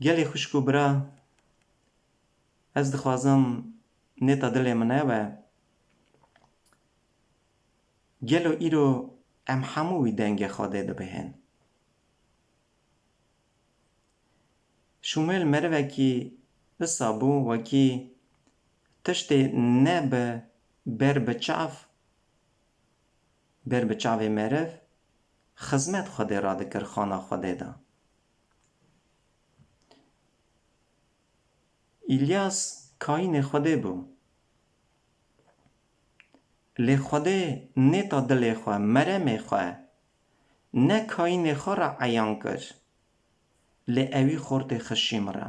Gelê xwişk û bira, ez dixwazim nêta dilê min ew e, gelo îro em hemû wî dengê Xwedê dibihên? Şumûêl merivekî wisa bû, wekî tiştê ne bi ber bi çav, ber bi çavê meriv, xizmet Xwedê re dikir xana Xwedê de. Îlyas kayînê Xwedê bû. Lê Xwedê nêta dilê xwe, meremê xwe, ne kayînê xwe re eyan kir, lê ewî xortê xişîm re.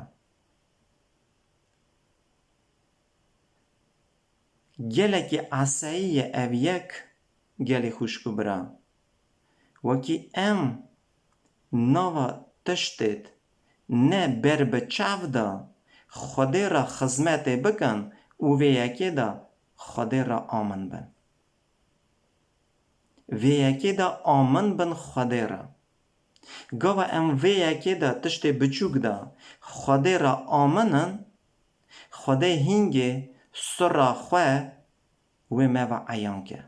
Gelekî esayî ye ev yek, gelê xwişk û bira. Wekî em nava tiştêt ne ber bi çav de Xwedê re xizmetê bikin û vê yekê de Xwedê re amin bin. Vê yekê de amin bin Xwedê re. Gava em vê yekê de tiştê biçûk de Xwedê re amin in, Xwedê hingê sirra xwe wê me ve eyan ke.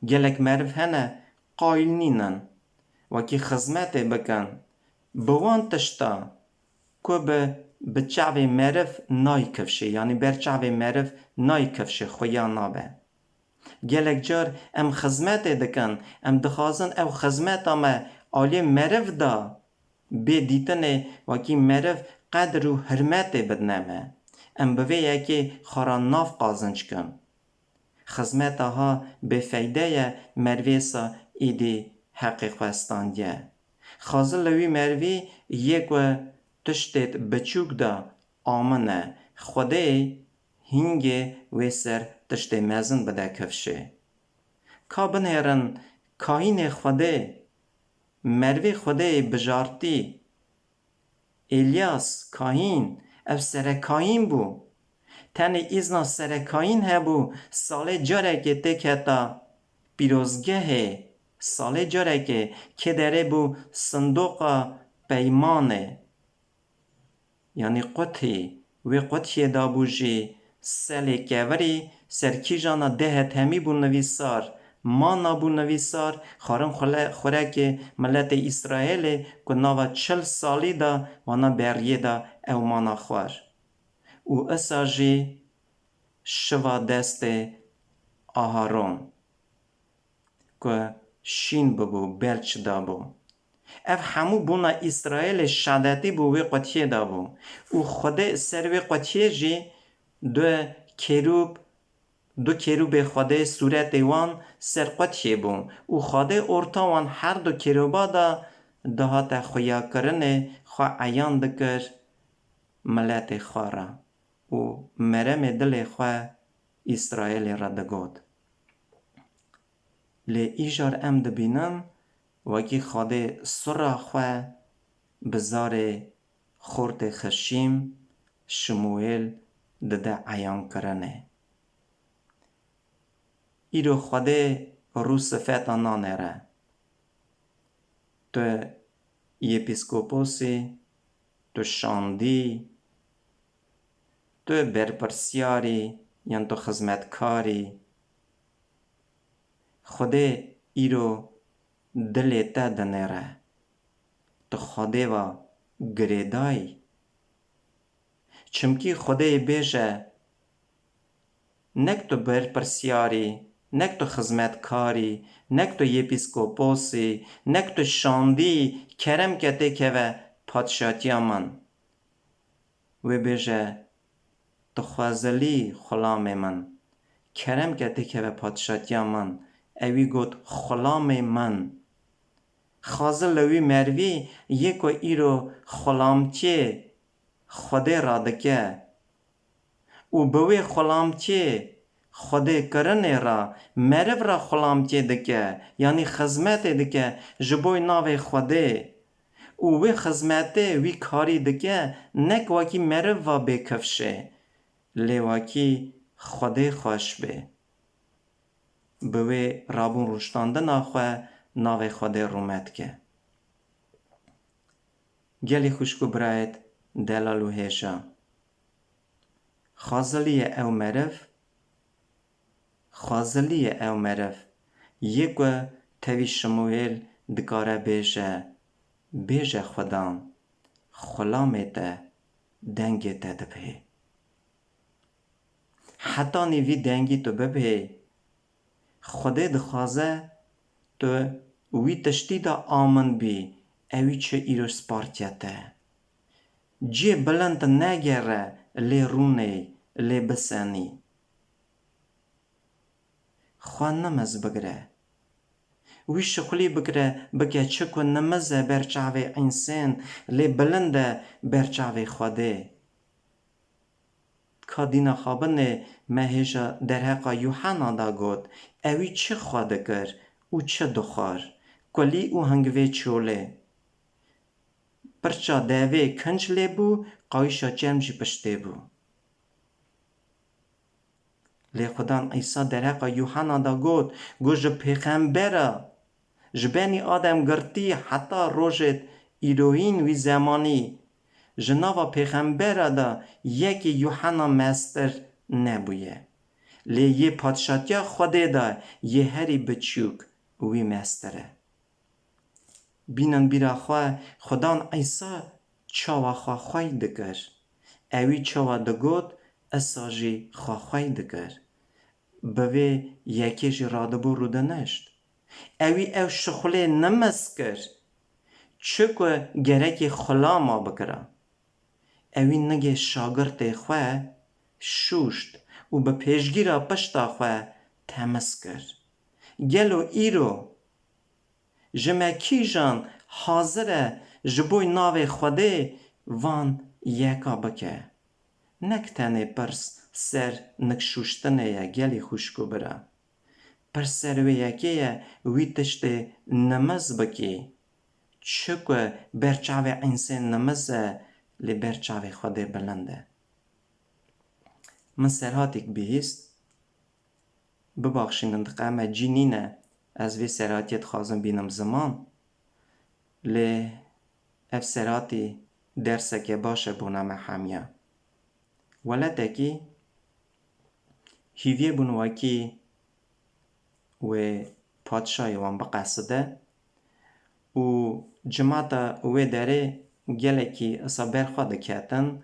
Gelek meriv hene qayîl nînin wekî xizmetê bikin, bi wan tişta ku bi, bi çavê meriv nayê kifşê, yanî ber çavê meriv nayê kifşê, xuya nabe. Gelek car em xizmetê dikin, em dixwazin ew xizmeta me aliyê meriv de bê dîtinê, wekî meriv qedir û hirmetê bidine me. Em bi vê yekê xwe re nav qazinc kin. Xizmeta ha bêfeyde ye, merivê sa êdî heqê xwe standiye. Xwezil li wî merivî yê ku tiştêt biçûk de amine, Xwedê hingê wê ser tiştê mezin bide kifşê. Ka binêrin, kayînê Xwedê, merivê Xwedê yê bijartî, Êlyas, kahîn, ev serekayîn bû. Tenê îzna serekayîn hebû, salê carekê têketa pîrozgehê, salê carekê kê derê bû sindoqa peymanê. Yanî qutî, wê qutiyê de bû jî selê kevirî, ser kîjana dehê temî bû nivîsar, mana bû nivîsar, xwarin xule-, xurekê miletê Îsraêlê ku nava çil salî de wana beriyê de ew mana xwar. Û isa jî şiva destê Aharon ku şîn bibû, belç dabû. Ev hemû bona Îsraêlê şadetî bû wê qutiyê de bû. Û Xwedê ser wê qutiyê jî du kerûb, du kerûbê Xwedê sûretê wan ser qutiyê bû. Û Xwedê orta wan her du kerûba de dihate xuyakirinê xwe eyan dikir miletê xwe re. Û meremê dilê xwe Îsraêlê re digot. Lê îcar em dibînin, wekî Xwedê sirra xwe bi zarê xortê xişîm Şimûêl dide eyankirinê. Îro Xwedê rû sifeta nanêre. Tu yepîskoposî, tu şandî, tu berpirsyarî yan tu xizmetkarî. Xwedê îro dilê te dinêre. Tu Xwedê ve girêdayî. Çimkî Xwedê bêje, nek tu berpirsyarî, nek tu xizmetkarî, nek tu yepîskoposî, nek tu şandî, kerem ke têkeve padşatiya min. Wê bêje, tu xwezilî xulamê min, kerem ke têkeve padşatiya min. Ewî got, xulamê min. Xazil li wî merivî yê ku îro xulamtiyê Xwedê radike û bi wê xulamtiyê Xwedê kirinê re meriv re xulamtiyê dike, yanî xizmetê dike ji bo navê Xwedê. Û wê xizmetê, wî karî dike, nek wekî meriv va bê kifşê, lê wekî Xwedê xweş bê. Bi wê rabûn rûştandina xwe navê Xwedê rûmet ke. Gelî xwişk û birayêt delal û hêja. Xwazilî ye ew meriv, xwazilî ye ew meriv, yê ku tevî Şimûêl dikare bêje, bêje Xudan, xulamê te dengê te dibihê. Hetanî vî dengî tu bibihê, Xwedê dixwaze tu wî tiştî de amin bî, ewî çi îro spartiye te. Cihê bilind negere, lê rûnê, lê bisenî. Xwe nimez bigire. Wî şixulî bigire, bike çi ku nimez e ber çavê însên, lê bilind e ber çavê Xwedê. Ka dîna xabinê me hêja derheqa Yuhena da got, ewî çi xwe dikir û çi dixwar, kulî û hingivê çolê. Pirça devê kinc lê bû, qayîşa çerm jî piştê bû. Lê Xudan Îsa derheqa Yuhena da got, got, ji pêxembera, ji benî Adem girtî heta rojê îroyîn wî zemanî, ji nava pêxembera de yekî Yuhena mestir nebûye. Lê yê padşatiya Xwedê de yê herî biçûk wî mestir e. Bînin bîra xwe, Xudan Îsa çawa xwe xwey dikir. Ewî çawa digot, isa jî xwe xwey dikir. Bi vê yekê jî radibû rûdinişt. Ewî ew şixulê nimez kir, çi ku gerekê xulama bikira. Ewî nigê şagirtê xwe şûşt û bi pêşgîra pişta xwe temiz kir. Gelo îro ji me kîjan hazir e ji bo navê Xwedê van yeka bike? Nek tenê pirs ser nik şûştinê ye, gelî xwişk û bira. Pirs ser wê yekê ye, wî tiştê nimez bikî. Çi ku ber çavê însên nimez e, lê ber çavê Xwedê bilind e. Min serhatîk bihîst, bibaxşînin, diqe me cî nîne, ez vê serhatiyê dixwazim bînim ziman, lê ev serhatî derseke baş e bona me hemiya. Weletekî hîviyê bûn wekî wê padşahê wan biqeside û cimata wê derê gelekî isa ber xwe diketin,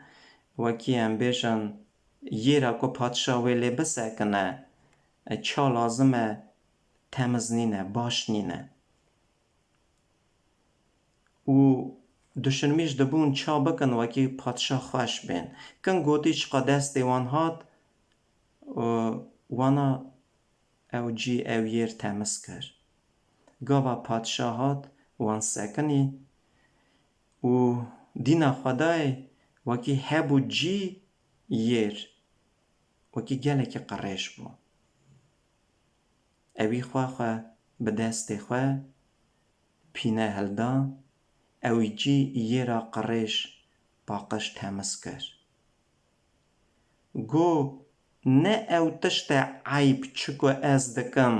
wekî em bêjin yêra ku padşah wê lê bisekine, ça lazim e temiz nîne, baş nîne. Û duşinmî jî dibûn ça bikin wekî padşah xweş bên. Kin gotî çiqa destê wan hat, û wana ew cî ew yêr temiz kir. Gava padşah hat wan sekinî û dîna Xwedayê wekî hebû cî yêr, wekî gelekî qirêj bû. Ewî xwe xwe bi destê xwe pîne hilda, ewî cî yê ra qirêj paqij temiz kir. Go, ne ew tişt e eyb çi ku ez dikim.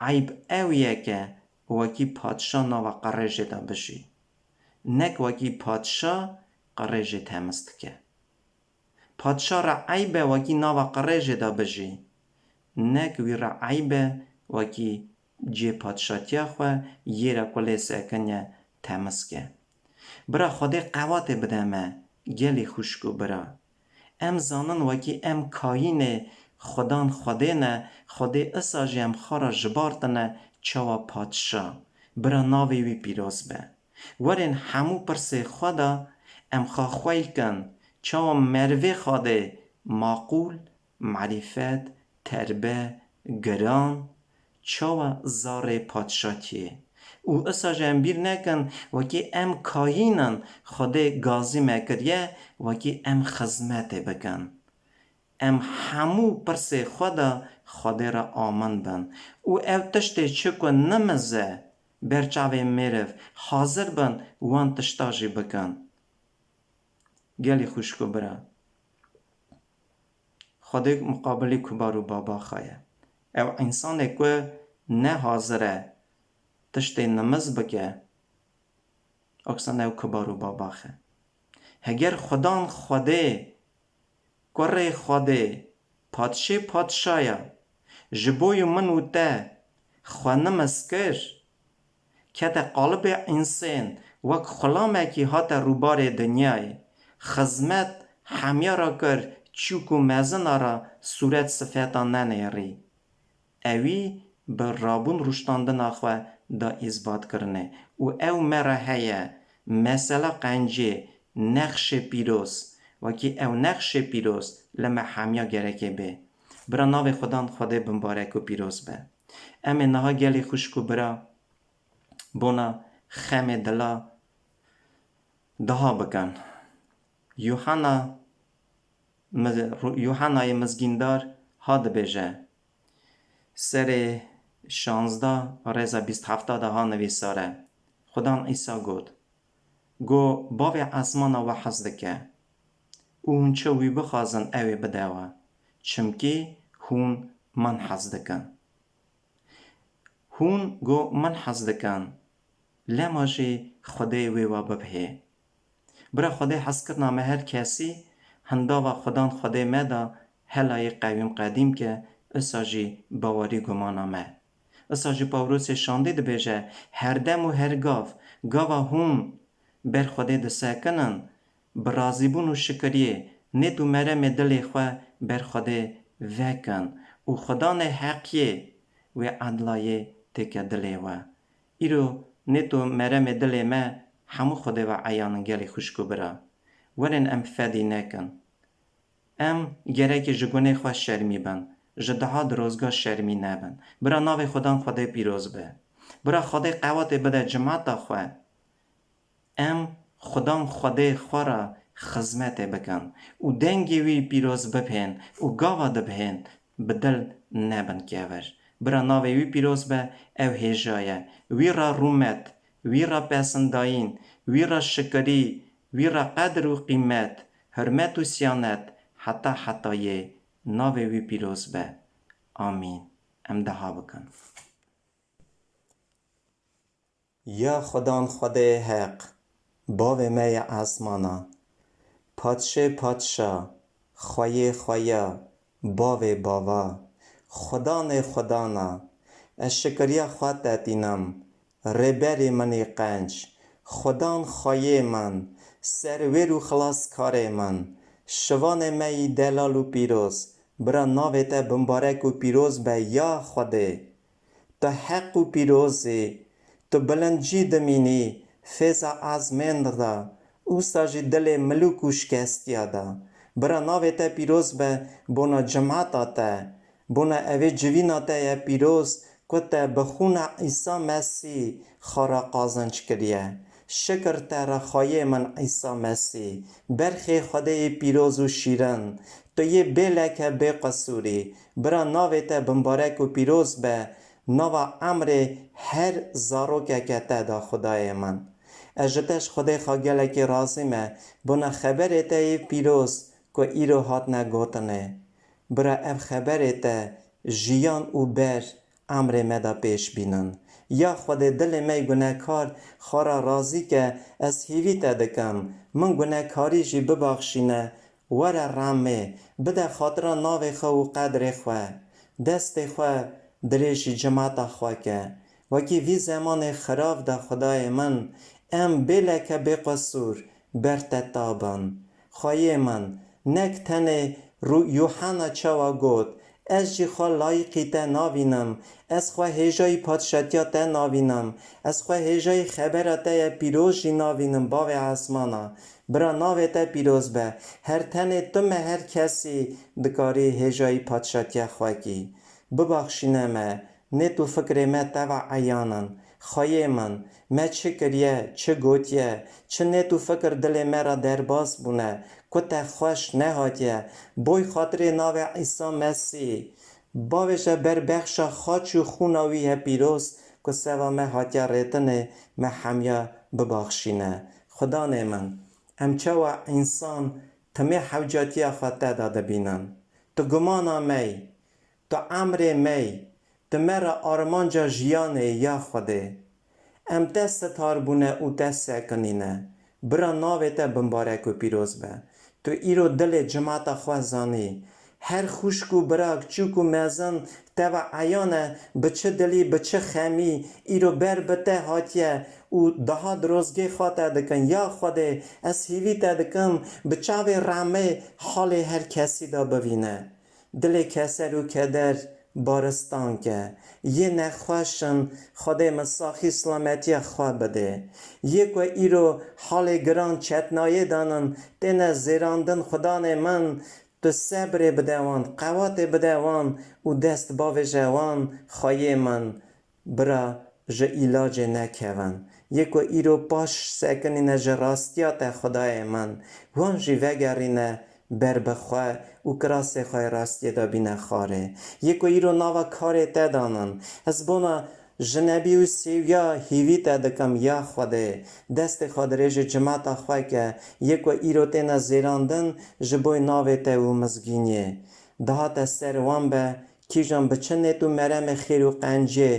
Eyb ew ye ke wekî padşa nava qirêjê de bijî. Nek wekî padşa qirêjê temiz dike. Padşa re eyb e wekî nava qirêjê de bijî. Nek wî re eyb e wekî cihê padşatiya xwe yê re ku lê sekiniye temiz ke. Bira Xwedê qewatê bide me, gelî xwişk û bira. Em zanin wekî em kayînê Xudan Xwedê ne, Xwedê isa jî em xwe re jibartine çawa padşa. Bira navê wî pîroz be. Werin hemû pirsê xwe de em xwe xweyl kin, çawa merivê Xwedê maqûl, merîfet, terbe, giran, çawa zarê padşatiyê. Û isa jî em bîr nekin, wekî em kayîn in Xwedê gazî me kiriye, wekî em xizmetê bikin. Em hemû pirsê xwe de Xwedê re amin bin. Û ew tiştê çi ku nimiz e, ber çavê mêriv hazir bin wan tişta jî bikin. Gelî xwişk û bira, Xwedê muqabilî ku bar û baba xwe ye. Ew însanê ku ne hazir e tiştê nimiz bike, aksan ew ku bar û baba xe. Heger Xudan Xwedê, Kurê Xwedê, Padşê padşaya, ji bo yu min û te xwe nimiz kir, kete qalibê însên, wek xulamekî hate rûbarê dinyayê, xizmet hemiya ra kir, çûk û mezina ra sûret sifeta nenêrî. Ewî bi rabûn rûştandina xwe da îzbat kirine û ew me re heye, mesela qencê, nexşê pîroz, wekî ew nexşê pîroz li me hemiya gerekê bê. Bira navê Xudan Xwedê bimbarek û pîroz be. Em ê niha gelê xwişk û bira bona xemê dila daha bikin. Yuhanna mi-, Ru-, Yuhannayê mizgîndar ha dibêje, serê şanzda rêza bîst hefta de ha nivîsare, Xudan Îsa got, Go bavê esmana we hez dike û hûn çi wî bixwazin ew ê bide we, çimkî hûn min hez dikin. Hûn go min hez dikin, lema jî Xwedê wê we bibihê. Bira Xwedê hezkirina me her kesî hindava Xudan Xwedê me da helayê qewîm qedîm ke, isa jî bawerî gumana me. Isa jî Pawlosê şandî dibêje, her dem û her gav, gava hûn ber Xwedê disekinin, bi razîbûn û şikiriyê nêt û meremê dilê xwe ber Xwedê vekin û Xudanê heqiyê wê edlayê têke dilê we. Îro nêt û meremê dilê me hemû Xwedê ve eyan in gelê xwişk û bira. Werin em fedî nekin. Em gerekê ji gunê xwe şermî bin, ji daha dirozga şermî nebin. Bira navê Xudan Xwedê pîroz be. Bira Xwedê qewatê bide cimata xwe. Em Xudan Xwedê xwe re xizmetê bikin û dengê wî pîroz bibhên û gava dibhên bi dil nebin kevir. Bira navê wî pîroz be, ew hêja ye. Wî re rûmet, wî re pesindayîn, wî re şikirî, wî re qedir û qîmet, hurmet û siyanet heta hetayê navê wî pîroz be. Amîn. Em deha bikin. Ya Xudan Xwedê Heq, Bavê me yê esmana, Padşê padşa, Xweyê xweya, Bavê bava, Xudanê xudana, ez şikiriya xwe te tînim, Rêberê min î qenc, Xudan Xweyê min, Serwêr û Xilaskarê min, şivanê me yî delal û pîroz, bira navê te bimbarek û pîroz be ya Xwedê. Tu heq û pîroz î, tu bilind cî dimînî, fêza ezmên da, wisa jî dilê milûk û şikestiya da. Bira navê te pîroz be, bona cimata te, bona evê civîna te ye pîroz, ku te bi xûna Îsa Mesîh xwe re qazinc kiriye. Şikir te re Xweyê min Îsa Mesîh, berxê Xwedê yê pîroz û şîrin, tu yê bê leke bê qisûrî, bira navê te bimbarek û pîroz be, nava emrê her zarokeke te da Xwedayê min. Ez ji te ji Xwedê xwe gelekî razî me, bona xeberê te yê pîroz ku îro hatine gotinê. Bira ev xeberê te jiyan û ber emrê me de pêş bînin. Ya Xwedê dilê me yê gunekar xwe re razî ke, ez hîvî te dikim, min gunekarî jî bibaxşîne, were remê, bide xatira navê xwe û qedrê xwe. Destê xwe dirêjî cimata xwe ke. Wekî vî zemanê xirav de Xwedayê min, em bê leke bê qisûr ber te tabin. Xweyê min, nek tenê Ru-, Yuhanna çawa got, ez jî xwe layîqî te navînim, ez xwe hêjayî padşatiya te navînim, ez xwe hêjayî xebera te ye pîroz jî navînim, Bavê esmana. Bira navê te pîroz be, her tenê tu me her kesî dikarî hêjayî padşatiya xwe kî. Bibaxşîne me, nêt û fikrê me teva eyan in. Xweyê min, me çi kiriye, çi gotiye, çi nêt û fikir dilê me re derbas bûne, ku te xweş nehatiye, boy xatirê navê Îsa Mesîh, bavêje ber bexşa xaç û xûna wî ye pîroz, ku seva me hatiye rêtinê, me hemiya bibaxşîne. Xudanê min, em çawa însan timê hewcatiya xwe te de dibînin? Tu gumana me yî, tu emrê me yî, tu me re armanca jiyanê yî, ya Xwedê. Em te sitar bûne û te sekinîne. Bira, navê te bimbarek û pîroz be. Tu îro dilê cimata xwe zanî. Her xwişk û bira, kiçûk û mezin, te ve eyan e, bi çi dilî, bi çi xemî îro ber bi te hatiye û daha dirozgê xwe te dikin. Ya Xwedê, ez hîvî te dikim, bi çavê rehmê halê her kesî de bivîne. Dilê keser û keder baristan ke. Yê nexweş in, Xwedê min saxî silametiya xwe bidê. Yê ku îro halê giran çetnayê danin, têne zêrandin, Xudanê min, tu sebrê bide wan, qewatê bide wan û dest bavêje wan, xweyê min. Bira, ji îlacê nekevin. Yê ku îro paş sekinîne ji rastiya te, Xwedayê min, wan jî vegerîne ber bi xwe û kirasê xwe yê rastiyê de bîne xwarê. Yê ku îro nava karê te danin. Ez bona jinebî û sêwiya hîvî te dikim, ya Xwedê, destê xwe dirêjê cimata xwe ke, yê ku îro têne zêrandin ji boy navê te û mizgîniyê. Dihate ser wan be, kîjan bi çi nêt û meremê xêr û qencê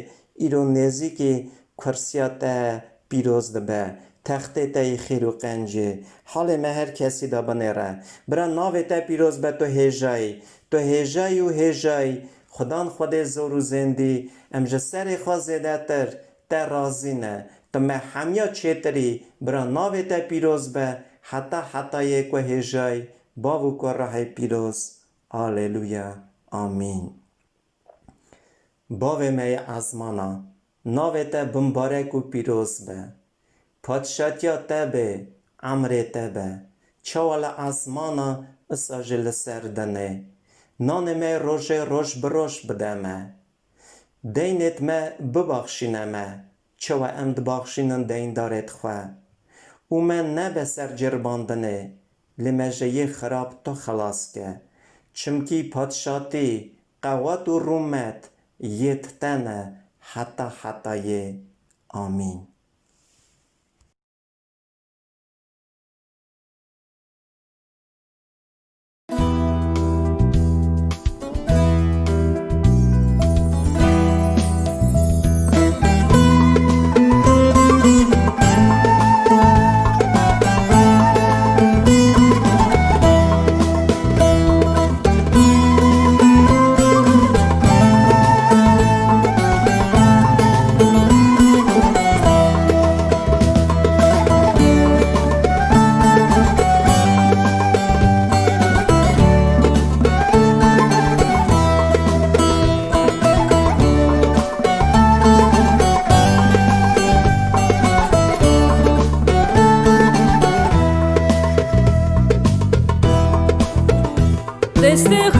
îro nêzîkî kursiya te pîroz dibe, textê te yê xêr û qencê. Halê me her kesî de binêre. Bira, navê te pîroz be, tu hêjayî, tu hêjayî û hêjayî. Xudan Xwedê zor û zêndî, em ji serê xwe zêdetir te razî ne. Tu me hemiya çêtirî, bira, navê te pîroz be, heta hetayê ku hêjayî, Bav û ku Ruhê Pîroz. Aleluya. Amîn. Bavê me yê ezmana, navê te bimbarek û pîroz be. Padşatiya te bê, emrê te be. Çawa li ezmana, isa jî li ser dinê. Nanê me rojê roj bi roj bide me. Deynêt me bibaxşîne me, çawa em dibaxşînin deyndarêt xwe. Û me nebe ser ceribandinê, lê me ji yê xirab tu xilas ke. Çimkî padşatî, qewat û rûmet yê te ne heta hetayê. Amîn. Destê